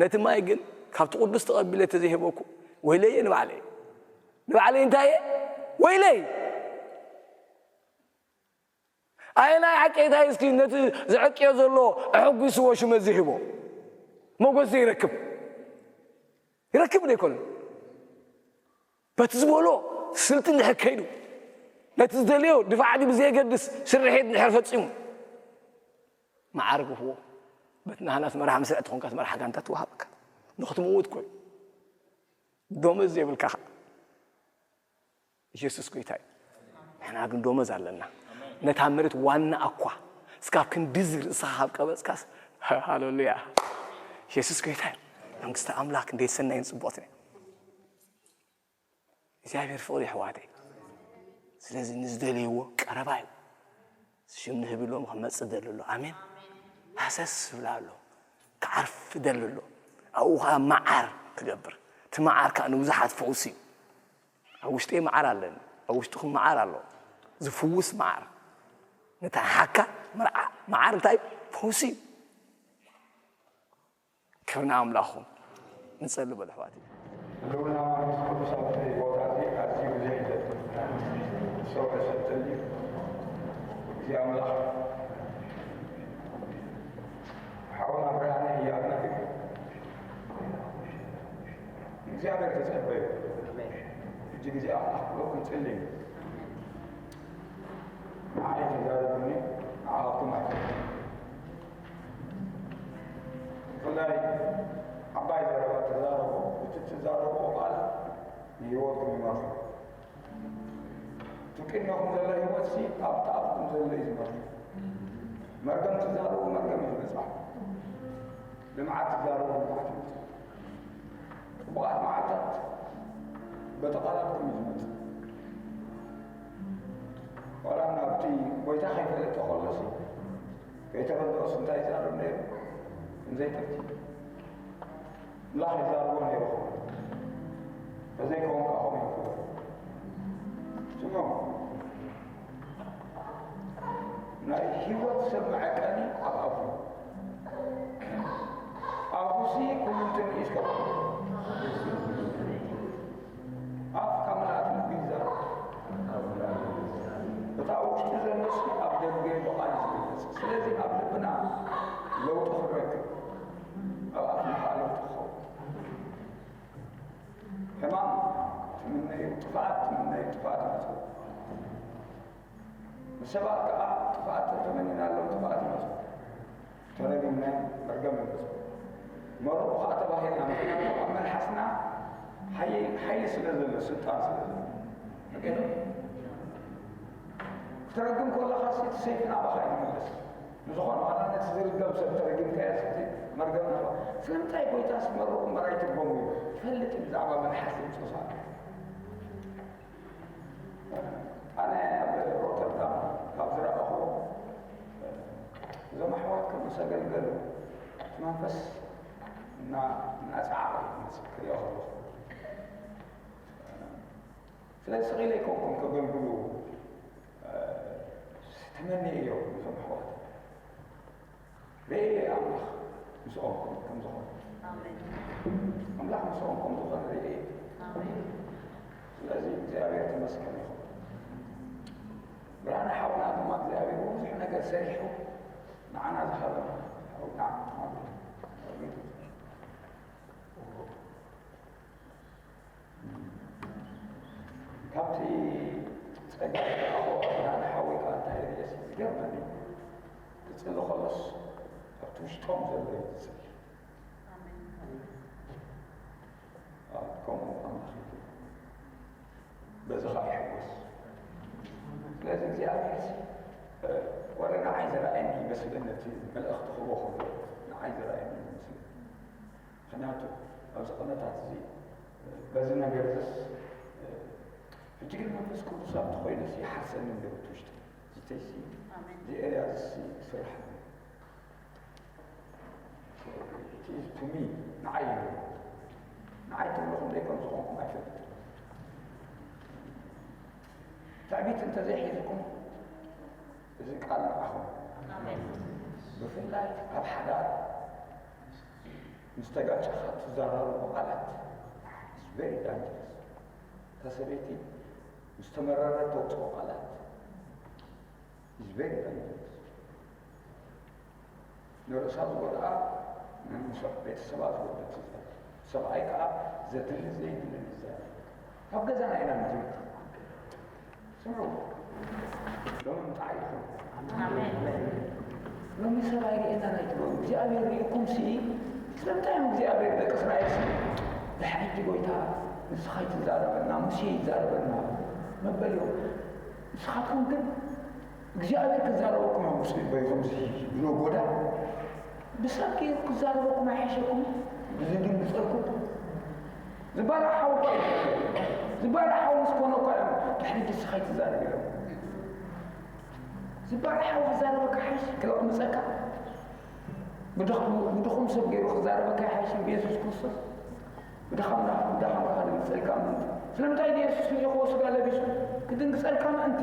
ነቲ ማይ ግን ካብቲ ቅዱስ ተቐቢለ ተዘይህበኩም ወይለየ ንባዕለይ ንባዕለይ እንታይ እየ ወይለይ ኣየናይ ሓቀይታይ እስኪ ነቲ ዘዕቅዮ ዘሎ ኣሐጒስዎ ሽመት ዝህቦ ሞገስ ዘይረክብ ይረክብ ዶ ይኮነ በቲ ዝበሎ ስልቲ እንድሕር ከይዱ ነቲ ዝደልዮ ድፋዕ ድዩ ብዘየገድስ ስርሒት እንድሕር ፈፂሙ መዓር ግህዎ በቲ ናህናስ መርሓ ምስርዕ ትኾንካስ መርሓ ጋንታ ትወሃበካ ንክትምውት ኮዩ ደሞዝ የብልካ ኸዓ ኢየሱስ ጎይታ እዩ ንሕና ግን ደሞዝ ኣለና ነታ መሬት ዋና ኣኳ እስካብ ክንድዚ ርእስኻ ካብ ቀበፅካስ ሃሌሉያ ኢየሱስ ጎይታ እዩ መንግስቲ ኣምላክ እንዴት ሰናይን ፅቡቅትን እዩ እግዚኣብሔር ፍቕሪ የሕዋተይ ስለዚ ንዝደለይዎ ቀረባ እዩ ሽም ንህብሎም ክመፅእ ደሊ ኣሎ ኣሜን ሃሰስ ዝብላ ኣሎ ክዓርፍ ደሊ ኣሎ ኣብኡ ከዓ መዓር ክገብር እቲ መዓር ከዓ ንብዙሓት ፈውሲ እዩ ኣብ ውሽጠይ መዓር ኣለኒ ኣብ ውሽጥኹም መዓር ኣሎ ዝፍውስ መዓር ነታ ሓካ መርዓ መዓር እንታይ ፈውሲ እዩ ክብሪ ንኣምላኹ ንጸሊ በሉ ኣሕዋት ህልውና መንፈስ ቅዱስ ኣብዚ ቦታ እዚ ኣዝዩ ብዙሕ ይደል ሰው ዕሰብተል እዚ ኣምላኽ ሓውና ብርሃነ እያልና እግዚኣብሔር ተጸበዩ ሕጂ ግዜ ኣምላኽ ብሎ ክንጽሊ እዩ ንዓይ ተዛረብኒ ንዓኹም ኣይትዛረቡ ብፍላይ ዓባይ ዘረባ ትዛረቡ እቲ ትዛረብዎ ቃል ንህይወትኩም ይመርሑ እቲ ቅድመኹም ዘሎ ህይወትሲ ኣብቲ ኣፍኩም ዘሎ እዩ ዝመርሑ መርገም ትዛረቡ መርገም እዩ ዝበፅሓ ልምዓት ትዛረቡ ልምዓት ይመፅእ ፅቡቓት መዓልታት በቲ ቃላትኩም እዩ ዝመፅእ ዋላ ናብቲ ጎይታ ከይፈለጠ ከሎሲ ከይተረድኦስ እንታይ ይዛረብ ነይሩ እንዘይጠፍቲ ምላኽ ይዛረቦ ነይሩ ኸውን ተዘይከውን ከዓ ከምኡ ይፍጠር ስምዑ ናይ ህይወት ሰብ መዐቀኒ ኣብ ኣፉ ኣፉሲ ኩሉ እንትን ኢስከ ኣፍካ እቲ ኣብ ውሽጢ ዘሎ ሲ ኣብ ደገ ብቓል እዩ ዝግለጽ። ስለዚ ኣብ ልብና ለውጢ ክንረክብ ኣብ ኣፍና ከዓ ለውጢ ክኸውን። ሕማም ትምነዩ፣ ጥፍኣት ትምነዩ፣ ጥፍኣት ይመጽእ። ንሰባት ከዓ ጥፍኣት ተተመኒናሎም ጥፍኣት ይመጽእ። ተረጊምና መርገም ይመጽእ። መርቑ ከዓ ተባሂልና፣ ምክንያቱ ኣብ መልሓስና ሓይ-፣ ሓይሊ ስለ ዘሎ፣ ስልጣን ስለ ዘሎ። ፈቂዶ? ክትረግም ከለኻ ሲ እቲ ሰይፊ ናባኻ እዩ ዝምለስ። ንዝኾነ ዋላ ነቲ ዝርገም ሰብ ተረጊምካዮ፣ እቲ መርገም ናባ። ስለምንታይ ጎይታስ መርቑ እምበር ኣይትርገሙ እዩ? ይፈልጥ እዩ ብዛዕባ መልሓስ ዘምፅኦ ሰኣት። ኣነ ኣብ ሮተርዳም ካብ ዝረኣኹዎ፣ እዞም ኣሕዋት ከም ዘገልገሉ እቲ መንፈስ እና-፣ እናጸዓቐ እዩ ዝመጽእ ክሪኦ ከለኹ። ስለዚ ስቕ ኢለ ኣይኮንኩን ከገልግሉ፣ እ፣ ተመንየ እዮም እዞም ኣሕዋት። ርእየ ኣምላኽ ምስኦም ከም ዝኾነ። ኣሜን። ኣምላኽ ምስኦም ከም ዝኾነ ርእየ። ኣሜን። ስለዚ እግዚኣብሔር ተመስገን ይኹን። ብርሃነ ሓውና ድማ እግዚኣብሔር ብዙሕ ነገር ሰሪሑ ንዓና ዝሃበና ሓውና። ካብቲ ጸጋ ዝረኣኹ ብርሃነ ሓወይ ከዓ እንታይ ርእየሲ ዝገርመኒ፣ ክጽሊ ከሎስ ኣብቲ ውሽጦም ዘሎ እዩ ዝጽሊ። ኣሜን። ከምኡ ኣምላኽ እዩ። በዚ ኸዓ ይሕጎስ። ስለዚ እግዚኣብሔር ሲ፣ እ፣ ወረ ንዓይ ዝረኣየኒ ይመስለኒ፣ እቲ መልእኽቲ ክህቦ ከሎ ንዓይ ዝረኣየኒ ይመስለኒ። ምኽንያቱ ኣብዚ ቕነታት እዚ፣ እ፣ በዚ ነገር እዚስ፣ እ፣ ሕጂ ግን መንፈስ ቅዱስ ኣብቲ ኮይኑስ ይሓርሰኒ እንዶ እቲ ውሽጢ። ዝተይሲ ኣሜን። እዚ ኤርያ እዚ ስራሕ እዩ። እቲ ቱሚ ንዓይ እዩ። ንዓይ ትብሎ ክንደይ ከም ዝኾንኩም ኣይፈልጥን። ትዕቢት እንተዘይሒዝኩም፣ እዚ ቃል ንዓኹም። ኣሜን። ብፍላይ ኣብ ሓዳር ምስ ተጋጨኻ ትዘራረቦ ቃላት is very dangerous። እታ ሰበይቲ ምስ ተመረረ ተውፅኦ ቃላት is very dangerous። ንርእሳ ዝጎድኣ፣ ንሰብ ቤተሰባ ዝጎድእ ትዛረብ። ሰብኣይ ከዓ ዘድሊ ዘይድልን ይዛረብ። ካብ ገዛና ኢና ንጅምር። ስምዑ። ሎሚ ምጥዓይ ይኹን። ኣሜን። ሎሚ ሰብ ኣይርእየናን ኣይትበሉ። እግዚኣብሔር ርእዩኩም ሲ፣ ስለምንታይ እዮም እግዚኣብሔር ደቂ እስራኤል ሲ፣ ድሕሪ ሕጂ ጎይታ ንስኻ ኣይትዛረበና፣ ሙሴ ይዛረበና መበልዮም። ንስኻትኩም ግን እግዚኣብሔር ክዛረበኩም እዮም ትጽበዩ። ከምዚ ኢሉ ጎዳ ብሰብ ገይሩ ክዛረበኩም ኣይሓሸኩም? ብዝድንግጸልኩም ዝባልዕ ሓው እኳ እዩ። ዝባልዕ ሓው ምስ ኮነ እኳ እዮም ድሕሪ ንስኻ ኣይትዛረብ ኢሎም። ዝባልዕ ሓው ክዛረበካ ሓይሽ ክለቕምጸካ። ብድኽ-፣ ብድኹም ሰብ ገይሩ ክዛረበካ ይሓይሽ ብየሱስ ክርስቶስ። ብድኻምና፣ ብድኻምካ ክድንግጸልካ ምእንቲ። ስለምንታይ ንየሱስ ልኢኽዎ ስጋ ለቢሱ ክድንግጸልካ ምእንቲ።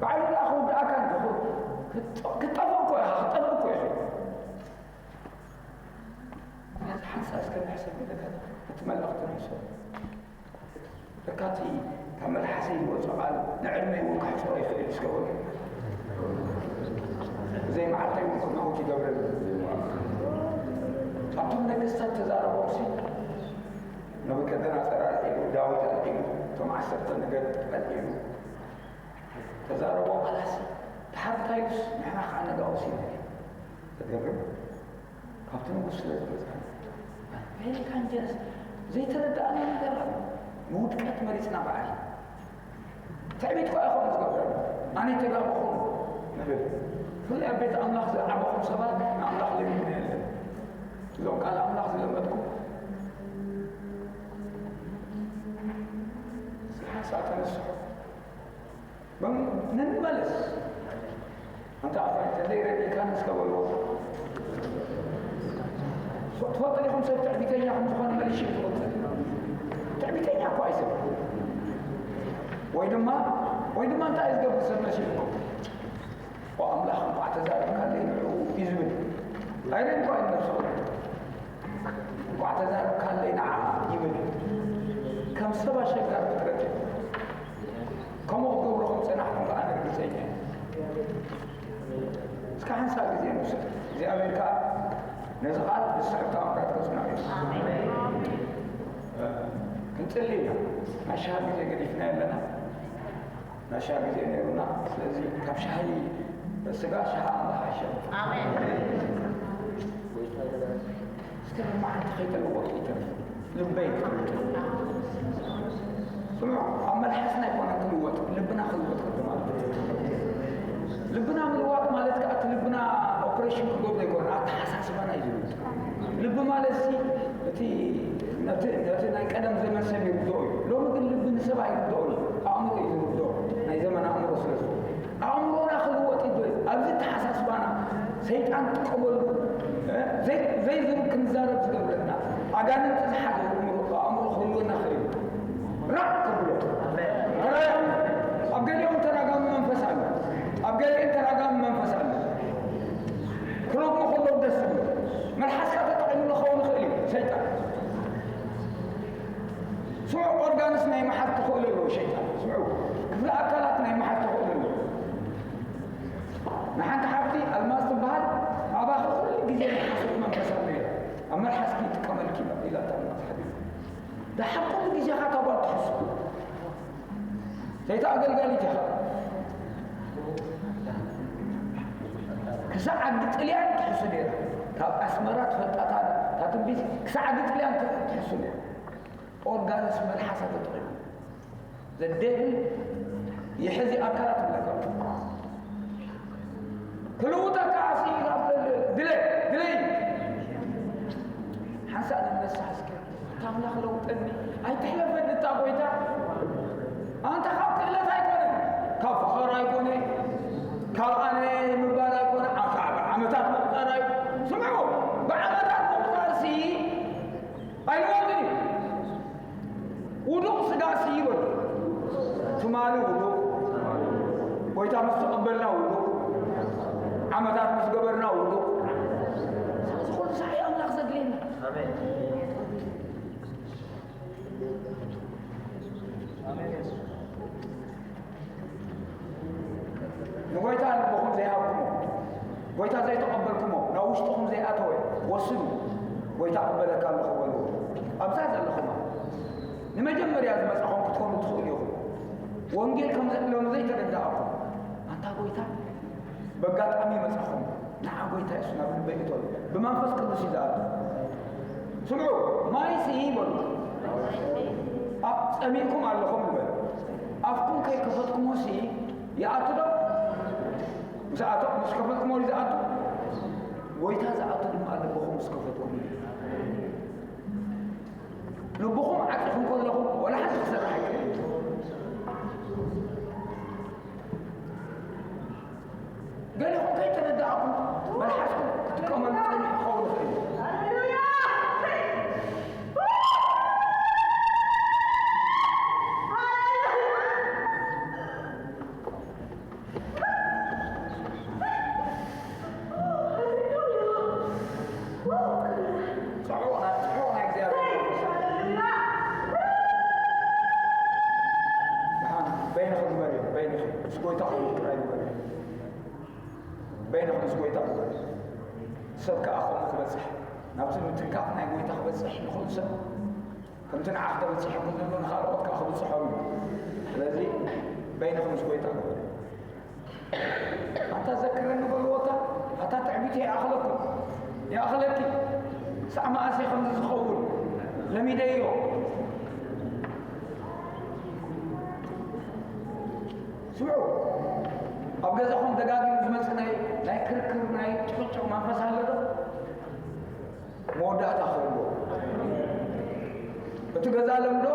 ባዕሉ ደኣ ክውድኣካ እንዲ፣ ክጠ-፣ ክትጠፍእ እኮ ኢኻ፣ ክትጠፍእ እኮ ኢኻ። ነዚ ሓንሳብ እስከ ንሕሰብ፣ እቲ መልእኽቲ ንሕሰብ። ለካ እቲ ካብ መልሓሰይ ዝወፅእ ቃል ንዕድመይ እውን ከሕፅሮ ይኽእል እዩ። እስከ በሉ። ብዘይ መዓልተይ እውን ክመውት ይገብረኒ። ኣብቶም ነገስታት ተዛረቦም ሲ፣ ነቡከደነፆር ኣልዒሉ፣ ዳዊት ኣልዒሉ፣ እቶም ዓሰርተ ነገድ ኣልዒሉ፣ ተዛረቦ ቃላት ሲ፣ ድሓር እንታይ ኢሉስ፣ ንሕና ከዓ ነጋውስ ኢና። ተገርም። ካብቲ ንጉስ ስለ ዝመጽእ። ቬሪ ዳንጀረስ ዘይተረዳእና ነገር ኣሎ። ንውድቀት መሪጽና በዓል። ትዕቢት እኳ ይኸውን ዝገብረና። ኣነ ተጋበኹም ንብል። ብፍላይ ኣብ ቤት ኣምላኽ ዝዓበኹም ሰባት ንኣምላኽ ለሚንና የለን። እዞም ቃል ኣምላኽ ዝለመድኩም፣ እዚ ሓንሳእ ተነስሑ። ንመለስ። ኣንታ ኣባይ፣ እንተዘይረዲእካኒ እስከ በልዎ። ትፈልጡ ዲኹም ሰብ ትዕቢተኛ ከም ዝኾነ መሊሽ ትፈልጡ? ትዕቢተኛ እኮ ኣይሰብ። ወይ ድማ፣ ወይ ድማ እንታይ እዩ ዝገብር ሰብ መሲልኩም? ኦ ኣምላኽ፣ እንኳዕ ተዛረብካለይ ንዕኡ እዩ ዝብል። ኣይረድኳ እዩ ነብሱ። እንኳዕ ተዛረብካለይ ንዓ ይብል። ከም ሰብ ኣሸጋሪ ፍጥረት እዩ። ከምኡ ክገብርኹም ጸናሕኩም ከኣ ርግጸኛ እየ። እስከ ሓንሳብ ግዜ ንውሰድ። እግዚኣብሔር ከዓ ነዚ ቃል ብስሕብቲ ኣምራት ከጽንዖ እዩ። ክንጽሊ ኢና። ናይ ሻሂ ግዜ ገዲፍና ኣለና። ናይ ሻሂ ግዜ ነይሩና። ስለዚ ካብ ሻሂ ስጋ ሻሂ ኣምላኽ ኣይሸም። እስከ ድማ ሓንቲ ከይተለወጡ ይተርፍ። ልበይ ክትልወጥ። ስምዑ፣ ኣብ መልሓስና ኣይኮነ ክልወጥ፣ ልብና ክልወጥ ቅድም ኣሎ። ልብና ምልዋጥ ማለት ከዓ እቲ ልብና ኦፕሬሽን ክገብሮ ኣይኮነ፣ ኣተሓሳስባና እዩ ዝልውጥ። ልቢ ማለት ሲ እቲ ነቲ ነቲ ናይ ቀደም ዘመን ሰብ ይርድኦ እዩ። ሎሚ ግን ልቢ ንሰብ ኣይርድኦን እዩ። ኣእምሮ እዩ ዝርድኦ። ናይ ዘመን ኣእምሮ ስለ ዝኾነ ኣእምሮና ክልወጥ እዩ። ኣብዚ ተሓሳስባና ሰይጣን ጥቀመሉ። እ? ዘይ- ዘይዝሩ ክንዛረብ ዝገብረና ኣጋንንቲ ዝሓዘ ኣእምሮ ኣእምሮ ክህልወና ክእል እዩ። ራቅ ከብሎ። ተራጋሚ። ኣብ ገሊኦም ተራጋሚ መንፈስ ኣሎ። ኣብ ገሊኦም ተራጋሚ መንፈስ ኣሎ። ክረግሙ ከለዉ ደስ ዝብሎ። መልሓስካ ተጠቂምሉ ክኸውን ይኽእል እዩ ሰይጣን። ስምዑ፣ ኦርጋንስ ናይ መሓዝ ተኽእሎ ኣለዎ ሸይጣን። ስምዑ፣ ክፍለ ኣካላት ናይ መሓዝ ተኽእሎ ኣለዎ። ንሓንቲ ሓፍቲ ኣልማዝ ትበሃል፣ ኣባኺ ኩሉ ግዜ ናይ ሓሶት መንፈስ ኣሎ ኢላ፣ ኣብ መልሓስኪ ይጥቀመልኪ ኢላ፣ ኢላታ ኣልማዝ ሓቢባ። ደሓር ኩሉ ግዜ ኢኻ እታ ጓል ትሕሱ። ሰይቲ ኣገልጋሊት ኢኻ። ክሳዕ ዓዲ ጥልያን ትሕሱ ነይራ። ካብ ኣስመራ ትፈልጣታ እታ ትንቢት ክሳዕ ዓዲ ጥልያን ትሕሱ ነይራ። ኦርጋንስ መልሓሳ ተጠቒሙ ዘደብል ይሕዚ ኣካላት ይብለካ። ክልውጠካ ኣስኢላ ድለ ድለ ሓንሳእ ንነስሓ እስኪ። ኣታ ኣምላኽ ለውጠኒ። ኣይትሕለፈኒ እታ ጎይታ። ኣንታ ካብ ክእለት ኣይኮነን፣ ካብ ፈኸራ ኣይኮነ፣ ካብ ኣነ ምባል ኣይኮነ፣ ኣ- ካብ ዓመታት ምቑጻር ኣይ- ስምዑ፣ ብዓመታት ምቑጻር ሲ ኣይልወጥን እዩ። ውዱቕ ስጋ ሲ ይበሉ። ትማሊ ውዱቕ፣ ጎይታ ምስ ተቐበልና ውዱቕ፣ ዓመታት ምስ ገበርና ውዱቕ። ስለዚ ኩሉ ሳዕ ኣምላኽ ዘድልየና። ንጎይታ ልብኹም ዘይሃብኩሞ፣ ጎይታ ዘይተቐበልኩሞ፣ ናብ ውሽጥኹም ዘይኣተወ ወስኑ። ጎይታ ቅበለካ ኣለኹ በልዎ። ኣብዛ ዘለኹማ ንመጀመርያ ዝመጻኹም ክትኮኑ ትኽእሉ ኢኹም። ወንጌል ከም ዘ- ሎም ዘይተረዳእኩም፣ ኣንታ ጎይታ በጋጣሚ መጻኹም። ንዓ ጎይታ የሱስ ናብ ልበይ እቶ። ብመንፈስ ቅዱስ እዩ ዝኣቱ። ስምዑ፣ ማይሲ ይበሉ። ኣብ ጸሚእኩም ኣለኹም ንበል። ኣፍኩም ከይከፈትኩሞ ሲ ይኣቱ ዶ? ምስ ኣቶ- ምስ ከፈትኩሞ እዩ ዝኣቱ። ጎይታ ዝኣቱ ድማ ልብኹም ምስ ከፈትኩም እዩ። ልብኹም ዓጺኹም ከለኹም ወላ ሓንቲ ክሰርሕ ኣይክእልን እዩ። ገሊኹም ከይተረዳእኩም መልሓስኩም ክትጥቀመሉ ጸኒሑ ክኸውን ይኽእል እዩ። ጽሑቕ ናይ- ጽሑቕ ናይ እግዚኣብሔር መንፈስ። ደሓን በይንኺ ግበርዮ፣ በይንኺ ምስ ጎይታኹም ጥራይ ግበርዮ። በይንኺ ምስ ጎይታ ግበርዮ። ሰብ ከኣ ከምኡ ክበጽሕ፣ ናብቲ ምትንካፍ ናይ ጎይታ ክበጽሕ ንኹሉ ሰብ ከምቲ ንዓኽ ተበጺሐኩም ዘሎ ንኻልኦት ከኣ ክብጽሖም እዩ። ስለዚ በይንኺ ምስ ጎይታ ግበርዮ። ኣንታ ዘክረኒ በልዎ፣ እታ ኣታ ትዕቢት ይኣኽለኩም፣ ይኣኽለኪ። ሳዕ መኣስ እዩ ከምዚ ዝኸውን? ለሚደዮ። ስምዑ፣ ኣብ ገዛኹም ደጋጊሙ ዝመጽእ ናይ ናይ ክርክር ናይ ጭቕጭቕ መንፈስ ኣሎ ዶ? መወዳእታ ክህልዎ። እቲ ገዛ ለምዶ፣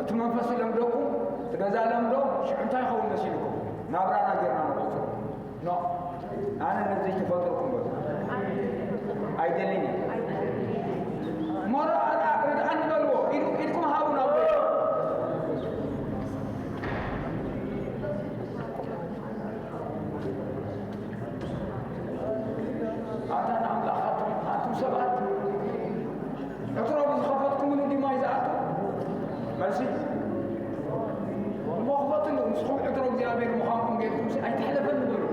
እቲ መንፈስ ለምደኩም፣ እቲ ገዛ ለምዶ ሽዑ እንታይ ይኸውን መሲልኩም? ናብራና ጌርና ንቕጽ ኖ። ኣነ ነዚ ተፈጥርኩም በሉ። ኣይደልን እዩ። ሞራ ኣራ ርድኣን በልዎ። ኢዱ ኢድኩም ሃቡ ናብ ኣታ ንኣምላኻትኩም ኣንቱም ሰባት፣ ዕትሮ ብዝኸፈትኩምሉ ድዩ ማይ ዝኣቱ? መልሲ፣ እሞ ክፈትሉ። ንስኹም ዕትሮ እግዚኣብሔር ምዃንኩም ጌርኩም ሲ ኣይትሕለፈኒ በሉ።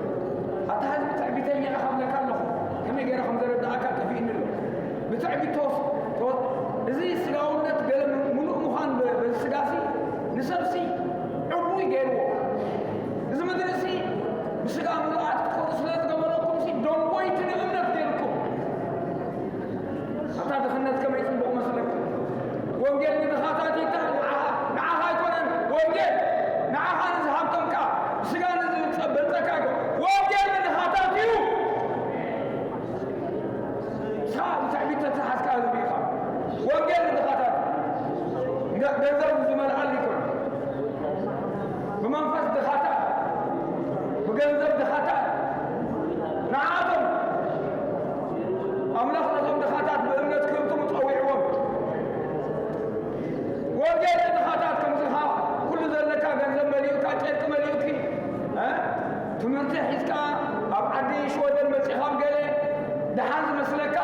ሓን ዝመስለካ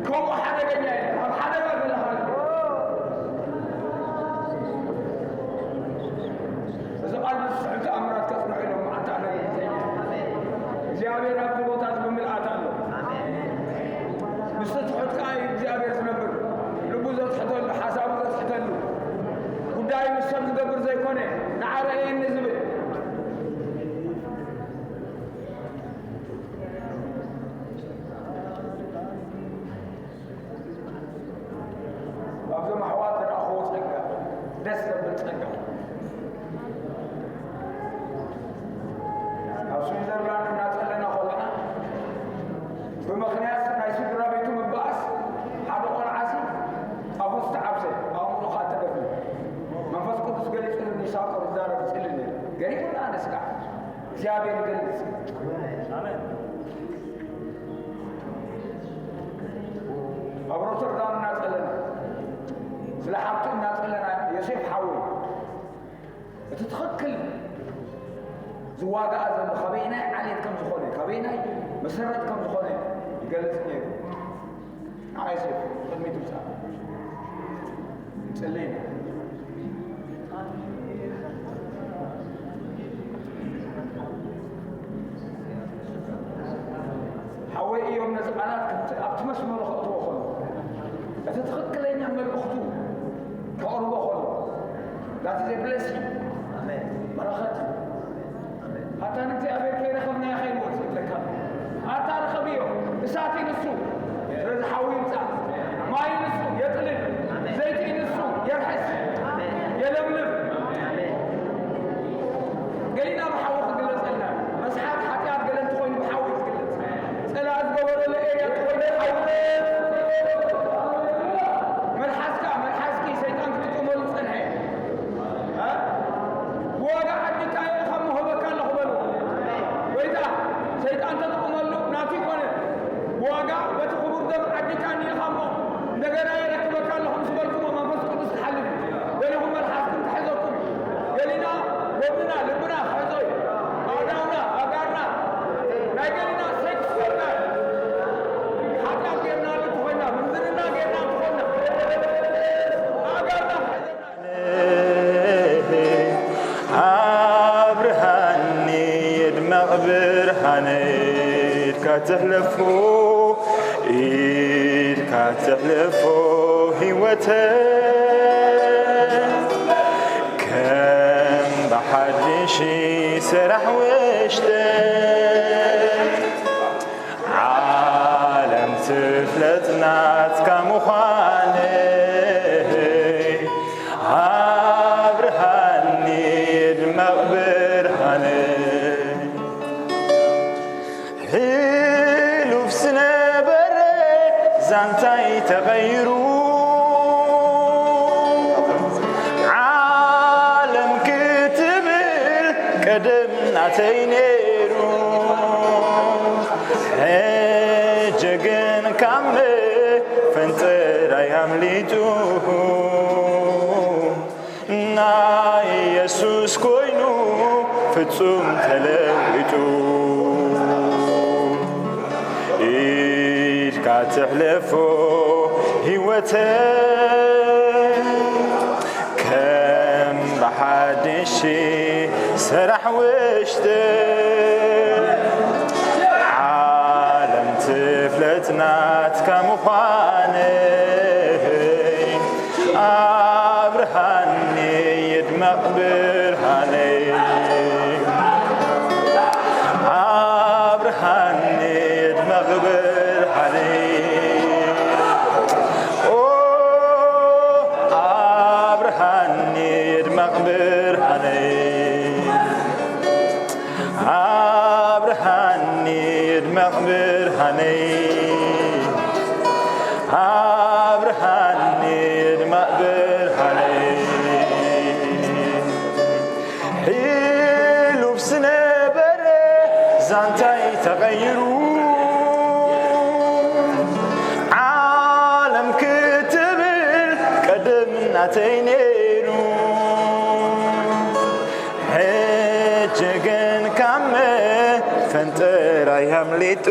ከምኡ ሓደገኛ የለን። ኣብ ሓደጋ ዘለኻ እዚ ቃል ዝስዕብ ተኣምራት ከጽንዑ ኢሎም መዓልቲ ኣነ እግዚኣብሔር ኣብዚ ቦታ እዚ ብምልኣት ኣሎ። ምስቲ ትሑት ከኣ እዩ እግዚኣብሔር ዝነብር። ልቡ ዘትሕተሉ፣ ሓሳቡ ዘትሕተሉ፣ ጉዳዩ ምስ ሰብ ዝገብር ዘይኮነ፣ ንዓ ርኣየኒ ዝብል። ኣብዞም ኣሕዋት ዝረኣኽዎ ጸጋ፣ ደስ ዘብል ጸጋ። ኣብ ስዊዘርላንድ እናጸለና ከለና፣ ብምኽንያት ናይ ስድራ ቤቱ ምባኣስ፣ ሓደ ቆልዓሲ ኣፉ ዝተዓብሰ፣ ኣእምሮ ኸኣ ተደፍነ። መንፈስ ቅዱስ ገሊጹ ንሳቆ ዝዛረብ ይጽሊ ነይሩ። ገሊጹ ኣነስ ከዓ እግዚኣብሔር ይገልጽ። ኣብ ሮተርዳም እናጸለና፣ ስለ ሓብቱ እናጸለና፣ ዮሴፍ ሓወይ፣ እቲ ትኽክል ዝዋጋኣ ዘሎ ካበየናይ ዓሌት ከም ዝኾነ፣ ካበየናይ መሰረት ከም ዝኾነ ይገልጽ ነይሩ። ንዓ ዮሴፍ፣ ቅድሚት ምጻእ ንጽሊ ኢና። ሓወይ እዮም ነዚ ቃላት ከምቲ ኣብቲ መስመሩ ከእትዎ ከሎ፣ እቲ ትኽክለኛ መልእኽቱ ከቕርቦ ከሎ፣ that is a blessing። ኣሜን። በረኸት እዩ። ኣታ ንእግዚኣብሔር ከይረኸብናዮ ከይንወጽእ ይብለካ። ኣታ ርኸብዮ፣ እሳት እዩ ንሱ። ስለዚ ሓዊ ይምጻእ፣ ማይ እዩ ንሱ፣ የጥልል፣ ዘይቲ እዩ ንሱ፣ የርሕስ፣ የለምልም። ገሊና ብሓዊ ክግለጸልና፣ መስሓት ሓጢኣት ገለ እንተኾይኑ ብሓዊ እዩ ዝግለጽ። ጸላኢ ዝገበረሉ ኤርያ እንተኾይኑ ሓዊ። መልሓስካ፣ መልሓስኪ ሰይጣን ክጥቀመሉ ዝጸንሐ። እ? ብዋጋ ዓዲግካ ኢኻ እሞ እህበካ ኣለኹ በሉ። ጎይታ፣ ሰይጣን ተጠቕመሉ ናቱ ይኮነ። ብዋጋ በቲ ክቡር ደም ዓዲግካኒ ኢኻ እሞ እንደገና የረክበካ ኣለኹ ምስ በልኩሞ መንፈስ ቅዱስ ክሓልፍ እዩ። ገሊኹም መልሓስኩም ክሕዘኩም እዩ። ገሊና ጎድንና፣ ልብና ክሕዞ እዩ። ኣእዳውና፣ ኣእጋርና፣ ናይ ገሊና ሴክስ ኦርጋን ሓጢኣት ጌርናሉ እንተኾይና፣ ምንዝርና ጌርና እንተኾይና፣ ኣእጋርና ክሕዘና ኣብርሃኒ ይድመቕ ብርሃነይ ኢድካ ትሕለፎ፣ ኢድካ ትሕለፎ ህይወተይ። ከም ብሓድሽ ሰራሕ ውሽጠይ ዓለም ትፍለጥ ናትካ ምዃነይ ኣብርሃኒ ይድመቕ ብርሃነይ። ሕሉፍ ዝነበረ ዛንታይ ተቐይሩ ዓለም ክትብል ቀደም ናተይ ነይሩ። ሕጂ ግን ካብ መፈንጠራይ ኣምሊጡ ናይ የሱስ ኮይኑ ፍጹም ተለዊጡ። ኢድካ ትሕለፎ ህይወተይ ከም ብሓድሽ ሰራሕ ውሽጠይ ዓለም ትፍለጥ ናትካ ምዃነይ ኣብርሃኒ ይድመቕ ብርሃነይ። ኣብርሃኒ ይድመቕ ብርሃነይ። ኦ ኣብርሃኒ ይድመቕ ብርሃነይ። ኣብርሃኒ ይድመቕ ብርሃነይ። ኣብርሃኒ ይድመቕ ብርሃነይ። ሕሉፍ ዝነበረ ዛንታይ ተቐይሩ ዓለም ክትብል ቀደም ናተይ ነይሩ። ሕጂ ግን ካብ መፈንጠራ ኣይሃምሊጡ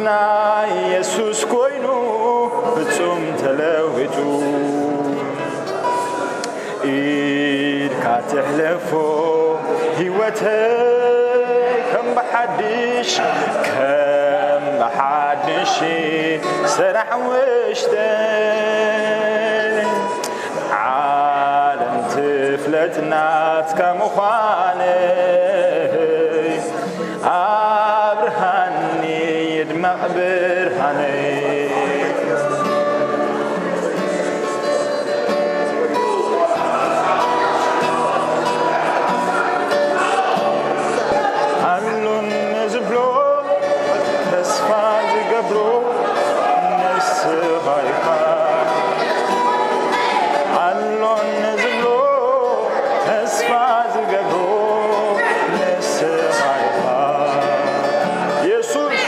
ናይ የሱስ ኮይኑ ፍጹም ተለዊጡ። ኢድካ ትሕለፎ ህይወተይ ከም ብሓድሽ፣ ከም ብሓድሽ ሰራሕ ውሽጠይ። ዓለም ትፍለጥ ናትካ ምዃነይ ኣብርሃኒ ይድመቕ ብርሃነይ። ኣሉን ዝብሎ ተስፋ ዝገብሮ ንስኻ ኢኻ። ኣሎን ዝብሎ ተስፋ ዝገብሮ ንስኻ ኢኻ። የሱስ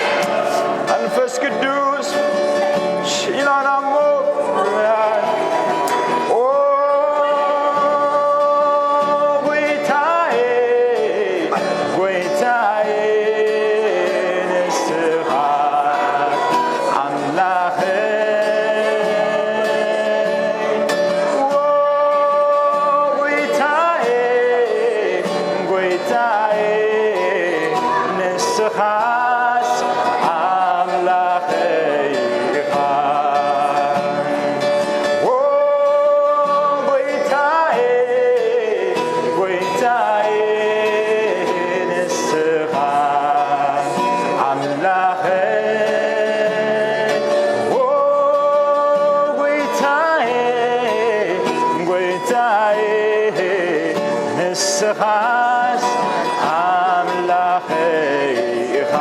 መንፈስ ቅዱስ ኢላና እሞ ኦ ጎይታዬ፣ ጎይታዬ ንስኻ ኣምላኸይ። ኦ ጎይታዬ፣ ጎይታዬ ንስኻስ ኣምላኸይ ኢኻ። ኦ ጎይታዬ፣ ጎይታዬ ንስኻ ኣምላኸይ። ኦ ጎይታዬ፣ ጎይታዬ ንስኻስ ኣምላኸይ ኢኻ።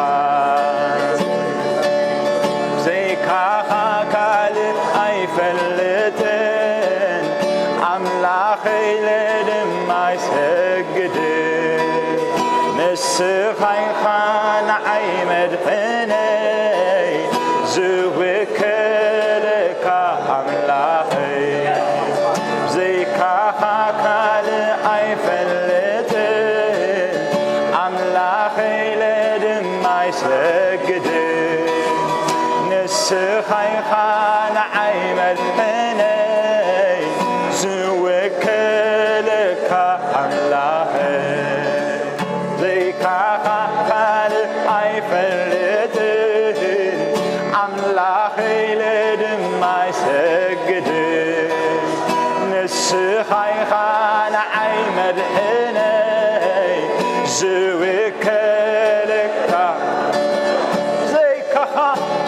ብዘይካኻ ካልእ ኣይፈልጥን፣ ኣምላኸይ ኢለ ድማ ኣይሰግድን። ንስኻ ኢኻ ንዓይ መድሕነይ፣ ዝውክለካ ኣምላኸይ። ብዘይካኻ ካልእ ኣይፈልጥን፣ ኣምላኸይ ኢለ ድማ ኣይሰግድን። ንስኻ ኢኻ ንዓይ መድሕነይ፣ ዝውክለካ ኣምላኸይ። ዘይካኻ ካልእ ኣይፈልጥን፣ ኣምላኸይ ኢለ ድማ ኣይሰግድን። ንስኻ ኢኻ ንዓይ መድሕነይ፣ ዝውክለካ። ዘይካኻ፣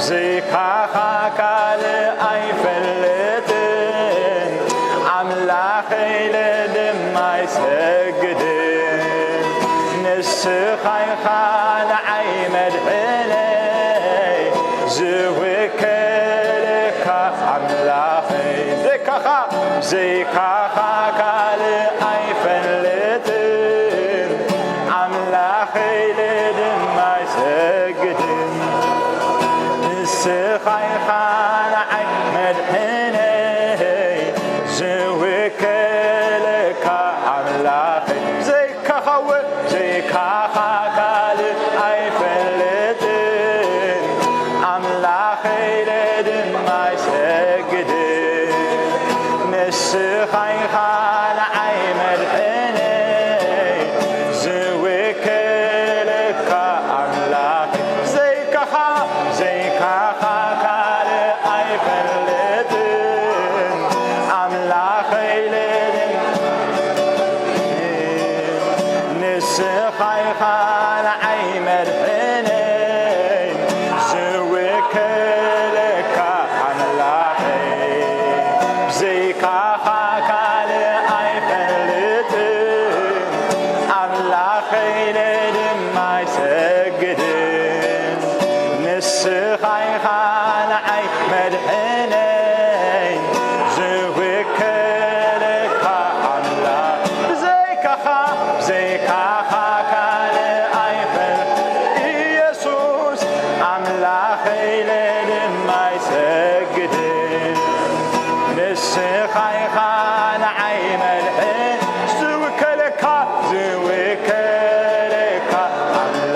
ዘይካኻ ካልእ ኣይፈልጥን፣ ኣምላኸይ ኢለ ድማ ኣይሰግድን። ንስኻ ኢኻ ንዓይ መድሕነይ፣ ዝውክለካ ኣምላኸይ። ዘይካኻ፣ ዘይካኻ ካልእ ኣይፈልጥን፣ ኣምላኸይ ኢለ ድማ ኣይሰግድን። ንስኻ ኢኻ ንዓይ መድሕነይ፣ ዝውክለካ ኣምላኸይ። ዘይካኻ እወ፣ ዘይካኻ ካልእ ኣይፈልጥን፣ ኣምላኸይ ኢለ ድማ ኣይሰግድን። ንስኻ ኢኻ ንዓይ መድሕነይ፣ ዝውክለካ ኣምላኸይ። ዘይካኻ፣ ዘይካኻ ካልእ ኣይፈልጥን፣ ኣምላኸይ ኢለ ድማ ንስኻ ኢኻ ንዓይ መድሕነይ፣ ዝውክለካ ኣምላኸይ። ብዘይካኻ ካልእ ኣይፈልጥን፣ ኣምላኸይ ኢለ ድማ ኣይሰግድን። ንስኻ ኢኻ ንዓይ መድሕነይ፣ ዝውክለካ ኣምላኽ። ብዘይካኻ፣ ብዘይካኻ ካልእ ኣይፈል-፣ ኢየሱስ ኣምላኸይ ኢለ ድማ ኣይሰግድን። ንስኻ ኢኻ ንዓይ መድሕን፣ ዝውክለካ፣ ዝውክለካ ኣምላኽ።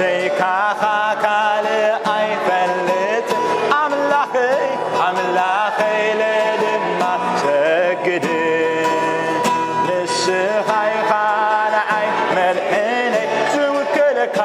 ዘይካኻ ካልእ ኣይፈልጥ ኣምላኸይ ኣምላኸይ ለድማ ሰግድ ንስኻ ኢኻ ንዓይ መድሕነይ ዝውክለካ